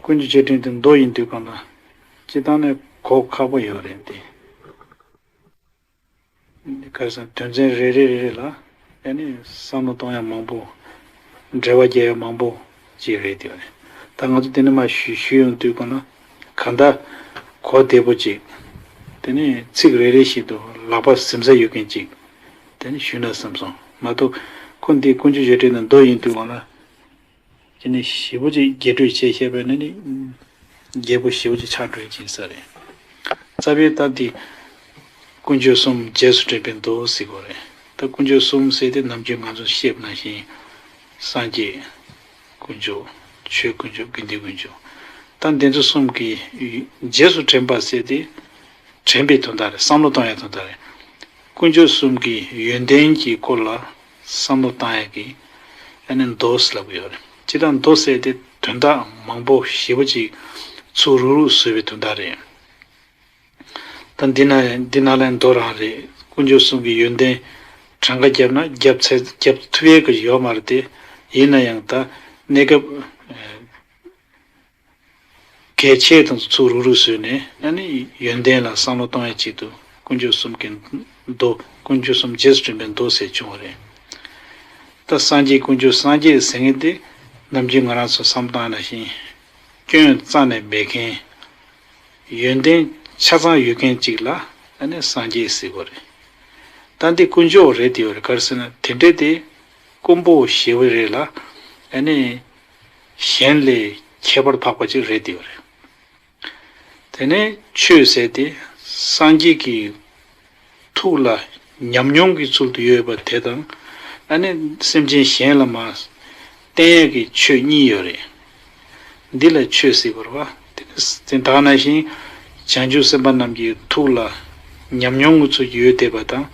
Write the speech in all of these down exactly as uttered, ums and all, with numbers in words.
ཀུན་སྤྱོད་བྱེད་ཕྲན་དེ་མདོ་ཡིན་དུས་གང་ལ། སྤྱིར་བཏང་ནས་གོ་ཁག་པོ་ཡོད་རེད་དེ། ག་རེ་ཟེར་ན་དོན་ཚན་རེ་རེ་རེ་རེ་ལ་ཨ་ནི་བསམ་བློ་གཏོང་ཡ་མང་པོ། འགྲེལ་བ་རྒྱག་ཡ་མང་པོ་ཅིག་རེད་དེ། ད་ང་ཚོ་དེ་ནས་མར་ཞུ་ཞུ་ཡོང་དུས་གང་ལ། གང་ལྟར་གོ་བདེ་པོ་ཅིག་དེ་ནས་ཚིག་རེ་རེ་བཞིན་དུ་ལག་པ་ཟིན་ས་ཡོད་མཁན་ཅིག་དེ་ནས་ཞུས་ན་བསམ་སོང་། མ་གཏོགས་ཁོ་འདི་ཀུན་སྤྱོད་བྱེད་ཕྲན་ནི་མདོ་ཡིན་དུས་གང་ལ། དེ་ནས་ཞེ་པོ་ཅིག་རྒྱས་སྤྲོས་བྱས་བཤད་པས་ན་ནི། རྒྱས་པོ་ཞེ་པོ་ཅིག་ཆགས་འགྲོ་ཡི་ཅིག་ས་རེད། རྩ་བའི་སྟབས་དེ། ཀུན་སྤྱོད་གསུམ་རྗེས་སུ་དྲན་པའི་མདོ་ཟེར་གོ་རེད། ད་ཀུན་སྤྱོད་གསུམ་ཟེར་དེ་ནམ་རྒྱུན་ང་ཚོ་བཤད་པ་ནང་བཞིན། སངས་རྒྱས་ཀུན་སྤྱོད། ཆོས་ཀུན་སྤྱོད། དགེ་འདུན་ཀུན་སྤྱོད། ད་འདི་ཚོ་གསུམ་གྱི་རྗེས་སུ་དྲན་པ་ཟེར་དེ། དྲན་པའི་དོན་དག་རེད། བསམ་བློ་གཏོང་ཡའི་དོན་དག་རེད། དཀོན་མཆོག་གསུམ་གྱི་ཡོན་ཏན་གྱི་སྐོར་ལ་བསམ་བློ་བཏང་ཡ་གི་ཨ་ནི་མདོ་ཟེར་ལབ་ཀྱི་ཡོད་རེད། སྤྱིར་བཏང་མདོ་ཟེར་དེ་དོན་དག་མང་པོ་ཞེ་པོ་ཅིག་ཚུར་རུག་རུག་བཟོས་པའི་དོན་དག་རེད། ད་འདི་ན་འདི་ན་ལན་མདོ་རང་རེད། དཀོན་མཆོག་གསུམ་གྱི་ཡོན་ཏན་གྲངས་ཀ་བརྒྱབ་ན་བརྒྱབ་ཚད་བརྒྱབ་ཐུབ་ཡས་ཀྱི་ཡོད་མ་རེད་དེ། ཡིན་ན་ཡང་ད་གནས་སྐབས། གལ་ཆེ་དང་ཚུར་རུག་རུག་བཟོས་ནས་ཨ་ནི་ཡོན་ཏན་ལ་བསམ་བློ་གཏོང་ཡ་ཆེད་དུ་དཀོན་མཆོག་གསུམ་གྱི་མདོ། དཀོན་མཆོག་གསུམ་རྗེས་སུ་དྲན་པའི་མདོ་ཟེར་བྱུང་བ་རེད། ད་སངས་རྒྱས་དཀོན་མཆོག་སངས་རྒྱས་ཟེར་མཁན་དེ་ནམ་རྒྱུན་ང་རང་ཚོ་བསམ་བློ་བཏང་ནང་བཞིན་སྐྱོན་རྩ་ནས་མེད་མཁན། ཡོན་ཏན་ཆ་ཚང་ཡོད་མཁན་ཅིག་ལ་ཨ་ནི་སངས་རྒྱས་ཟེར་གོ་རེད། ད་འདི་དཀོན་མཆོག་རེད་དེ་ཡོད་རེད། ག་རེ་ཟེར་ན་དེ་འདྲས་དེ་དཀོན་པོ་ཞེ་པོ་རེད་ལ། ཨ་ནི། གཞན་ལས་ཁྱད་པར་འཕགས་པ་ཅིག་རེད་དེ་ཡོད་རེད། དེ་ནས་ཆོས་ཟེར་དེ་སངས་རྒྱས་ཀྱི་ཐུགས་ལ་ཉམས་མྱོང་གི་ཚུལ་དུ་ཡོད་པ་དེ་དང་། ཨ་ནི་སེམས་ཅན་གཞན་ལ་མར་བསྟན་ཡས་ཀྱི་ཆོས་གཉིས་ཡོད་རེད། འདི་ལ་ཆོས་ཟེར་བ་རེད་པ། དེ་ནི་དེ་ད་ག་ནང་བཞིན་བྱང་ཆུབ་སེམས་དཔའ་རྣམས་ཀྱི་ཐུགས་ལ་ཉམས་མྱོང་གི་ཚུལ་གྱིས་ཡོད་བསྡད་པ་དང་།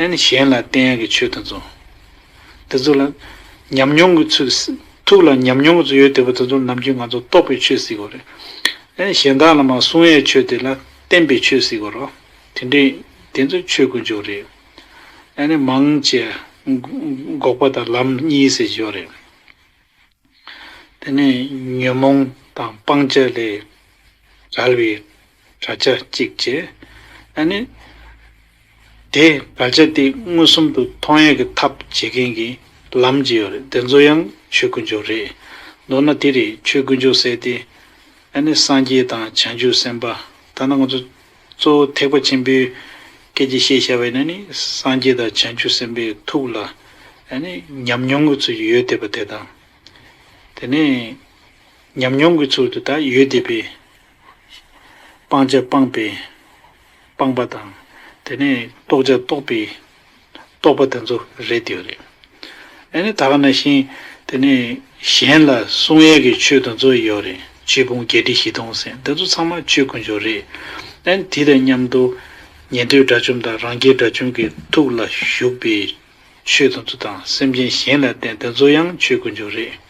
ཨ་ནི་གཞན་ལ་བསྟན་ཡས་ཀྱི་ཆོས་དེ་ཚོ། དེ་ཚོ་ལ་ཉམས་མྱོང་གི་ཚུལ། ཐུགས་ལ་ཉམས་མྱོང་གི་ཚུལ་ཡོད་བསྡད་པ་དེ་ཚོ་ནམ་རྒྱུན་ང་ཚོ་རྟོགས་པའི་ཆོས་ཟེར་གོ་རེད། ཨ་ནི་གཞན་དག་ལ་མར་གསུང་ཡས་ཆོས་དེ་ལ་བསྟན་པའི་ཆོས་ཟེར་གོ་རེད། དེ་འདྲས་དེ་ཚོ་ཆོས་དཀོན་མཆོག་རེད། ཨ་ནི་མང་ཆེ་འགོག་པ་དང་ལམ་གཉིས་ཟེར་གྱི་ཡོད་རེད། དེ་ནས་ཉོན་མོངས་དང་སྤང་བྱ་ལས་བྲལ་བའི་བྲལ་བྱ་གཅིག་བྱས། ཨ་ནི། དེ་བྲལ་བྱ་དེ་མངོན་སུམ་དུ་མཐོང་ཡས་ཀྱི་ཐབས་བྱེད་མཁན་གྱི་ལམ་ཅིག་ཡོད་རེད། དེ་ཚོ་ཡང་ཆོས་དཀོན་མཆོག་རེད། མདོར་ན་དེ་རེད། ཆོས་དཀོན་མཆོག་ཟེར་དེ། ཨ་ནི་སངས་རྒྱས་དང་བྱང་ཆུབ་སེམས་དཔའ། ད་ནི་ང་ཚོ་གཙོ་བོ་ཐེག་པ་ཆེན་པོའི་སྐད་ཆ་བཤད་བཞག་པ་ཡིན་ན་ནི་སངས་རྒྱས་དང་བྱང་ཆུབ་སེམས་དཔའི་ཐུགས་ལ་ཨ་ནི་ཉམས་མྱོང་གི་ཚུལ་གྱིས་ཡོད་བསྡད་པ་དེ་དང་། དེ་ནས་ཉམས་མྱོང་གི་ཚུལ་དུ་ད་ཡོད་བསྡད་པའི་སྤང་བྱ་སྤངས་པའི་སྤངས་པ་དང་། དེ་ནས་རྟོགས་བྱ་རྟོགས་པའི་རྟོགས་པ་དེ་ཚོ་རེད་དེ་རེད། ཨ་ནི་ད་ག་ནང་བཞིན་དེ་ནས་གཞན་ལ་གསུང་ཡས་ཀྱི་ཆོས་དེ་ཚོ་ཡོད་རེད། ཆོས་ཕུང་བརྒྱད་ཁྲི་བཞི་སྟོང་ཟེར་དེ་ཚོ་ཚང་མ་ཆོས་དཀོན་མཆོག་རེད། ཨ་ནི་དེ་དང་མཉམ་དུ་ཉན་ཐོས་དགྲ་བཅོམ་དང་རང་རྒྱལ་དགྲ་བཅོམ་གྱི་ཐུགས་ལ་ཞུགས་པའི་ཆོས་དེ་ཚོ་དང་སེམས་ཅན་གཞན་ལ་བསྟན་དེ་ཚོ་ཡང་ཆོས་དཀོན་མཆོག་རེད།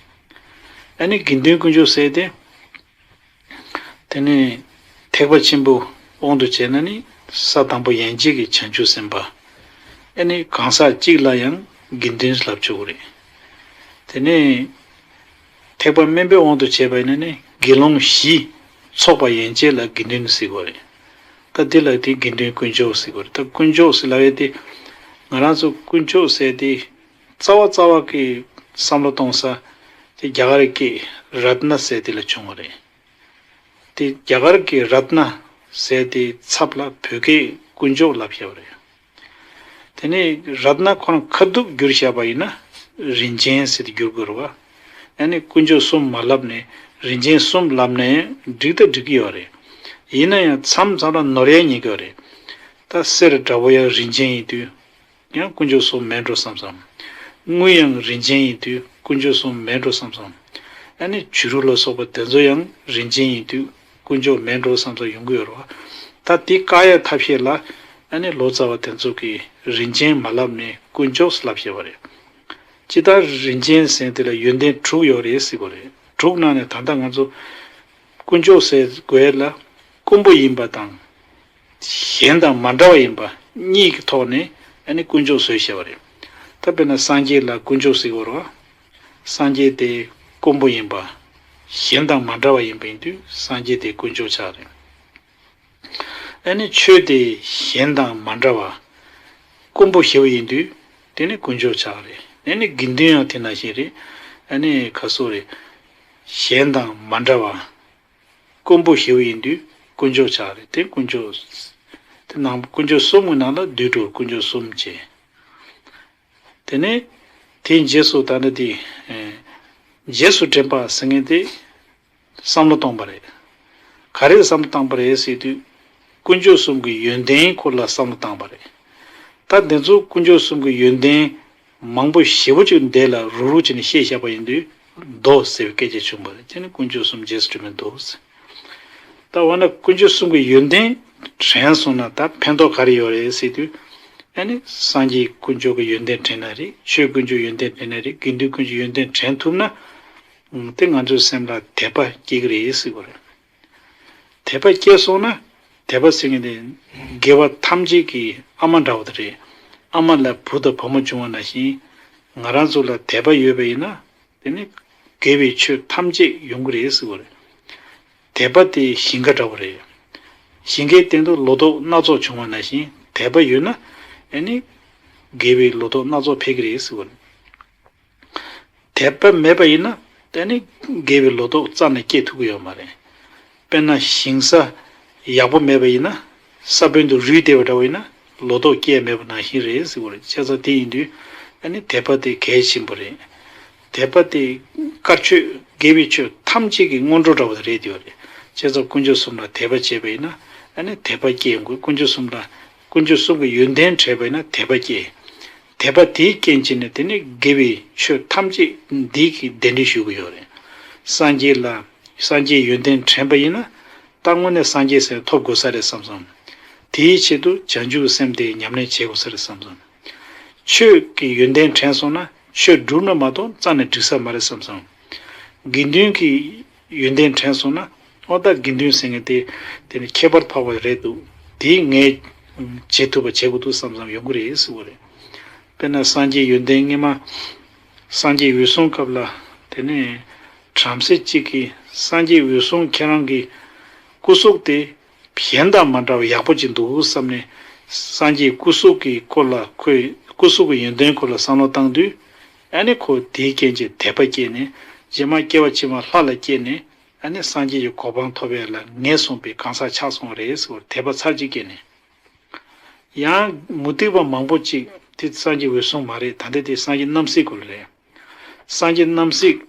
ཨ་ནི་དགེ་འདུན་དཀོན་མཆོག་ཟེར་དེ། དེ་ནས་ཐེག་པ་ཆེན་པོ་དབང་དུ་བྱས་ན་ནི་ས་དང་པོ་ཡན་ཆད་ཀྱི་བྱང་ཆུབ་སེམས་དཔའ། ཨ་ནི་གང་ཟག་གཅིག་ལ་ཡང་དགེ་འདུན་ལབ་ཆོག་གི་རེད། དེ་ནས་ཐེག་པ་དམན་པའི་དབང་དུ་བྱས་པ་ཡིན་ན་ནི་དགེ་སློང་བཞི་ཚོགས་པ་ཡན་ཆད་ལ་དགེ་འདུན་ཟེར་གྱི་རེད། ད་འདི་ལ་དེ་དགེ་འདུན་དཀོན་མཆོག་ཟེར་གྱི་རེད། ད་དཀོན་མཆོག་ཟེར་ལབ་ཡས་དེ་ང་རང་ཚོ་དཀོན་མཆོག་ཟེར་དེ་རྩ་བ་རྩ་བ་གི་བསམ་བློ་གཏོང་ས་དེ་རྒྱ་གར་སྐད་རཏྣ་ཟེར་དེ་ལ་བྱུང་བ་རེད། དེ་རྒྱ་གར་གྱི་རཏྣ་ཟེར་དེའི་ཚབ་ལ་བོད་སྐད་དཀོན་མཆོག་ལབ་བཞག་པ་རེད། དེ་ནས་རཏྣ་ཁོ་རང་ཁ་ཐུག་བསྒྱུར་བཞག་པ་ཡིན་ན་རིན་ཆེན་ཟེར་དེ་བསྒྱུར་དགོས་རེད་བ། ཨ་ནི་དཀོན་མཆོག་གསུམ་མ་ལབ་ནས་རིན་ཆེན་གསུམ་ལབ་ན་ཡང་འགྲིག་ད་འགྲིག་གི་ཡོད་རེད། ཡིན་ན་ཡང་མཚམས་མཚམས་ལ་ནོར་ཡ་ཉེན་ཁ་ཡོད་རེད། ད་གསེར་འདྲ་པོ་ཡང་རིན་ཆེན་ཡིན་དུས། ཡང་དཀོན་མཆོག་གསུམ་མེད་འགྲོ་བསམ་བསམ། དངུལ་ཡང་རིན་ཆེན་ཡིན་དུས་དཀོན་མཆོག་གསུམ་མེད་འགྲོ་བསམ་བསམ། ཨ་ནི་བྱུ་རུ་ལ་སོགས་པ་དེ་ཚོ་ཡང་རིན་ཆེན་ཡིན་དུས་དཀོན་མཆོག་མེད་འགྲོ་བསམ་བསམ་ཡོང་གི་ཡོད་རེད་བ། ད་དེ་བཀག་ཡ་ཐབས་ཤེས་ལ་ཨ་ནི་ལོ་ཙཱ་བ་དེ་ཚོ་གིས་རིན་ཆེན་མ་ལབ་ནས་དཀོན་མཆོག་ལབ་བཤད་པ་རེད། ཇི་ལྟར་རིན་ཆེན་ཟེར་དེ་ལ་ཡོན་ཏན་དྲུག་ཡོད་རེད་ཟེར་གོ་རེད། དྲུག་ནང་ནས་ད་ལྟ་ང་ཚོ་དཀོན་མཆོག་ཟེར་དགོས་ལ་དཀོན་པོ་ཡིན་པ་དང་། གཞན་དང་མ་འདྲ་བ་ཡིན་པ་གཉིས་ཀྱི་ཐོག་ནས་ཨ་ནི་དཀོན་མཆོག་བཟོས་བཞག་པ་རེད། ད་དཔེར་ན་སངས་རྒྱས་ལ་དཀོན་མཆོག་ཟེར་གྱི་ཡོད་རེད་བ། སངས་རྒྱས་དེ་དཀོན་པོ་ཡིན་པ། གཞན་དང་མ་འདྲ་བ་ཡིན་པ་ཡིན་དུས་སངས་རྒྱས་དེ་དཀོན་མཆོག་ཆགས་རེད། ཨ་ནི་ཆོས་དེ་གཞན་དང་མ་འདྲ་བ། དཀོན་པོ་ཞེ་པོ་ཡིན་དུས་དེ་ནི་དཀོན་མཆོག་ཆགས་རེད། ཨ་ནི་དགེ་འདུན་ཡང་དེ་ནང་བཞིན་རེད། ཨ་ནི་ཁ་སོ་རེད། གཞན་དང་མ་འདྲ་བ། དཀོན་པོ་ཞེ་པོ་ཡིན་དུས་དཀོན་མཆོག་ཆགས་རེད། དེ་དཀོན་མཆོག་དེ་ནང་དཀོན་མཆོག་གསུམ་གྱི་ནང་ལ་དུད་འགྲོ་དཀོན་མཆོག་གསུམ་བྱས། དེ་ནས་དེའི་རྗེས་སུ་ད་ནི་དེ། རྗེས་སུ་དྲན་པ་ཟེར་མཁན་དེ་བསམ་བློ་གཏོང་པ་རེད། ག་རེ་བསམ་བློ་བཏང་པ་རེད་ཟེར་དུས། དཀོན་མཆོག་གསུམ་གྱི་ཡོན་ཏན་སྐོར་ལ་བསམ་བློ་བཏང་པ་རེད། ད་དེ་ཚོ་དཀོན་མཆོག་གསུམ་གྱི་ཡོན་ཏན་མང་པོ་ཞེ་པོ་ཅིག་འདས་ལ་རུག་རུག་བྱས་ནས་བཤད་བཞག་པ་ཡིན་དུས་མདོ་ཟེར་བའི་སྐད་ཆ་བྱུང་བ་རེད། དེ་ནི་དཀོན་མཆོག་གསུམ་རྗེས་སུ་དྲན་པའི་མདོ་ཟེར། ད་འོ་ན་དཀོན་མཆོག་གསུམ་གྱི་ཡོན་ཏན་དྲན་སོང་ན་ད་ཕན་ཐོགས་ག་རེ་ཡོད་རེད་ཟེར་དུས། ཨ་ནི་སངས་རྒྱས་དཀོན་མཆོག་གི་ཡོན་ཏན་དྲན་ན་རེད། ཆོས་དཀོན་མཆོག་ཡོན་ཏན་དྲན་ན་རེད། དགེ་འདུན་དཀོན་མཆོག་ཡོན་ཏན་དྲན་ཐུབ་ན། དེ་ང་ཚོའི་སེམས་ལ་དད་པ་སྐྱེ་གི་རེད་ཟེར་བ་རེད། དད་པ་སྐྱེས་སོང་ན། དད་པ་ཟེར་མཁན་དེ་དགེ་བ་ཐམས་ཅད་ཀྱི་ཨ་མ་འདྲ་བོ་དེ་རེད། ཨ་མ་ལ་བུ་དང་བུ་མོ་བྱུང་བ་ནང་བཞིན། ང་རང་ཚོ་ལ་དད་པ་ཡོད་པ་ཡིན་ན། དེ་ནི་དགེ་བའི་ཆོས་ཐམས་ཅད་ཡོང་གི་རེད་ཟེར་བ་རེད། དད་པ་དེ་ཞིང་ཁ་འདྲ་བོ་རེད། ཞིང་ཁའི་སྟེང་དུ་ལོ་ཏོག་སྣ་ཚོགས་བྱུང་བ་ནང་བཞིན་དད་པ་ཡོད་ན། ཨ་ནི་དགེ་བའི་ལོ་ཏོག་སྣ་ཚོགས་འཕེལ་གི་རེད་ཟེར་བ་རེད། དད་པ་མེད་པ་ཡིན་ན་ཨ་ནི་དགེ་བའི་ལོ་ཏོག་རྩ་ནས་སྐྱེ་ཐུབ་ཀྱི་ཡོད་མ་རེད། དཔེར་ན་ཞིང་ས་ཡག་པོ་མེད་པ་ཡིན་ན། ས་བོན་དུ་རུལ་བསྡད་པ་འདྲ་བོ་ཡིན་ན་ལོ་ཏོག་སྐྱེ་ཡ་མེད་པ་ནང་བཞིན་རེད་ཟེར་བ་རེད། བྱས་ཙང་དེ་ཡིན་དུས་ཨ་ནི་དད་པ་དེ་གལ་ཆེན་པོ་རེད། དད་པ་དེ་དཀར་ཆོས་དགེ་བའི་ཆོས་ཐམས་ཅད་ཀྱི་སྔོན་འགྲོ་འདྲ་བོ་དེ་རེད་དེ་ཡོད་རེད། བྱས་ཙང་དཀོན་མཆོག་གསུམ་ལ་དད་པ་བྱས་པ་ཡིན་ན་ཨ་ནི་དད་པ་སྐྱེ་ཡོང་གི། དཀོན་མཆོག་གསུམ་ལ་དཀོན་མཆོག་གསུམ་གྱི་ཡོན་ཏན་དྲན་པ་ཡིན་ན་དད་པ་སྐྱེ། དད་པ་དེའི་རྐྱེན་བྱས་ནས་དེ་ནི་དགེ་བའི་ཆོས་ཐམས་ཅད་འདི་གི་གདན་འདྲེན་ཞུ་གི་ཡོད་རེད། སངས་རྒྱས་ལ་སངས་རྒྱས་ཡོན་ཏན་དྲན་པ་ཡིན་ན། ད་དངོས་གནས་སངས་རྒྱས་ཟེར་ཐོབ་དགོས་ས་རེད་བསམ་སོང་། དེའི་ཆེད་དུ་བྱང་ཆུབ་སེམས་དེ་ཉམས་ལེན་བྱེད་དགོས་ས་རེད་བསམ་སོང་། ཆོས་ཀྱི་ཡོན་ཏན་དྲན་སོང་ན་ཆོས་སྒྲུབ་ན་མ་གཏོགས་རྩ་ནས་འགྲིག་ས་མ་རེད་བསམ་སོང་། དགེ་འདུན་གྱི་ཡོན་ཏན་དྲན་སོང་ན། ཨོ་ད་དགེ་འདུན་ཟེར་མཁན་དེ་དེ་ནི་ཁྱད་པར་འཕགས་པ་རེད་འདུག་དེ་ངས་བྱེད་ཐུབ་པ་བྱེད་དགོས་འདུག་བསམ་བསམ་ཡོང་གི་རེད་ཟེར་བ་རེད། དཔེར་ན་སངས་རྒྱས་ཡོན་ཏན་སྔོན་མ། སངས་རྒྱས་འོད་སྲུང་སྐབས་ལ་དེ་ནས་བྲམ་ཟེ་གཅིག་གིས་སངས་རྒྱས་འོད་སྲུང་ཁྱེད་རང་གི་སྐུ་གཟུགས་དེ་གཞན་དང་མ་འདྲ་བ་ཡག་པོ་ཅིག་འདུག་བསམ་ནས། སངས་རྒྱས་སྐུ་གཟུགས་ཀྱི་སྐོར་ལ་ཁོས་སྐུ་གཟུགས་ཀྱི་ཡོན་ཏན་སྐོར་ལ་བསམ་བློ་བཏང་དུས། ཨ་ནི་ཁོ་དེའི་རྐྱེན་གྱིས་དད་པ་སྐྱེས་ནས་རྗེས་མ་སྐྱེ་བ་ཕྱི་མ་ལྷ་ལ་སྐྱེས་ནས། ཨ་ནི་སངས་རྒྱས་ཀྱི་གོ་འཕང་ཐོབ་ཡས་ལ་ངེས་བཟུང་པའི་གང་ཟག་ཆགས་སོང་བ་རེད་ཟེར་བར་དད་པ་ཚར་གཅིག་སྐྱེས་ནས། ཡང་མུ་སྟེགས་པ་མང་པོ་ཅིག་དེ་སངས་རྒྱས་འོད་སྲུང་མ་རེད། ད་ལྟ་དེ་སངས་རྒྱས་རྣམ་སྲས་ཀུན་རེད། སངས་རྒྱས་རྣམ་སྲས་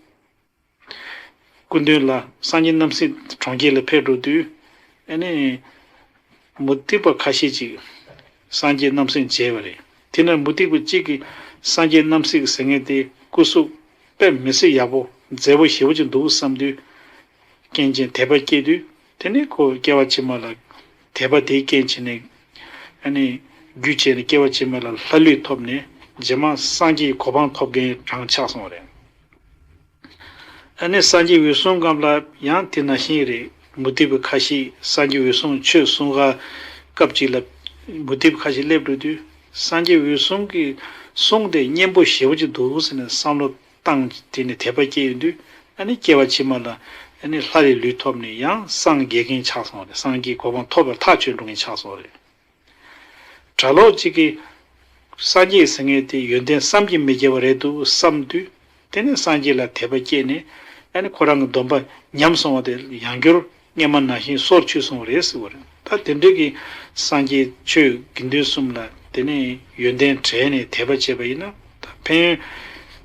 སྐུ་མདུན་ལ་སངས་རྒྱས་རྣམ་སྲས་གྲོང་ཁྱེར་ལ་ཕེབས་འགྲོ་དུས། ཨ་ནི་མུ་སྟེགས་པ་ཁ་ཤས་ཅིག་སངས་རྒྱས་རྣམ་སྲས་མཇལ་བ་རེད། དེ་ན་མུ་སྟེགས་པ་གཅིག་གིས་སངས་རྒྱས་རྣམ་སྲས་ཀྱི་ཟེར་མཁན་དེ་སྐུ་གཟུགས་དཔེ་མི་སྲིད་ཡག་པོ་མཛེས་པོ་ཞེ་པོ་ཅིག་འདུག་བསམ་དུས། རྐྱེན་ཅན་དད་པ་སྐྱེས་དུས། དེ་ནས་ཁོ་སྐྱེ་བ་ཕྱི་མ་ལ་དད་པ་དེའི་རྐྱེན་བྱས་ནས། ཨ་ནི་རྒྱུ་བྱས་ནས་སྐྱེ་བ་ཕྱི་མ་ལ་ལྷ་ལུས་ཐོབ་ནས་རྗེས་མ་སངས་རྒྱས་ཀྱི་གོ་འཕང་ཐོབ་མཁན་གྲངས་ཆགས་སོང་བ་རེད། ཨ་ནི་སངས་རྒྱས་འོད་སྲུང་སྐབས་ལ་ཡང་དེ་ནང་བཞིན་རེད། མུ་སྟེགས་པ་ཁ་ཤས་སངས་རྒྱས་འོད་སྲུང་ཆོས་གསུང་ག་སྐབས་ཅིག་ལ་མུ་སྟེགས་པ་ཁ་ཤས་སླེབས་འགྲོ་དུས། སངས་རྒྱས་འོད་སྲུང་གི་གསུང་དེ་སྙན་པོ་ཞེ་པོ་ཅིག་འདུག་ཟེར་ནས་བསམ་བློ་བཏང་། དེ་ནས་དད་པ་སྐྱེས་ཡོང་དུས། ཨ་ནི་སྐྱེ་བ་ཕྱི་མ་ལ་ཨ་ནི་ལྷ་ལས་ལུས་ཐོབ་ནས་ཡང་སངས་རྒྱས་མཁན་ཆགས་སོང་བ་རེད། སངས་རྒྱས་གོ་འཕང་ཐོབ་པར་ཐག་ཆོད་འགྲོ་མཁན་ཆགས་སོང་བ་རེད། གྲྭ་ལོག་ཅིག་གིས་སངས་རྒྱས་ཟེར་མཁན་དེ་ཡོན་ཏན་བསམ་གྱིས་མི་ཁྱབ་པ་རེད་འདུག་བསམ་དུས། དེ་ནས་སངས་རྒྱས་ལ་དད་པ་སྐྱེས་ནས། ཨ་ནི་ཁོ་རང་གི་སྡོམ་པ་ཉམས་སོང་བ་དེ་ཡང་བསྐྱར་སྔོན་མ་ནང་བཞིན་སོར་ཆུད་སོང་བ་རེད་ཟེར་བ་རེད། ད་དེ་འདྲ་གི་སངས་རྒྱས་ཆོས་དགེ་འདུན་གསུམ་ལ་དེ་ནས་ཡོན་ཏན་དྲན་ནས་དད་པ་བྱས་པ་ཡིན་ན་ད་ཕན་ཡོན་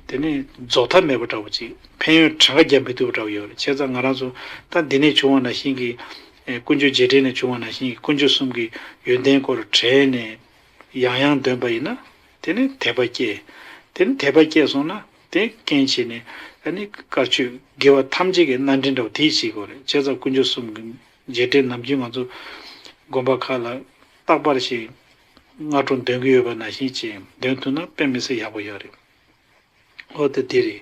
དེ་ནས་རྫོགས་མཐའ་མེད་པ་འདྲ་བོ་ཅིག་ཕན་ཡོན་གྲངས་ཀ་རྒྱབ་མི་ཐུབ་པ་འདྲ་བོ་ཡོད་རེད། བྱས་ཙང་ང་རང་ཚོ་ད་འདི་ནས་བྱུང་བ་ནང་བཞིན་གྱི་ཨེ་དཀོན་མཆོག་རྗེས་དྲན་ནས་བྱུང་བ་ནང་བཞིན་གྱི་དཀོན་མཆོག་གསུམ་གྱི་ཡོན་ཏན་སྐོར་དྲན་ནས་ཡང་ཡང་འདོན་པ་ཡིན་ན། དེ་ནི་དད་པ་སྐྱེ། དེ་ནི་དད་པ་སྐྱེས་སོང་ན་དེ་རྐྱེན་བྱས་ནས་ཨ་ནི་དཀར་ཆོས་དགེ་བ་ཐམས་ཅད་ཀྱི་སྣ་འདྲེན་འདྲ་བོ་དེ་བྱེད་དགོས་རེད། བྱས་ཙང་དཀོན་མཆོག་གསུམ་གྱི་རྗེས་དྲན་ནམ་རྒྱུན་ང་ཚོ་དགོན་པ་ཁག་ལ་རྟག་པར་ཞིག་སྔ་དྲོ་འདོན་གྱི་ཡོད་པ་ནང་བཞིན་བྱས་འདོན་ཐུབ་ན་དཔེ་མི་སྲིད་ཡག་པོ་ཡོད་རེད། འོ་དེ་དེ་རེད།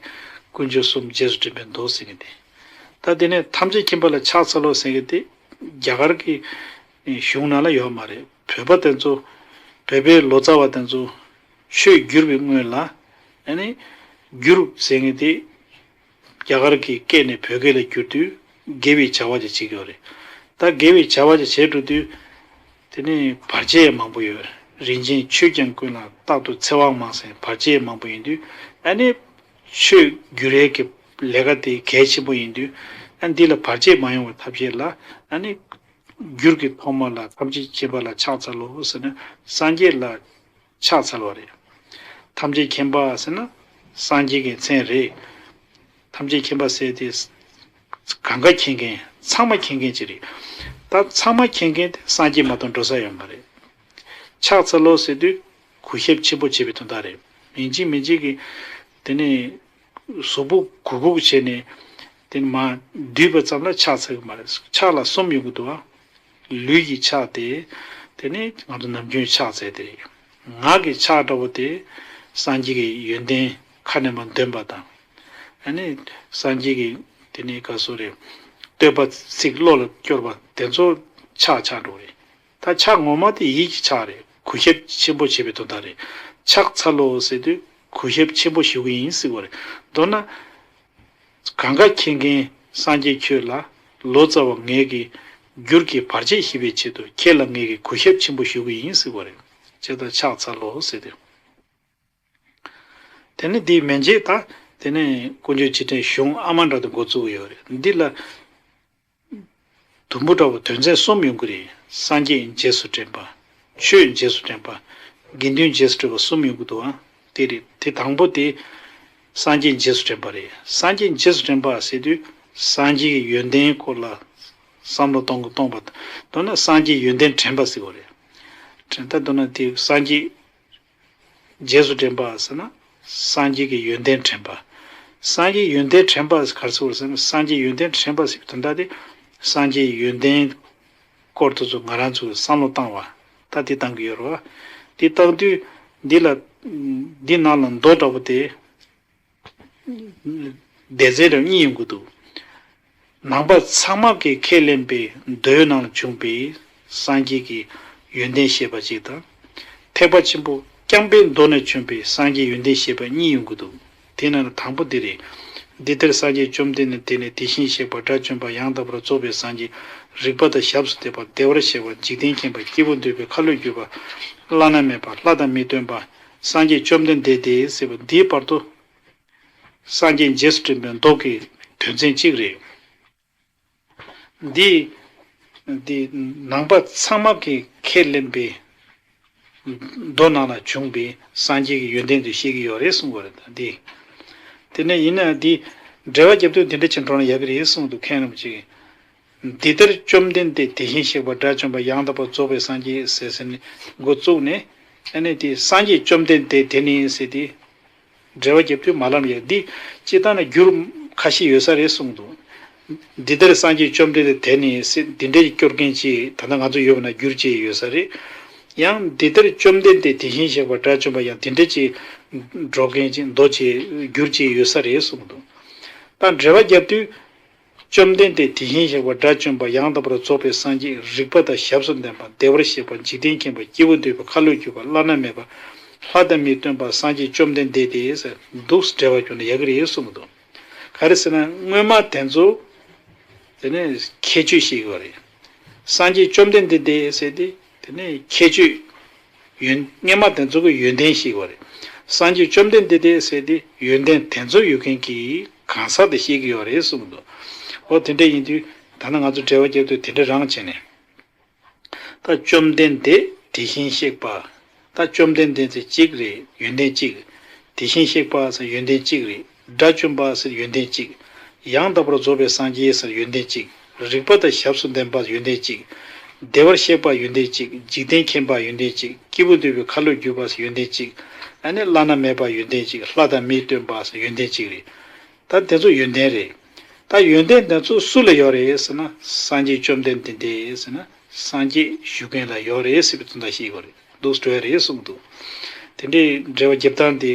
དཀོན་མཆོག་གསུམ་རྗེས་སུ་དྲན་པའི་མདོ་ཟེར་མཁན་དེ། ད་དེ་ནས་ཐམས་ཅད་མཁྱེན་པ་ལ་ཕྱག་འཚལ་ལོ་ཟེར་མཁན་དེ་རྒྱ་གར་གྱི་གཞུང་ནང་ལ་ཡོད་མ་རེད། བོད་པ་དེ་ཚོ་བོད་པའི་ལོ་ཙཱ་བ་དེ་ཚོ་ཆོས་བསྒྱུར་བའི་སྔོན་ལ་ཨ་ནི་བསྒྱུར་ཟེར་མཁན་དེ་ རྒྱ་གར་གྱི་སྐད་ནས་བོད་སྐད་ལ་བསྒྱུར་དུས་དགེ་བའི་བྱ་བ་ཅིག་བྱེད་ཀྱི་ཡོད་རེད། ད་དགེ་བའི་བྱ་བ་ཅིག་བྱས་འགྲོ་དུས་དེ་ནི་བར་ཆད་མང་པོ་ཡོད། རིན་ཆེན་ཆོས་ཀྱང་ཀུན་ལ་རྟག་ཏུ་འཚེ་བ་མང་ཟེར་བར་ཆད་མང་པོ་ཡིན་དུས། ཨ་ནི་ཆོས་བསྒྱུར་ཡས་ཀྱི་ལས་ཀ་དེ་གལ་ཆེན་པོ་ཡིན་དུས། ཨ་འདི་ལ་བར་ཆད་མ་ཡོང་བའི་ཐབས་ཤེས་ལ། ཨ་ནི་འགྱུར་གྱི་ཐོག་མ་ལ་ཐམས་ཅད་མཁྱེན་པ་ལ་ཕྱག་འཚལ་ལོ་ཟེར་ནས་སངས་རྒྱས་ལ་ཕྱག་འཚལ་བ་རེད། ཐམས་ཅད་མཁྱེན་པ་ཟེར་ན་སངས་རྒྱས་ཀྱི་མཚན་རེད། ཐམས་ཅད་མཁྱེན་པ་ཟེར་དེ་གང་ག་མཁྱེན་མཁན་ཚང་མ་མཁྱེན་མཁན་ཅིག་རེད། ད་ཚང་མ་མཁྱེན་མཁན་དེ་སངས་རྒྱས་མ་གཏོགས་འགྲོ་ས་ཡོད་མ་རེད། ཕྱག་འཚལ་ལོ་ཟེར་དུས་གུས་ཞབས་ཆེན་པོ་བྱེད་པའི་དོན་དག་རེད། མི་གཅིག་མི་གཅིག་གིས་དེ་ནས་གཟུགས་པོ་གུག་གུག་བྱས་ནས་དེ་ནས་མར་འདུས་པ་ཙམ་ལ་ཕྱག་འཚལ་གི་མ་རེད། ཕྱག་ལ་གསུམ་ཡོང་གི་འདུག་ཨ། ལུས་ཀྱི་ཕྱག་དེ་དེ་ནི་ང་ཚོ་ནམ་རྒྱུན་ཕྱག་འཚལ་དེ་རེད། ངག་གི་ཕྱག་འདྲ་བོ་དེ་སངས་རྒྱས་ཀྱི་ཡོན་ཏན་ཁ་ནས་མར་འདོན་པ་དང་། ཨ་ནི་སངས་རྒྱས་ཀྱི་དེ་ནི་ག་སོ་རེད། བསྟོད་པ་ཚིག་བློ་ལ་སྐྱོར་བ་དེ་ཚོ་ཕྱག་ཆགས་འགྲོ་རེད། ད་ཕྱག་ངོ་མ་དེ་ཡིད་ཀྱི་ཕྱག་རེད། གུས་ཞབས་ཆེན་པོ་བྱེད་པའི་དོན་དག་རེད། ཕྱག་འཚལ་ལོ་ཟེར་དུས་གུས་ཞབས་ཆེན་པོ་ཞུ་གི་ཡིན་ཟེར་བ་རེད། མདོར་ན། གང་ག་མཁྱེན་མཁན་སངས་རྒྱས་ཁྱོད་ལ་ལོ་ཙཱ་བ་ངས་ཀྱིས་འགྱུར་གྱི་བར་ཆད་ཞི་བའི་ཆེད་དུ་ཁྱེད་ལ་ངས་ཀྱིས་གུས་ཞབས་ཆེན་པོ་ཞུ་གི་ཡིན་ཟེར་བ་རེད། ཇི་ལྟར་ཕྱག་འཚལ་ལོ་ཟེར་ཏེ། དེ་ནི་འདིའི་མན་ཆད་ད་དེ་ནས་དཀོན་མཆོག་རྗེས་དྲན་གཞུང་ཨ་མ་འདྲ་དུ་འགོ་བཙུགས་ཡོད་རེད། འདི་ལ་དུམ་བུ་འདྲ་བོ་དོན་ཚན་གསུམ་ཡོང་གི་རེད། སངས་རྒྱས་རྗེས་སུ་དྲན་པ། ཆོས་རྗེས་སུ་དྲན་པ། དགེ་འདུན་རྗེས་སུ་དྲན་པ་གསུམ་ཡོང་གི་འདུག་ཨ། དེ་རེད། དེ་དང་པོ་དེ་སངས་རྒྱས་རྗེས་སུ་དྲན་པ་རེད། སངས་རྒྱས་རྗེས་སུ་དྲན་པ་ཟེར་དུས་སངས་རྒྱས་ཀྱི་ཡོན་ཏན་སྐོར་ལ་བསམ་བློ་གཏོང་གི་གཏོང་པ་མདོར་ན་སངས་རྒྱས་ཡོན་ཏན་དྲན་པ་ཟེར་བ་རེད། དྲན་ད་མདོར་ན་དེ་སངས་རྒྱས་རྗེས་སུ་དྲན་པ་ཟེར་ན་སངས་རྒྱས་ཀྱི་ཡོན་ཏན་དྲན་པ། སངས་རྒྱས་ཡོན་ཏན་དྲན་པ་ག་རེ་ཟེར་བ་ཟེར་ན་སངས་རྒྱས་ཡོན་ཏན་དྲན་པ་ཟེར་བའི་དོན་དག་དེ་སངས་རྒྱས་ཡོན་ཏན་སྐོར་དེ་ཚོ་ང་རང་ཚོས་བསམ་བློ་བཏང་བ། ད་འདི་བཏང་གི་ཡོད་རེད་བ། འདི་བཏང་དུས་འདི་ལ་འདི་ནང་ལ་མདོ་འདྲ་པོ་དེ་སྡེ་ཚན་རབ་གཉིས་ཡོང་གི་འདུག་ནང་པ་ཚང་མ་གིས་ཁས་ལེན་པའི་མདོའི་ནང་ལ་བྱུང་བའི་སངས་རྒྱས་ཀྱི་ཡོན་ཏན་བཤད་པ་གཅིག་དང་། ཐེག་པ་ཆེན་པོ་རྐྱང་པའི་མདོ་ནས་བྱུང་བའི་སངས་རྒྱས་ཡོན་ཏན་བཤད་པ་གཉིས་ཡོང་གི་འདུག་དེ་ནང་ལ་དང་པོ་འདི་རེད། འདི་ལྟར་སངས་རྒྱས་བཅོམ་ལྡན་འདས་དེ་ནི་དེ་བཞིན་གཤེགས་པ་དགྲ་བཅོམ་པ་ཡང་དག་པར་རྫོགས་པའི་སངས་རྒྱས། རིག་པ་དང་ཞབས་སུ་བསྟན་པ། བདེ་བར་གཤེགས་པ། འཇིག་རྟེན་མཁྱེན་པ། སྐྱེས་བུ་འདུལ་བའི་ཁ་ལོས་སྒྱུར་བ། བླ་ན་མེད་པ། ལྷ་དང་མིའི་སྟོན་པ། སངས་རྒྱས་བཅོམ་ལྡན་འདས་ཏེ་ཟེར་བ་འདིའི་བར་དུ། སངས་རྒྱས་རྗེས་སུ་དྲན་པའི་མདོ་གི་དོན་ཚན་གཅིག་རེད། འདི། འདི་ནང་པ་ཚང་མ་གིས་ཁས་ལེན་པའི་མདོ་ནང་ལ་བྱུང་བའི་སངས་རྒྱས་ཀྱི་ཡོན་ཏན་དེ་བཤད་ཀྱི་ཡོད་རེད་གསུང་གི་རེད་ད་འདི། དེ་ནས་ཡིན་ན་འདི་འགྲེལ་བ་རྒྱབ་དུས་འདི་འདྲ་བྱས་འགྲོ་ན་ཡག་གི་རེད་གསུངས་འདུག་མཁན་རིན་པོ་ཆེ་གིས། འདི་ལྟར་བཅོམ་ལྡན་འདས་དེ་བཞིན་གཤེགས་པ་དགྲ་བཅོམ་པ་ཡང་དག་པར་རྫོགས་པའི་སངས་རྒྱས་ཟེར་ཟེར་ནས་འགོ་བཙུགས་ནས་ཨ་ནི་དེ་སངས་རྒྱས་བཅོམ་ལྡན་འདས་དེ་ནི་ཟེར་ཏེ། འགྲེལ་བ་རྒྱབ་དུས་མ་ལམ་ཡང་འདི་སྤྱི་བཏང་ནས་འགྱུར་ཁ་ཤས་ཡོད་ས་རེད་གསུངས་འདུག་འདི་ལྟར་སངས་རྒྱས་བཅོམ་ལྡན་འདས་དེ་ནི་ཟེར་འདི་འདྲའི་སྐྱོར་མཁན་ཅིག་ད་ལྟ་ང་ཚོ་ཡོད་པ་ན་འགྱུར་ཅིག་ཡོད་ས་རེད། ཡང་འདི་ལྟར་བཅོམ་ལྡན་འདས་དེ་བཞིན་གཤེགས་པ་དགྲ་བཅོམ་པ་ཡང་དེ་འདྲ་ཅིག་འགྲོ་མཁན་ཅིག་མདོ་ཅིག་འགྱུར་ཅིག་ཡོད་ས་རེད་གསུངས་འདུག་ད་འགྲེལ་བ་རྒྱབ་དུས། བཅོམ་ལྡན་འདས་དེ་བཞིན་གཤེགས་པ་དགྲ་བཅོམ་པ་ཡང་དག་པར་རྫོགས་པའི་སངས་རྒྱས་རིག་པ་དང་ཞབས་སུ་ལྡན་པ་བདེ་བར་གཤེགས་པ་འཇིག་རྟེན་མཁྱེན་པ་སྐྱེས་བུ་འདུལ་བ་ཁ་ལོས་སྒྱུར་བ་བླ་ན་མེད་པ་ལྷ་དང་མིའི་སྟོན་པ་སངས་རྒྱས་བཅོམ་ལྡན་འདས་ཏེ་ཟེར་འདུག་འགྲེལ་བ་བསྒྱུར་ན་ཡག་གི་རེད་གསུངས་འདུག་ག་རེ་ཟེར་ན་སྔོན་མ་དེ་ཚོ་དེ་ནས་ཁྱད་ཆོས་ཤེས་དགོས་རེད། སངས་རྒྱས་བཅོམ་ལྡན་འདས་ཏེ་ཟེར་ཏེ་དེ་ནས་ཁྱད་ཆོས། ཡོན། སྔོན་མ་དེ་ཚོ་གི་ཡོན་ཏན་ཤེས་དགོས་རེད། སངས་རྒྱས་བཅོམ་ལྡན་འདས་ཏེ་ཟེར་ཏེ་ཡོན་ཏན་དེ་ཚོ་ཡོད་མཁན་གྱི་གང་ཟག་དེ་ཤེས་ཀྱི་ཡོད་རེད་གསུངས་འདུག་འོ་དེ་འདྲ་ཡིན་དུས་ད་ནི་ང་ཚོ་འགྲེལ་བ་རྒྱབ་དུས་དེ་འདྲ་རང་བྱས་ནས། ད་བཅོམ་ལྡན་འདས་དེ་བཞིན་གཤེགས་པ། ད་བཅོམ་ལྡན་འདས་ཚེ་གཅིག་རེད་ཡོན་ཏན་གཅིག་དེ་བཞིན་གཤེགས་པ་ཟེར་ཡོན་ཏན་གཅིག་རེད། དགྲ་བཅོམ་པ་ཟེར་ཡོན་ཏན་གཅིག་ཡང་དག་པར་རྫོགས་པའི་སངས་རྒྱས་ཟེར་ཡོན་ཏན་གཅིག་རིག་པ་དང་ཞབས་སུ་ལྡན་པ་ཡོན་ཏན་གཅིག་བདེ་བར་གཤེགས་པ་ཡོན་ཏན་གཅིག་འཇིག་རྟེན་མཁྱེན་པ་ཡོན་ཏན་གཅིག་སྐྱེས་བུ་འདུལ་བའི་ཁ་ལོས་སྒྱུར་པ་ཟེར་ཡོན་ཏན་གཅིག་ཨ་ནི་བླ་ན་མེད་པ་ཡོན་ཏན་གཅིག་ལྷ་དང་མིའི་སྟོན་པ་ཟེར་ཡོན་ཏན་གཅིག་རེད། ད་དེ་ཚོ་ཡོན་ཏན་རེད། ད་ཡོན་ཏན་དེ་ཚོ་སུ་ལ་ཡོད་རེད་ཟེར་ན་སངས་རྒྱས་བཅོམ་ལྡན་འདས་དེ་ཟེར་ན། སངས་རྒྱས་ཞུ་མཁན་ལ་ཡོད་རེད་ཟེར་བའི་དོན་དག་ཤེས་དགོས་རེད་འདུག་སྤྲོ་ཡ་རེད་གསུངས་འདུག་དེ་འདྲའི་འགྲེལ་བ་རྒྱབ་སྟངས་དེ་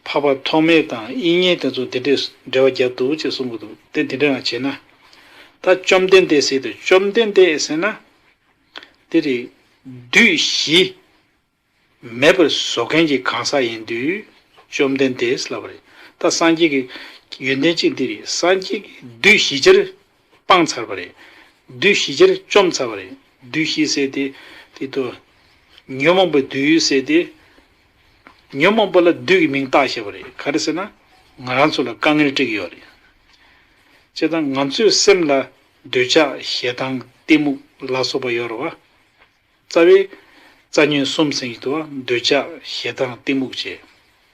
འཕགས་པ་ཐོགས་མེད་དང་དབྱིག་གཉེན་དེ་ཚོ་དེ་འདྲའི་འགྲེལ་བ་རྒྱབ་འདུག་ཅེས་གསུང་གི་འདུག་དེ་དེ་འདྲ་ཡང་བྱས་ན། ད་བཅོམ་ལྡན་འདས་ཟེར་དུས་བཅོམ་ལྡན་འདས་ཟེར་ན། དེ་རེད། བདུད་བཞི་མེད་པར་བཟོ་མཁན་གྱི་གང་ཟག་ཡིན་དུས་བཅོམ་ལྡན་འདས་ལབ་པ་རེད། ད་སངས་རྒྱས་ཀྱི་ ཡོན་ཏན་གཅིག་འདི་རེད། སངས་རྒྱས་ཀྱིས་བདུད་ཞི་བྱེར་སྤངས་ཚར་བ་རེད། བདུད་ཞི་བྱེར་བཅོམ་ཚར་བ་རེད། བདུད་ཞི་ཟེར་དེ་དེ་ཚོ་ཉོན་མོངས་པའི་བདུད་ཟེར་དེ། ཉོན་མོངས་པ་ལ་བདུད་ཀྱི་མིང་བཏགས་བཞག་པ་རེད། ག་རེ་ཟེར་ན། ང་རང་ཚོ་ལ་དཀའ་ངལ་སྤྲད་ཀྱི་ཡོད་རེད། བྱས་ཙང་ང་ཚོའི་སེམས་ལ་འདོད་ཆགས་ཞེ་སྡང་གཏི་མུག་ལ་སོགས་པ་ཡོད་རེད་བ། རྩ་བའི་རྩ་ཉོན་གསུམ་ཟེར་གྱི་འདུག་བ། འདོད་ཆགས་ཞེ་སྡང་གཏི་མུག་བཅས།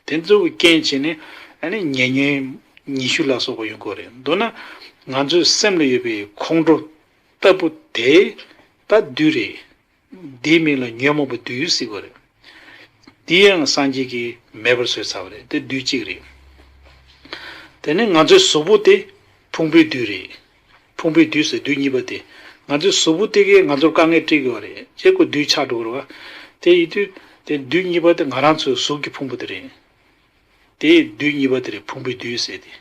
དེ་ཚོ་གི་རྐྱེན་བྱས་ནས་ཨ་ནི་ཉེ་ཉོན་ཉི་ཤུ་ལ་སོགས་པ་ཡོང་གི་ཡོད་རེད། མདོར་ན་ང་ཚོའི་སེམས་ལ་ཡོད་པའི་ཁོང་ཁྲོ་ལྟ་བུ་དེ་ད་བདུད་རེད། འདིའི་མིང་ལ་ཉོན་མོངས་པའི་བདུད་ཟེར་གྱི་ཡོད་རེད། འདི་ཡང་སངས་རྒྱས་ཀྱིས་མེད་པར་བཟོས་ཚར་བ་རེད། དེ་བདུད་གཅིག་རེད། དེ་ནས་ང་ཚོའི་གཟུགས་པོ་དེ་ཕུང་པོའི་བདུད་རེད། ཕུང་པོའི་བདུད་ཟེར་བདུད་གཉིས་པ་དེ། ང་ཚོའི་གཟུགས་པོ་དེ་གས་ང་ཚོར་དཀའ་ངལ་སྤྲད་ཀྱི་ཡོད་རེད། བྱས་ཙང་བདུད་ཆགས་འགྲོ་གི་རེད་བ། དེ་ཡིན་དུས་དེ་བདུད་གཉིས་པ་དེ་ང་རང་ཚོའི་གཟུགས་ཀྱི་ཕུང་པོ་དེ་རེད། དེ་བདུད་གཉིས་པ་དེ་རེད། ཕུང་པོའི་བདུད་ཟེར་དེ།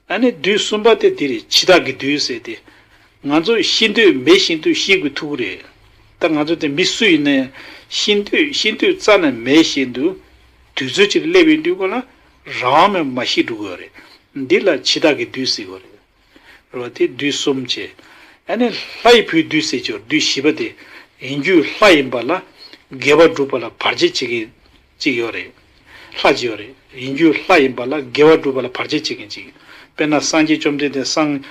ཨ་ནི་བདུད་གསུམ་པ་དེ་དེ་རེད། འཆི་བདག་གི་བདུད་ཟེར་དེ། ང་ཚོ་ཤི་འདོད་མེད་བཞིན་དུ་ཤི་དགོས་ཐུག་གི་རེད། ད་ང་ཚོ་དེ་མི་སུ་ཡིན་ན་ཡང་ཤི་འདོད་ཤི་འདོད་རྩ་ནས་མེད་བཞིན་དུ་དུས་ཚོད་ཅིག་སླེབས་ཡོང་དུས་སྒང་ལ་རང་དབང་མེད་མ་ཤི་འགྲོ་གི་ཡོད་རེད། འདི་ལ་འཆི་བདག་གི་བདུད་ཟེར་གྱི་ཡོད་རེད། རེད་བ། དེ་བདུད་གསུམ་བྱས། ཨ་ནི་ལྷ་ཡི་བུའི་བདུད་ཟེར་གྱི་ཡོད་རེད། བདུད་བཞི་པ་དེ་ཡིན་རྒྱུ་ལྷ་ཡིན་པ་ལ་དགེ་བ་སྒྲུབ་པ་ལ་བར་ཆད་བྱེད་མཁན་གཅིག་ཡོད་རེད། ལྷ་གཅིག་ཡོད་རེད། ཡིན་རྒྱུ་ལྷ་ཡིན་པ་ལ་དགེ་བ་སྒྲུབ་པ་ལ་བར་ཆད་བྱེད་མཁན་གཅིག། དཔེར་ན་སངས་རྒྱས་བཅོམ་ལྡན་འདས་སངས་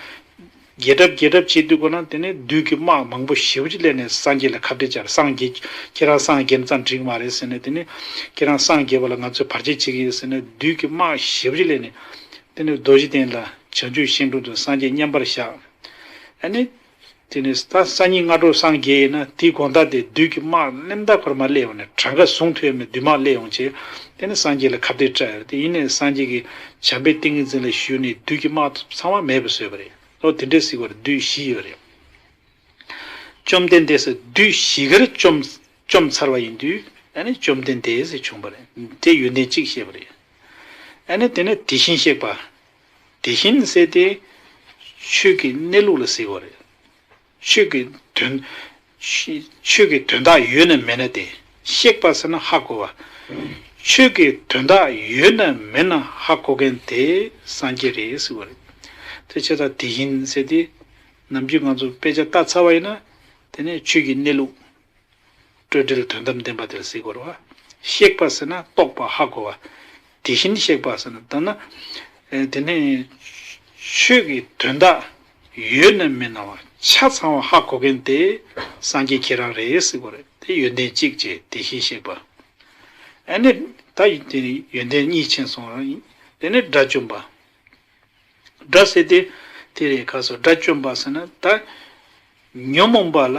རྒྱས་གྲབས་རྒྱས་གྲབས་བྱེད་དུས་སྒང་ལ་དེ་ནས་བདུད་ཀྱི་དམག་མང་པོ་ཞེ་པོ་ཅིག་སླེབས་ནས་སངས་རྒྱས་ལ་ཁ་བྲལ་བྱས། སངས་རྒྱས་ཁྱེད་རང་སངས་རྒྱས་ཙང་འགྲིག་མ་རེད་ཟེར་ནས། དེ་ནས་ཁྱེད་རང་སངས་རྒྱས་པ་ལ་ང་ཚོས་བར་ཆད་བྱེད་ཀྱི་ཡིན་ཟེར་ནས་བདུད་ཀྱི་དམག་ཞེ་པོ་ཅིག་སླེབས་ནས། དེ་ནས་རྡོ་རྗེ་གདན་ལ་བྱང་ཆུབ་ཤིང་དྲུང་དུ་སངས་རྒྱས་མཉམ་པར་བཞག། ཨ་ནི། དེ་ནས་ད་སང་ཉིན་སྔ་དྲོ་སངས་རྒྱས་ཡིན་ན་དེའི་དགོང་དག་དེ་བདུད་ཀྱི་དམག་གླེན་རྟ་འཁོར་མ་སླེབས་ཡོང་ནས་གྲངས་ཀ་བཟུང་ཐུབ་ཡ་མེད་བདུད་དམག་སླེབས་ཡོང་བྱས། དེ་ནས་སངས་རྒྱས་ལ་ཁ་གཏད་བཅག་ཡོད་རེད། དེ་ཡིན་ནའི་སངས་རྒྱས་ཀྱིས་བྱམས་པའི་ཏིང་ངེ་འཛིན་ལ་ཞུགས་ནས་བདུད་ཀྱི་དམག་ཚང་མ་མེད་པར་བཟོས་པ་རེད། ཨོ་དེ་འདྲས་ཟེར་བ་རེད། བདུད་ཞི་ཡོད་རེད། བཅོམ་ལྡན་འདས་སུ་བདུད་ཞི་གར་བཅོམ་བཅོམ་ཚར་བ་ཡིན་དུས། ཨ་ནི་བཅོམ་ལྡན་འདས་ཟེར་བྱུང་བ་རེད། དེ་ཡོན་ཏན་གཅིག་བཤད་པ་རེད། ཨ་ནི་དེ་ནས་དེ་བཞིན་གཤེགས་པ། དེ་བཞིན་ཟེར་དེ་ཆོས་ཀྱི་གནས་ལུགས་ལ་ཟེར་བ་རེད། ཆོས་ཀྱི་དོན་ཆོས་ཀྱི་དོན་དག་ཡོད་ན་མེད་ན་དེ། གཤེགས་པ་ཟེར་ན་ཧ་གོ་བ། ཆོས་ཀྱི་དོན་དག་ཡོད་ན་མེད་ན་ཧ་གོ་མཁན་དེ་སངས་རྒྱས་རེད་ཟེར་བ་རེད། དེ་བྱས་ཙང་དེ་བཞིན་ཟེར་དེ། ནམ་རྒྱུན་ང་ཚོ་དཔེ་ཆ་ལྟ་ཚར་བ་ཡིན་ན། དེ་ནས་ཆོས་ཀྱི་གནས་ལུགས། སྤྲོས་བྲལ་དོན་དམ་བདེན་པ་དེར་གཟིགས་དགོས་རེད་བ། གཤེགས་པ་ཟེར་ན་རྟོགས་པ་ཧ་གོ་བ། དེ་བཞིན་གཤེགས་པ་ཟེར་ན་ད་ན། ཨེ་དེ་ནས་ཆོས་ཀྱི་དོན་དག་ཡོད་ན་མེད་ན་བ་ཆ་ཚང་བ་ཧ་གོ་མཁན་དེ་སངས་རྒྱས་ཁྱེད་རང་རེད་གཟིགས་དགོས་རེད། དེ་ཡོན་ཏན་གཅིག་བྱས་དེ་བཞིན་གཤེགས་པ། ཨ་ནི་ད་དེ་ཡོན་ཏན་གཉིས་ཕྱིན་སོང་ར། དེ་ནས་དགྲ་བཅོམ་པ། དགྲ་ཟེར་དེ་དེ་རེད། ཁ་སོ་དགྲ་བཅོམ་པ་ཟེར་ན་ད་ཉོན་མོངས་པ་ལ་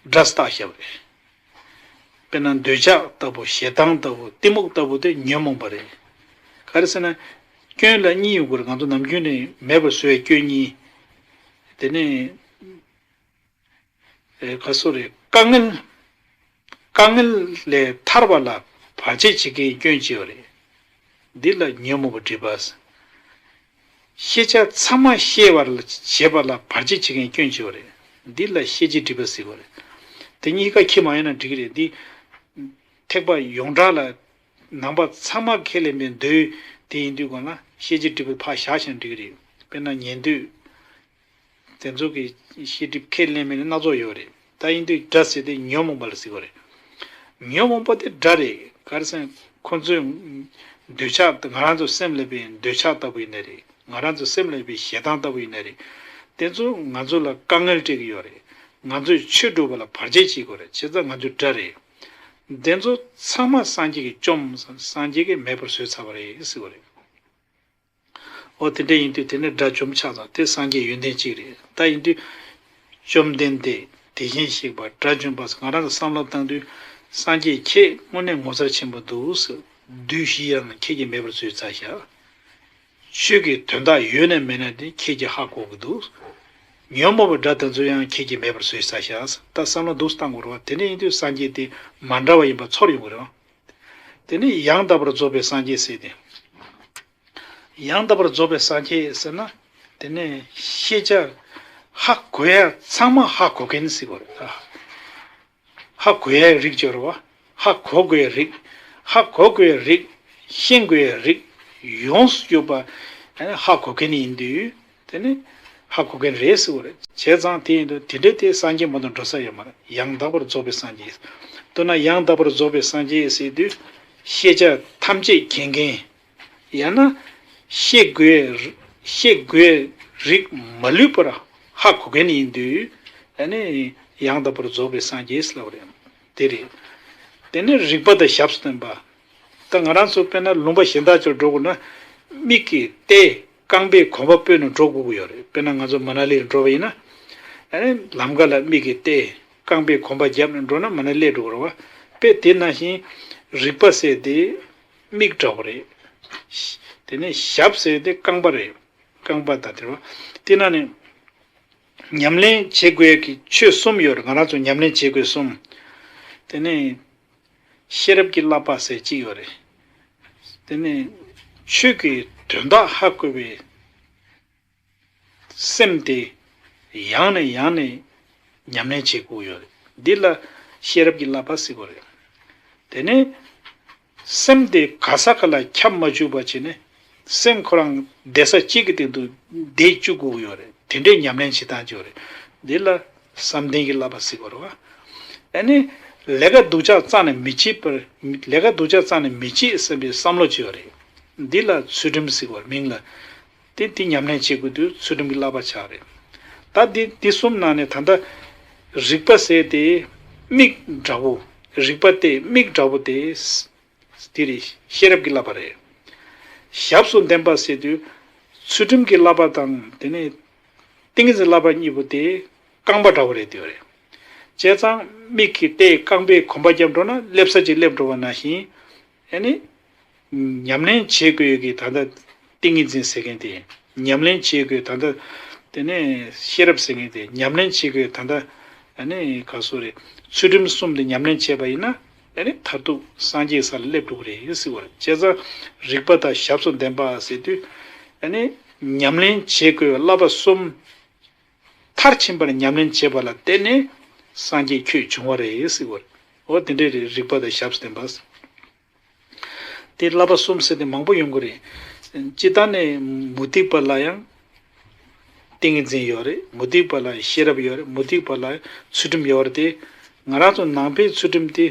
དགྲ་བཏགས་བཞག་པ་རེད། དཔེར་ན་འདོད་ཆགས་ལྟ་བུ་ཞེ་སྡང་ལྟ་བུ་གཏི་མུག་ལྟ་བུ་དེ་ཉོན་མོངས་པ་རེད། ག་རེ་ཟེར་ན། སྐྱོན་ལ་གཉིས་ཡོང་གི་རེད། ང་ཚོ་ནམ་རྒྱུན་ནས་མེད་པར་བཟོ་བའི་སྐྱོན་གཉིས། དེ་ནས། ཨེ་ག་སོ་རེད། དཀའ་ངལ། དཀའ་ངལ་ལས་ཐར་བ་ལ་བར་ཆད་བྱེད་མཁན་སྐྱོན་བྱེད་པ་རེད། འདི་ལ་ཉོན་མོངས་པ་སྒྲིབ་པ། ཤེས་བྱ་ཚང་མ་ཤེས་པར་བྱེད་པ་ལ་བར་ཆད་བྱེད་མཁན་སྐྱོན་བྱེད་པ་རེད། འདི་ལ་ཤེས་བྱའི་སྒྲིབ་པ་ཟེར་བ་རེད། དེ་གཉིས་ཀ་ཁྱེར་མ་ཡོང་ན་འགྲིག་གི་རེད། འདི་ཐེག་པ་ཡོངས་གྲགས་ལ་ནང་པ་ཚང་མ་ཁས་ལེན་པའི་མདོ་དེ་ཡིན་དུས་སྒང་ལ་ཤེས་བྱའི་སྒྲིབ་པ་ཕར་བཞག་བཞག་ན་འགྲིག་གི་རེད། དཔེར་ན་ཉན་ཐོས། དེ་ཚོ་གི་ཤེས་སྒྲིབ་ཁས་ལེན་མེད་ན་སྣ་ཚོགས་ཡོད་རེད། ད་ཡིན་དུས་དགྲ་ཟེར་དེ་ཉོན་མོངས་པ་ལ་ཟེར་བ་རེད། ཉོན་མོངས་པ་དེ་དགྲ་རེད། ག་རེ་ཟེར་ན་ཁོ་ཚོའི་འདོད་ཆགས་ང་རང་ཚོ་སེམས་ལ་བའི་འདོད་ཆགས་ལྟ་བུ་ཡིན་ནའི་རེད། ང་རང་ཚོ་སེམས་ལ་བའི་ཞེ་སྡང་ལྟ་བུ་ཡིན་ནའི་རེད། དེ་ཚོ་ང་ཚོ་ལ་དཀའ་ངལ་སྤྲད་ཀྱི་ཡོད་རེད། ང་ཚོས་ཆོས་སྒྲུབ་པ་ལ་བར་ཆད་བྱེད་དགོས་རེད། བྱས་ཙང་ང་ཚོ་དགྲ་རེད། དེ་ཚོ་ཚང་མ་སངས་རྒྱས་ཀྱིས་བཅོམ། སངས་རྒྱས་ཀྱིས་མེད་པར་བཟོས་ཚར་བ་རེད་ཟེར་བ་རེད། འོ་དེ་འདྲ་ཡིན་དུས་དེ་ནི་དགྲ་བཅོམ་ཆགས་ཙང་དེ་སངས་རྒྱས་ཡོན་ཏན་གཅིག་རེད། ད་ཡིན་དུས་བཅོམ་ལྡན་འདས་དེ་བཞིན་གཤེགས་པ་དགྲ་བཅོམ་པ་ང་རང་ཚོ་བསམ་བློ་བཏང་དུས་སངས་རྒྱས་ཁྱེད་དངོས་གནས་ངོ་མཚར་ཆེན་པོ་འདུག་ཟེར། བདུད་བཞི་ཡང་ཁྱེད་ཀྱིས་མེད་པར་བཟོས་ཚར་ཤག། ཆོས་ཀྱི་དོན་དག་ཡོད་ན་མེད་ན་དེ་ཁྱེད་ཀྱིས་ཧ་གོ་གི་འདུག། ཉོན་མོངས་པའི་དགྲ་དེ་ཚོ་ཡང་ཁྱེད་ཀྱིས་མེད་པར་བཟོས་ཚར་ཤག། ད་བསམ་བློ་འདུག་བཏང་དགོས་རེད་བ། དེ་ནས་ཡིན་དུས་སངས་རྒྱས་དེ་མ་འདྲ་བ་ཡིན་པ་ཚོར་ཡོང་གི་རེད་བ། དེ་ནས་ཡང་དག་པར་རྫོགས་པའི་སངས་རྒྱས་ཟེར་ཏེ། ཡང་དག་པར་རྫོགས་པའི་སངས་རྒྱས་ཟེར་ན། དེ་ནས་ཤེས་བྱ་ཧ་གོ་ཡ་ཚང་མ་ཧ་གོ་མཁན་ཟེར་བ་རེད། ཧ་གོ་ཡའི་རིགས་ཅིག་ཡོད་རེད་བ། ཧ་གོ་དགོས་ཡའི་རིགས། ཧ་གོ་དགོས་ཡའི་རིགས། ཤེས་དགོས་ཡའི་རིགས། ཡོངས་སུ་གྱུར་པ། ཨ་ནི་ཧ་གོ་མཁན་ཡིན་དུས་དེ་ནི་ཧ་གོ་མཁན་རེད་ཟེར་བ་རེད། བྱས་ཙང་དེ་ཡིན་དུས་དེ་འདྲའི་དེ་སངས་རྒྱས་མ་གཏོགས་འགྲོ་ས་ཡོད་མ་རེད། ཡང་དག་པར་རྫོགས་པའི་སངས་རྒྱས། མདོར་ན་ཡང་དག་པར་རྫོགས་པའི་སངས་རྒྱས་ཟེར་དུས་ཤེས་བྱ་ཐམས་ཅད་མཁྱེན་མཁན། ཡང་ན་ཤེས་དགོས། ཤེས་དགོས་རིགས་མ་ལུས་པར་ཧ་གོ་མཁན་ཡིན་དུས་ཨ་ནི་ཡང་དག་པར་རྫོགས་པའི་སངས་རྒྱས་ལབ་རེད། དེ་རེད། དེ་ནས་རིག་པ་དང་ཞབས་སུ་ལྡན་པ། ད་ང་རང་ཚོ་དཔེར་ན་ལུང་པ་གཞན་དག་ཅིག་འགྲོ་དགོས་ན། མིག་གིས་བལྟས་རྐང་པས་གོམ་པ་སྤོས་ནས་འགྲོ་དགོས་ཀྱི་ཡོད་རེད། དཔེར་ན་ང་ཚོ་མ་ན་ལི་འགྲོ་བ་ཡིན་ན། ཨ་ནི་ལམ་ཁ་ལ་མིག་གིས་བལྟས་རྐང་པས་གོམ་པ་བརྒྱབ་ནས་འགྲོ་ན་མ་ན་ལི་སླེབས་འགྲོ་གི་རེད་བ། དཔེ་དེ་ནང་བཞིན་རིག་པ་ཟེར་དེ་མིག་འདྲ་བོ་རེད། དེ་ནས་ཞབས་ཟེར་དེ་རྐང་པ་རེད། རྐང་པ་དང་དེ་རེད་བ། དེ་ནང་ནས་ཉམས་ལེན་བྱེད་དགོས་ཀྱི་ཆོས་གསུམ་ཡོད་རེད། ང་རང་ཚོ་ཉམས་ལེན་བྱེད་དགོས་གསུམ། དེ་ནས་ཤེས་རབ་ཀྱི་བསླབ་པ་ཟེར་གཅིག་ཡོད་རེད། དེ་ནས་ཆོས་ཀྱི་དོན་དག་ཧ་གོ་བའི་སེམས་དེ་ཡང་ནས་ཡང་ནས་ཉམས་ལེན་བྱེད་དགོས་ཡོད་རེད། འདི་ལ་ཤེས་རབ་ཀྱི་བསླབ་པ་ཟེར་གྱི་ཡོད་རེད། དེ་ནས་སེམས་དེ་ག་ས་ག་ལ་ཁྱབ་མ་བཅུག་པ་བྱས་ནས་སེམས་ཁོ་རང་བསྡད་ས་གཅིག་གི་སྟེང་དུ་བསྡད་བཅུག་དགོས་ཀྱི་ཡོད་རེད། དེ་འདྲའི་ཉམས་ལེན་བྱེད་སྟངས་ཅིག་ཡོད་རེད། འདི་ལ་བསམ་གཏན་གྱི་བསླབ་པ་ཟེར་གྱི་ཡོད་རེད་བ། ཨ་ནི་ལས་ཀ་སྡུག་ཅག་རྩ་ནས་མི་བྱེད་པར། ལས་ཀ་སྡུག་ཅག་རྩ་ནས་མི་བྱེད་བསམ་པའི་བསམ་བློ་ཅིག་ཡོད་རེད། འདི་ལ་ཚུལ་ཁྲིམས་ཟེར་གྱི་ཡོད་རེད། མིང་ལ། དེ་དེ་ཉམས་ལེན་བྱེད་དགོས་དུས་ཚུལ་ཁྲིམས་ཀྱི་བསླབ་པ་ཆགས་རེད། ད་འདི་འདི་གསུམ་ནང་ནས་ད་ལྟ་རིག་པ་ཟེར་དེ་མིག་འདྲ་བོ། རིག་པ་སྟེ་མིག་འདྲ་བོ་དེ་དེ་རེད། ཤེས་རབ་ཀྱི་བསླབ་པ་རེད། ཞབས་སུ་ལྡན་པ་ཟེར་དུས་ཚུལ་ཁྲིམས་ཀྱི་བསླབ་པ་དང་དེ་ནས་ཏིང་ངེ་འཛིན་བསླབ་པ་གཉིས་པོ་དེ་རྐང་པ་འདྲ་བོ་རེད་དེ་རེད། བྱས་ཙང་མིག་གིས་བལྟས་རྐང་པས་གོམ་པ་བརྒྱབ་འགྲོ་ན་སླེབས་ས་ཅིག་སླེབས་འགྲོ་བ་ནང་བཞིན། ཨ་ནི། ཉམས་ལེན་བྱེད་དགོས་ཀྱི་ད་ལྟ་ཏིང་ངེ་འཛིན་ཟེར་མཁན་དེ། ཉམས་ལེན་བྱེད་དགོས་ད་ལྟ། དེ་ནས་ཤེས་རབ་ཟེར་མཁན་དེ་ཉམས་ལེན་བྱེད་དགོས་ད་ལྟ། ཨ་ནི་ག་སོ་རེད། ཚུལ་ཁྲིམས་གསུམ་དེ་ཉམས་ལེན་བྱས་པ་ཡིན་ན། ཨ་ནི་མཐར་ཐུག་སངས་རྒྱས་ས་ལ་སླེབས་འགྲོ་གི་རེད་ཟེར་བ་རེད། བྱས་ཙང་རིག་པ་དང་ཞབས་སུ་ལྡན་པ་ཟེར་དུས། ཨ་ནི་ཉམས་ལེན་བྱེད་དགོས་བསླབ་པ་གསུམ། མཐར་ཕྱིན་པར་ཉམས་ལེན་བྱེད་པ་ལ་བརྟེན་ནས་སངས་རྒྱས་ཁྱོད་འབྱུང་བ་རེད་ཟེར་བ་རེད། འོ་དེ་འདྲས་རེད། རིག་པ་དང་ཞབས་སུ་ལྡན་པ། དེ་བསླབ་པ་གསུམ་ཟེར་དེ་མང་པོ་ཡོང་གི་རེད། སྤྱིར་བཏང་ནས་མུ་སྟེགས་པ་ལ་ཡང་ཏིང་ངེ་འཛིན་ཡོད་རེད། མུ་སྟེགས་པ་ལ་ཡང་ཤེས་རབ་ཡོད་རེད། མུ་སྟེགས་པ་ལ་ཡང་ཚུལ་ཁྲིམས་ཡོད་རེད་དེ། ང་རང་ཚོ་ནང་པའི་ཚུལ་ཁྲིམས་དེ་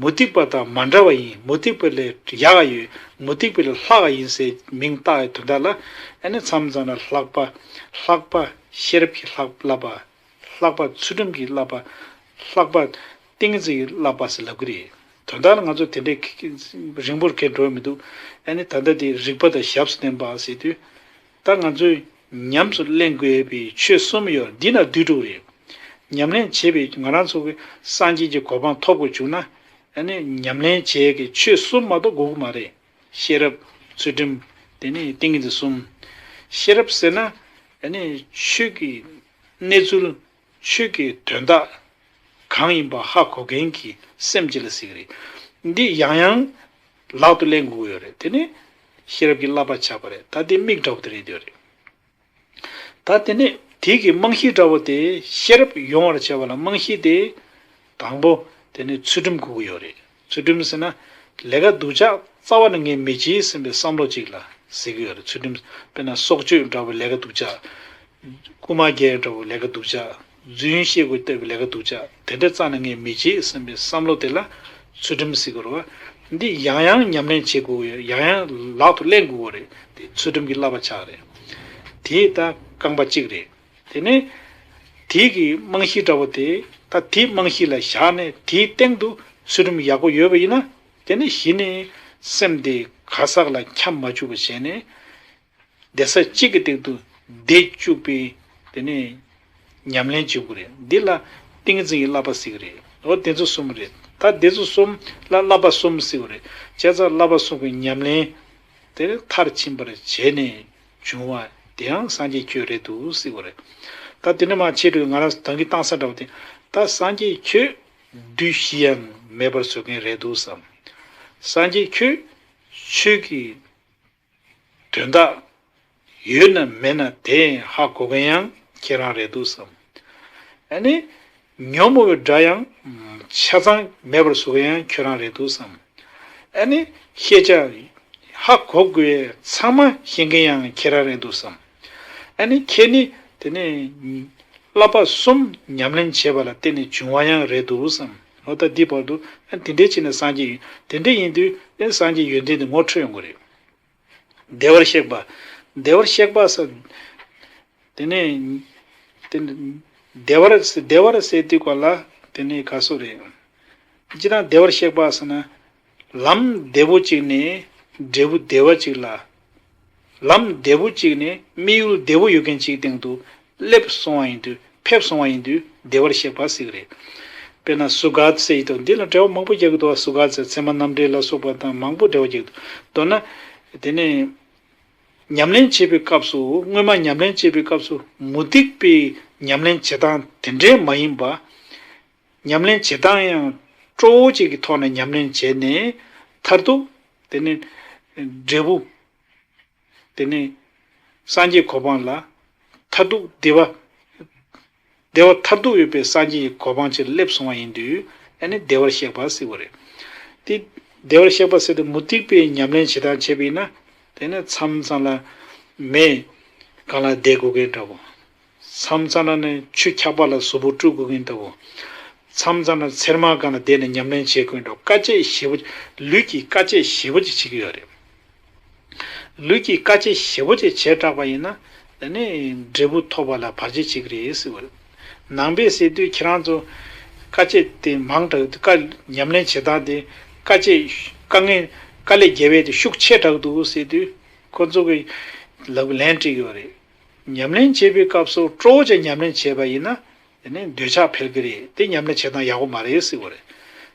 མུ་སྟེགས་པ་དང་མ་འདྲ་བ་ཡིན། མུ་སྟེགས་པ་ལས་ཡག་ག་ཡོད། མུ་སྟེགས་པ་ལས་ལྷག་ག་ཡིན་ཟེར་མིང་བཏགས་ཡོད་དོན་དག་ལ། ཨ་ནི་མཚམས་མཚམས་ལ་ལྷག་པ། ལྷག་པ་ཤེས་རབ་ཀྱི་ལྷག་བསླབ་པ། ལྷག་པ་ཚུལ་ཁྲིམས་ཀྱི་བསླབ་པ། ལྷག་པ་ཏིང་ངེ་འཛིན་གྱི་བསླབ་པ་ཟེར་ལབ་ཀྱི་རེད། དོན་དག་ལ་ང་ཚོ་དེ་འདྲའི་རིང་པོར་ཁས་འགྲོ་མི་འདུག་ཨ་ནི་ད་ལྟ་དེ་རིག་པ་དང་ཞབས་སུ་ལྡན་པ་ཟེར་དུས། ད་ང་ཚོས་ཉམས་སུ་ལེན་དགོས་པའི་ཆོས་གསུམ་ཡོད། འདི་ན་བསྡུས་འགྲོ་གི་རེད། ཉམས་ལེན་བྱེད་པའི་ང་རང་ཚོ་གི་སངས་རྒྱས་ཀྱི་གོ་འཕང་ཐོབ་དགོས་བྱུང་ན། ཨ་ནི་ཉམས་ལེན་བྱེད་ཀྱི་ཆོས་གསུམ་མ་གཏོགས་དགོས་ཀྱི་མ་རེད། ཤེས་རབ། ཚུལ་ཁྲིམས། དེ་ནས་ཏིང་ངེ་འཛིན་གསུམ། ཤེས་རབ་ཟེར་ན། ཨ་ནི་ཆོས་ཀྱི་གནས་ཚུལ། ཆོས་ཀྱི་དོན་དག་གང་ཡིན་པ་ཧ་གོ་མཁན་གྱི་སེམས་ཅིག་ལ་ཟེར་གྱི་རེད། འདི་ཡང་ཡང་ལག་ཏུ་ལེན་དགོས་ཀྱི་ཡོད་རེད། དེ་ནི་ཤེས་རབ་ཀྱི་བསླབ་པ་ཆགས་པ་རེད། ད་དེ་མིག་འདྲ་བོ་དེ་རེད་དེ་རེད། ད་དེ་ནས་དེ་གི་རྨང་གཞི་འདྲ་བོ་དེ་ཤེས་རབ་ཡོང་བར་བྱ་བ་ལ་རྨང་གཞི་དེ། དང་པོ་དེ་ནི་ཚུལ་ཁྲིམས་དགོས་ཀྱི་ཡོད་རེད། ཚུལ་ཁྲིམས་ཟེར་ན་ལས་ཀ་སྡུག་ཅག་རྩ་བ་ནས་ངས་མི་བྱེད་བསམ་པའི་བསམ་བློ་ཅིག་ལ་ཟེར་གྱི་ཡོད་རེད། ཚུལ་ཁྲིམས། དཔེར་ན་སྲོག་གཅོད་འདྲ་བོ་ལས་ཀ་སྡུག་ཅག་རྐུན་མ་རྒྱག་འདྲ་བོ་ལས་ཀ་སྡུག་ཅག་རྫུན་བཤད་དགོས་ལྟ་བུའི་ལས་ཀ་སྡུག་ཅག་དེ་འདྲ་རྩ་ནས་ངས་མི་བྱེད་བསམ་པའི་བསམ་བློ་དེ་ལ་ཚུལ་ཁྲིམས་ཟེར་གྱི་རེད་བ། འདི་ཡང་ཡང་ཉམས་ལེན་བྱེད་དགོས་ཀྱི་ཡོད། ཡང་ཡང་ལག་ཏུ་ལེན་དགོས་ཀྱི་རེད། དེ་ཚུལ་ཁྲིམས་ཀྱི་བསླབ་པ་ཆགས་རེད། དེ་ད་རྐང་པ་གཅིག་རེད། དེ་ནས་དེ་གི་རྨང་གཞི་འདྲ་བོ་དེ། ད་དེ་རྨང་གཞི་ལ་བཞག་ནས་དེའི་སྟེང་དུ་ཚུལ་ཁྲིམས་ཡག་པོ་ཡོད་པ་ཡིན་ན། དེ་ནས་གཞི་ནས་སེམས་དེ་ག་ས་ག་ལ་ཁྱབ་མ་བཅུག་པ་བྱས་ནས། བསྡད་ས་གཅིག་གི་སྟེང་དུ་བསྡད་བཅུག་པའི་དེ་ནས་ཉམས་ལེན་བྱེད་དགོས་རེད། འདི་ལ་ཏིང་འཛིན་གྱི་བསླབ་པ་ཟེར་གྱི་རེད། འོ་དེ་ཚོ་གསུམ་རེད། ད་དེ་ཚོ་གསུམ་ལ་བསླབ་པ་གསུམ་ཟེར་གྱི་རེད། བྱས་ཙང་བསླབ་པ་གསུམ་གྱི་ཉམས་ལེན་དེ་མཐར་ཕྱིན་པར་བྱས་ནས་བྱུང་བ་དེའང་སངས་རྒྱས་ཁྱོད་རེད་འདུག་ཟེར་གྱི་རེད། ད་དེ་ནས་མར་ཕྱིན་དུས་ང་རང་ཚོ་ད་གིན་བཏང་ས་འདྲ་བོ་དེ། ད་སངས་རྒྱས་ཁྱོད་བདུད་བཞི་ཡང་མེད་པར་བཟོ་མཁན་རེད་འདུག་བསམ། སངས་རྒྱས་ཁྱོད་ཆོས་ཀྱི་དོན་དག་ཡོད་ན་མེད་ན་དེ་ཧ་གོ་མཁན་ཡང་ཁྱེད་རང་རེད་འདུག་བསམ། ཨ་ནི་ཉོན་མོངས་པའི་དགྲ་ཡང་ཆ་ཚང་མེད་པར་བཟོ་མཁན་ཡང་ཁྱོད་རང་རེད་འདུག་བསམ། ཨ་ནི་ཤེས་བྱ་ཧ་ ཧ་གོ་དགོས་ཚང་མ་ཤེས་མཁན་ཡང་ཁྱེད་རང་རེད་འདུག་བསམ། ཨ་ནི་ཁྱེད་ནི་དེ་ནས་བསླབ་པ་གསུམ་ཉམས་ལེན་བྱས་པ་ལ་བརྟེན་ནས་བྱུང་བ་ཡང་རེད་འདུག་བསམ། འོ་ད་འདི་བར་དུ་ཨ་དེ་འདྲའི་བྱས་ནས་སངས་རྒྱས་ཡིན། དེ་འདྲ་ཡིན་དུས་ཨ་སངས་རྒྱས་ཡོན་ཏན་དེ་ངོ་འཕྲོད་ཡོང་གི་རེད། བདེ་བར་གཤེགས་པ། བདེ་བར་གཤེགས་པ་ཟེར། དེ་ནས་དེ་ནས་བདེ་བར་བདེ་བར་ཟེར་དུས་ག་ལ་དེ་ནས་ག་སོ་རེད། སྤྱིར་བཏང་བདེ་བར་གཤེགས་པ་ཟེར་ན། ལམ་བདེ་པོ་གཅིག་ནས་འབྲས་བུ་བདེ་བ་གཅིག་ལ། ལམ་བདེ་པོ་གཅིག་ནས་དམིགས་ཡུལ་བདེ་པོ་ཡོད་མཁན་གཅིག་སྟེང་དུ་སླེབས་སོང་བ་ཡིན་དུས་ཕེབས་སོང་བ་ཡིན་དུས་བདེ་བར་གཤེགས་པ་ཟེར་གི་རེད། དཔེར་ན་སུ་ག་ཏ་ཟེར་ཡི་འདུག་འདི་ལ་འགྲེལ་བ་མང་པོ་རྒྱག་གི་འདུག་སུ་ག་ཏ་ཟེར་ཚད་མ་རྣམ་འགྲེལ་ལ་སོགས་པ་དང་མང་པོ་འགྲེལ་བ་རྒྱག་གི་འདུག་མདོར་ན། དེ་ནས་ཉམས་ལེན་བྱེད་པའི་སྐབས་སུ་སྔོན་མ་ཉམས་ལེན་བྱེད་པའི་སྐབས་སུ་མུ་སྟེགས་པའི་ཉམས་ལེན་བྱེད་སྟངས་དེ་འདྲའི་མ་ཡིན་པ། ཉམས་ལེན་བྱེད་སྟངས་ཡང་སྤྲོ་བོ་གཅིག་གི་ཐོག་ནས་ཉམས་ལེན་བྱས་ནས་མཐར་ཐུག་དེ་ནི་འབྲས་བུ། དེ་ནི་སངས་རྒྱས་གོ་འཕང་ལ་མཐར་ཐུག་བདེ་བ། བདེ་བ་མཐར་ཐུག་ཡོད་པའི་སངས་རྒྱས་ཀྱི་གོ་འཕང་ཅིག་སླེབས་སོང་བ་ཡིན་དུས་ཨ་ནི་བདེ་བར་གཤེགས་པ་ཟེར་བ་རེད། དེ་བདེ་བར་གཤེགས་པ་ཟེར་དུས་མུ་སྟེགས་པའི་ཉམས་ལེན་བྱེད་སྟངས་བྱས་པ་ཡིན་ན་དེ་ནི་མཚམས་མཚམས་ལ་མེ་སྒང་ལ་བསྡད་དགོས་མཁན་འདྲ་བོ། མཚམས་མཚམས་ལ་ནི་ཆུ་འཁྱག་པ་ལ་གཟུགས་པོ་བཀྲུ་དགོས་མཁན་འདྲ་བོ། མཚམས་མཚམས་ལ་ཚེར་མ་སྒང་ལ་བསྡད་ནས་ཉམས་ལེན་བྱེད་དགོས་འདྲ་བོ། དཀའ་སྤྱད་ཞེ་པོ། ལུས་ཀྱི་དཀའ་སྤྱད་ཞེ་པོ་ཅིག་བྱེད་ཀྱི་ཡོད་རེད། ལུས་ཀྱི་དཀའ་སྤྱད་ཞེ་པོ་ཅིག་བྱས་དྲགས་པ་ཡིན་ན་དེ་ནི་འབྲས་བུ་ཐོབ་པ་ལ་བར་ཆད་བྱེད་ཀྱི་རེད་ཟེར་བ་རེད། ནང་པས་ཟེར་དུས་ཁྱེད་རང་ཚོ་དཀའ་སྤྱད་དེ་མང་དྲགས་འདུག་དཀའ་ཉམས་ལེན་བྱེད་སྟངས་དེ་དཀའ་སྤྱད་དཀའ་ངལ་དཀའ་ལས་བརྒྱབ་པས་དེ་ཤུགས་ཆེ་དྲགས་འདུག་ཟེར་དུས་ཁོ་ཚོ་གི་ལབ་ལན་སྤྲད་ཀྱི་ཡོད་རེད། ཉམས་ལེན་བྱེད་པའི་སྐབས་སུ་སྤྲོ་བོ་ཅན་ཉམས་ལེན་བྱས་པ་ཡིན་ན་དེ་ནི་འདོད་ཆགས་འཕེལ་གྱི་རེད། དེ་ཉམས་ལེན་བྱེད་སྟངས་ཡག་པོ་མ་རེད་ཟེར་བ་རེད།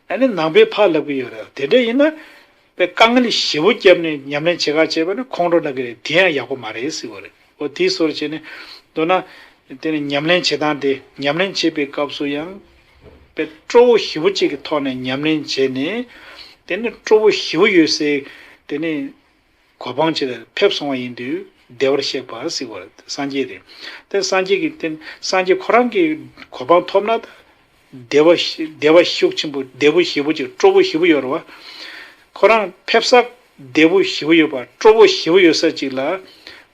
ཨ་ནི་ནང་པའི་ཕར་ལབ་ཀྱི་ཡོད་རེད། དེ་འདྲ་ཡིན་ན་དཔེ་དཀའ་ངལ་ཞེ་པོ་བརྒྱབ་ནས་ཉམས་ལེན་བྱེད་ག་བྱས་པ་ནི་ཁོང་ཁྲོ་ལབ་ཀྱི་རེད། དེ་ཡང་ཡག་པོ་མ་རེད་ཟེར་བ་རེད། འོ་དེའི་སོར་བྱས་ནས་མདོར་ན་དེ་ནི་ཉམས་ལེན་བྱེད་སྟངས་དེ་ཉམས་ལེན་བྱེད་པའི་སྐབས་སུ་ཡང་དཔེ་སྤྲོ་བོ་ཞེ་པོ་ཅིག་གི་ཐོག་ནས་ཉམས་ལེན་བྱས་ནས་དེ་ནི་སྤྲོ་བོ་ཞེ་པོ་ཡོད་སའི་དེ་ནི། གོ་འཕང་ཅིག་ལ་ཕེབས་སོང་བ་ཡིན་དུས་བདེ་བར་གཤེགས་པ་ཟེར་བ་རེད། སངས་རྒྱས་རེད། དེ་སངས་རྒྱས་ཀྱི་རྟེན་སངས་རྒྱས་ཁོ་རང་གི་གོ་འཕང་ཐོབ་ན་ད་བདེ་བ་ཞི་བདེ་བ་ཤུགས་ཆེན་པོ་བདེ་པོ་ཞེ་པོ་ཅིག་སྤྲོ་པོ་ཞེ་པོ་ཡོད་རེད་བ། ཁོ་རང་ཕེབས་ས་བདེ་པོ་ཞེ་པོ་ཡོད་པ་སྤྲོ་པོ་ཞེ་པོ་ཡོད་ས་ཅིག་ལ་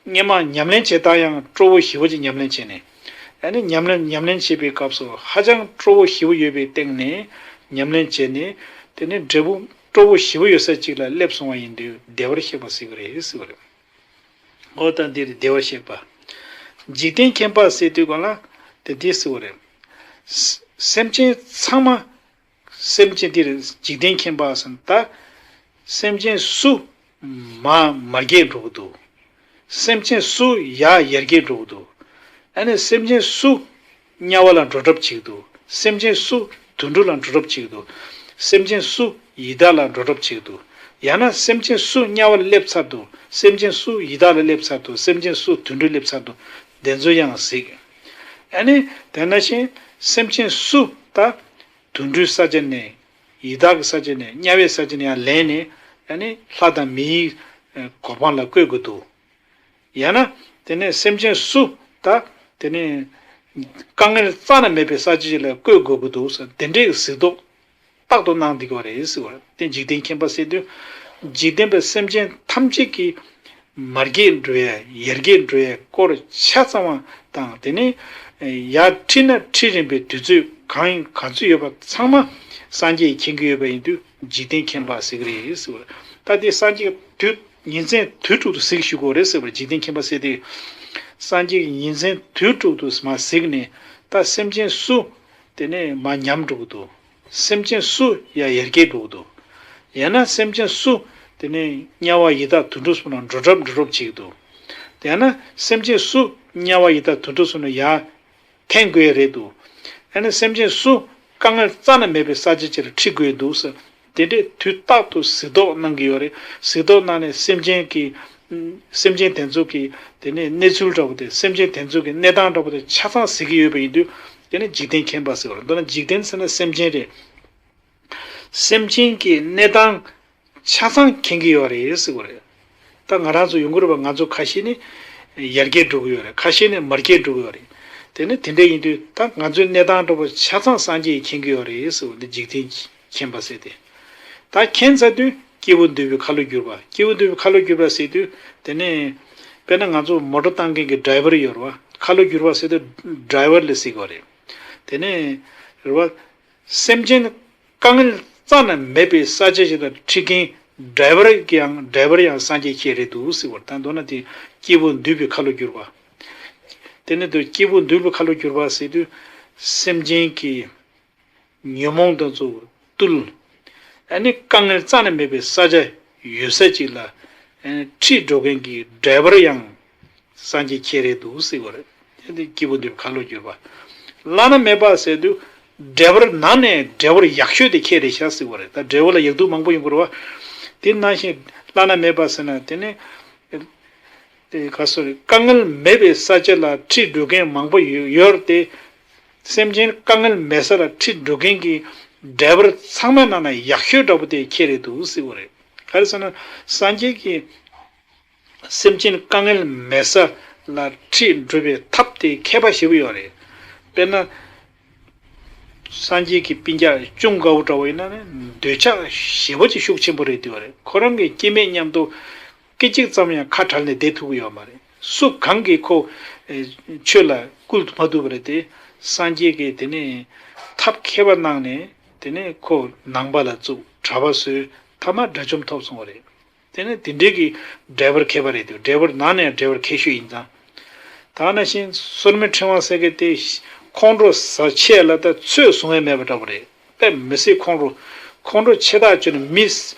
སྔོན་མ་ཉམས་ལེན་བྱེད་སྟངས་ཡང་སྤྲོ་པོ་ཞེ་པོ་ཅིག་ཉམས་ལེན་བྱས་ནས་ཨ་ནི་ཉམས་ལེན་ཉམས་ལེན་བྱེད་པའི་སྐབས་སུ་ཧ་ཅང་སྤྲོ་པོ་ཞེ་པོ་ཡོད་པའི་སྟེང་ནས་ཉམས་ལེན་བྱས་ནས་དེ་ནས་འབྲས་བུ། སྤྲོ་པོ་ཞེ་པོ་ཡོད་ས་ཅིག་ལ་སླེབས་སོང་བ་ཡིན་དུས་བདེ་བར་གཤེགས་པ་ཟེར་གི་རེད་ཟེར་བ་རེད། འོ་ད་འདིར་བདེ་བར་གཤེགས་པ། འཇིག་རྟེན་མཁྱེན་པ་ཟེར་དུས་གང་ལ་དེ་འདི་ཟེར་བ་རེད། ས་སེམས་ཅན་ཚང་མ་སེམས་ཅན་འདིར་འཇིག་རྟེན་མཁྱེན་པ་ཟེར་ན་ད་སེམས་ཅན་སུ་མ་མ་རྒྱས་འགྲོ་གི་འདུག་སེམས་ཅན་སུ་ཡར་ཡར་རྒྱས་འགྲོ་གི་འདུག་ཨ་ནི་སེམས་ཅན་སུ་དམྱལ་བ་ལ་འགྲོ་གྲབས་བྱེད་ཀྱི་འདུག་སེམས་ཅན་སུ་དུད་འགྲོ་ལ་འགྲོ་གྲབས་བྱེད་ཀྱི་འདུག་སེམས་ཅན་སུ་ཡི་དྭགས་ལ་འགྲོ་གྲབས་བྱེད་ཀྱི་འདུག་ཡང་ན་སེམས་ཅན་སུ་དམྱལ་བ་ལ་སླེབས་ཚར་འདུག་སེམས་ཅན་སུ་ཡི་དྭགས་ལ་སླེབས་ཚར་འདུག་སེམས་ཅན་སུ་དུད་འགྲོ་སླེབས་ཚར་འདུག་དེ་ཚོ་ཡང་གཟིགས། ཨ་ནི་དེ་ནང་བཞིན་སེམས་ཅན་སུ་ད་དུད་འགྲོའི་ས་ཆ་ནས་ཡི་དྭགས་ཀྱི་ས་ཆ་ནས་དམྱལ་བའི་ས་ཆ་ནས་ཡང་ལེན་ནས་ཨ་ནི་ལྷ་དང་མིའི་གོ་འཕང་ལ་བཀོད་དགོས་འདུག་ཡང་ན་དེ་ནས་སེམས་ཅན་སུ་ད་དེ་ནས་དཀའ་ངལ་རྩ་ནས་མེད་པའི་ས་ཆ་ཞིག་ལ་བཀོད་དགོས་ཀྱི་འདུག་ཟེར་དེ་འདྲའི་གཟིགས་རྟོག་རྟག་ཏུ་གནང་བསྡད་ཀྱི་ཡོད་རེད་ཟེར་བ་དེ་འཇིག་རྟེན་མཁྱེན་པ་ཟེར་དུས་འཇིག་རྟེན་པའི་སེམས་ཅན་ཐམས་ཅད་ཀྱི་མར་གྱེས་འགྲོ་ཡ་ཡར་གྱེས་འགྲོ་ཡའི་སྐོར་ཆ་ཚང་བ་དང་དེ་ནས་ཡར་ཁྲིད་ན་ཁྲིད་རན་པའི་དུས་ཚོད་གང་ཡིན་ག་ཚོད་ཡོད་པ་ཚང་མ་སངས་རྒྱས་ཀྱིས་མཁྱེན་གྱི་ཡོད་པ་ཡིན་དུས་འཇིག་རྟེན་མཁྱེན་པ་ཟེར་གྱི་རེད་ཟེར་བ་ད་དེ་སངས་རྒྱས་དུས། ཉིན་མཚན་དུས་དྲུག་ཏུ་གཟིགས་ཞུ་དགོས་རེད་ཟེར་བར་འཇིག་རྟེན་མཁྱེན་པ་ཟེར་ཏེ། སངས་རྒྱས་ཀྱིས་ཉིན་མཚན་དུས་དྲུག་ཏུ་མར་གཟིགས་ནས་ད་སེམས་ཅན་སུ་དེ་ནས་མར་ཉམས་འགྲོ་གི་འདུག་སེམས་ཅན་སུ་ཡར་ཡར་རྒྱས་འགྲོ་གི་འདུག་ཡང་ན་སེམས་ཅན་སུ་དེ་ནས་དམྱལ་བ་ཡི་དྭགས་དུད་འགྲོ་གསུམ་ལ་འགྲོ་གྲབས་འགྲོ་གྲབས་བྱེད་ཀྱི་འདུག་ཡང་ན་སེམས་ཅན་སུ་དམྱལ་བ་ཡི་དྭགས་དུད་འགྲོ་གསུམ་ལ་ཡར། འཐེན་དགོས་རེད་འདུག་ཨ་ནི་སེམས་ཅན་སུ་དཀའ་ངལ་རྩ་ནས་མེད་པའི་ས་ཆ་ཅིག་ལ་ཁྲིད་དགོས་འདུག་ཟེར། དེ་འདྲའི་དུས་རྟག་ཏུ་གཟིགས་རྟོག་གནང་གི་ཡོད་རེད། གཟིགས་རྟོག་གནང་ནས་སེམས་ཅན་གྱི། སེམས་ཅན་དེ་ཚོ་གི་དེ་ནས་གནས་ཚུལ་འདྲ་པོ་དེ་སེམས་ཅན་དེ་ཚོ་གི་གནས་སྟངས་འདྲ་པོ་དེ་ཆ་ཚང་གཟིགས་ཀྱི་ཡོད་པ་ཡིན་དུས་དེ་ནི་འཇིག་རྟེན་མཁྱེན་པ་ཟེར་བ་རེད། མདོར་ན་འཇིག་རྟེན་ཟེར་ན་སེམས་ཅན་རེད། སེམས་ཅན་གྱི་གནས་སྟངས་ཆ་ཚང་མཁྱེན་གྱི་ཡོད་རེད་ཟེར་བ་རེད། ད་ང་རང་ཚོ་ཡོང་གི་རེད་པ། ང་ཚོ་ཁ་ཤས་ནི་ཡར་རྒྱས་འགྲོ་གི་ཡོད་རེད། ཁ་ཤས་ནི་མར་རྒྱས་འགྲོ་གི་ཡོད་རེད། དེ་ནི་དེ་འདྲ་ཡིན་དུས་ད་ང་ཚོའི་གནས་སྟངས་འདྲ་པོ་ཆ་ཚང་སངས་རྒྱས་ཀྱིས་མཁྱེན་གྱི་ཡོད་རེད་ཟེར་བ་འདི་འཇིག་རྟེན་མཁྱེན་པ་ཟེར་ཏེ། ད་མཁྱེན་ཚར་དུས་ སྐྱེས་བུ་འདུལ་བའི་ཁ་ལོ་བསྒྱུར་བ། སྐྱེས་བུ་འདུལ་བའི་ཁ་ལོ་བསྒྱུར་བ་ཟེར་དུས་དེ་ནས་དཔེར་ན་ང་ཚོ་མོ་ཊ་བཏང་མཁན་གྱི་ཌ་རའི་ཝར་ཡོད་རེད་བ། ཁ་ལོ་བསྒྱུར་བ་ཟེར་དུས་ཌ་རའི་ཝར་ལ་ཟེར་གྱི་ཡོད་རེད། དེ་ནས་རེད་བ། སེམས་ཅན་དཀའ་ངལ་རྩ་ནས་མེད་པའི་ས་ཆ་ཞིག་ལ་ཁྲིད་མཁན་ཌ་རའི་ཝར་ཡང་ཌ་རའི་ཝར་ཡང་སངས་རྒྱས་ཁྱེད་རེད་འདུག་ཟེར་བ་རེད། ད་མདོར་ན་དེ་སྐྱེས་བུ་འདུལ་བའི་ཁ་ལོ་བསྒྱུར་བ། དེ་ནས་དུ་སྐྱེས་བུ་འདུལ་བའི་ཁ་ལོ་བསྒྱུར་བ་ཟེར་དུས་སེམས་ཅན་གྱི་ཉོན་མོངས་དང་ཚོ་བཏུལ། ཨ་ནི་དཀའ་ངལ་རྩ་ནས་མེད་པའི་ས་ཆ་ཡོད་ས་ཅིག་ལ་ཨ་ནི་ཁྲིད་འགྲོ་མཁན་གྱི་ཌ་རའི་ཝར་ཡང་སངས་རྒྱས་ཁྱེད་རེད་འདུག་ཟེར་བ་རེད། དེ་སྐྱེས་བུ་འདུལ་བའི་ཁ་ལོ་བསྒྱུར་བ། བླ་ན་མེད་པ་ཟེར་དུས་ཌ་རའི་ཝར་ནང་ནས་ཌ་རའི་ཝར་ཡག་ཤོས་དེ་ཁྱེད་རེད་ཤག་ཟེར་བ་རེད། ད་ཌ་རའི་ཝར་ལ་ཡག་སྡུག་མང་པོ་ཡོང་གི་རེད་བ། དེ་ནང་བཞིན་བླ་ན་མེད་པ་ཟེར་ན་དེ་ནི། དེ་ག་སོ་རེད། དཀའ་ངལ་མེད་པའི་ས་ཆ་ལ་ཁྲིད་འགྲོ་མཁན་མང་པོ་ཡོད་ཡོད་རེད་དེ། སེམས་ཅན་དཀའ་ངལ་མེད་ས་ལ་ཁྲིད་འགྲོ་མཁན་གྱི་ཌ་རའི་ཝར་ཚང་མའི་ནང་ན་ཡག་ཤོས་འདྲ་པོ་དེ་ཁྱེད་རེད་འདུག་ཟེར་བ་རེད། ག་རེ་ཟེར་ན་སངས་རྒྱས་ཀྱིས་སེམས་ཅན་དཀའ་ངལ་མེད་ས་ལ་ཁྲིད་འགྲོ་བའི་ཐབས་དེ་མཁས་པ་ཞེ་པོ་ཡོད་རེད། དཔེར་ན། སངས་རྒྱས་ཀྱི་སྤུན་ཀྱག་ཅུང་དགའ་བོ་འདྲ་བོ་ཡིན་ན་ནི་འདོད་ཆགས་ཞེ་པོ་ཅིག་ཤུགས་ཆེན་པོ་རེད་འདུག་རེད། ཁོ་རང་གི་སྐྱེ་མེད་མཉམ་དུ་སྐད་ཅིག་ཙམ་ཡང་ཁ་བྲལ་ནས་བསྡད་ཐུབ་ཀྱི་ཡོད་མ་རེད། སུ་གང་གིས་ཁོ་ཆོས་ལ་བསྐུལ་མ་ཐུབ་པ་རེད་དེ། སངས་རྒྱས་ཀྱིས་དེ་ནས་ཐབས་མཁས་པ་གནང་ནས་དེ་ནས་ཁོ་ནང་པ་ལ་བཙུགས། གྲྭ་པ་བཟོས། ཐ་མ་དགྲ་བཅོམ་ཐོབ་སོང་བ་རེད། དེ་ནི་དེ་འདྲའི་གི་ཌ་རའི་ཝར་མཁས་པ་རེད་འདུག་ཌ་རའི་ཝར་ནང་ནས་ཌ་རའི་ཝར་མཁས་ཤོས་ཡིན་ཙང་། ད་ནང་བཞིན་སོར་མོའི་ཕྲེང་བ་ཟེར་མཁན་དེ་ཁོང་ཁྲོ་ཟ་ཆེད་ལ་ད་ཚོད་བཟུང་ཡས་མེད་པ་འདྲ་པོ་རེད། དཔེ་མི་སྲིད་ཁོང་ཁྲོ། ཁོང་ཁྲོ་ཆེ་ཐག་ཆོད་ནས་མི།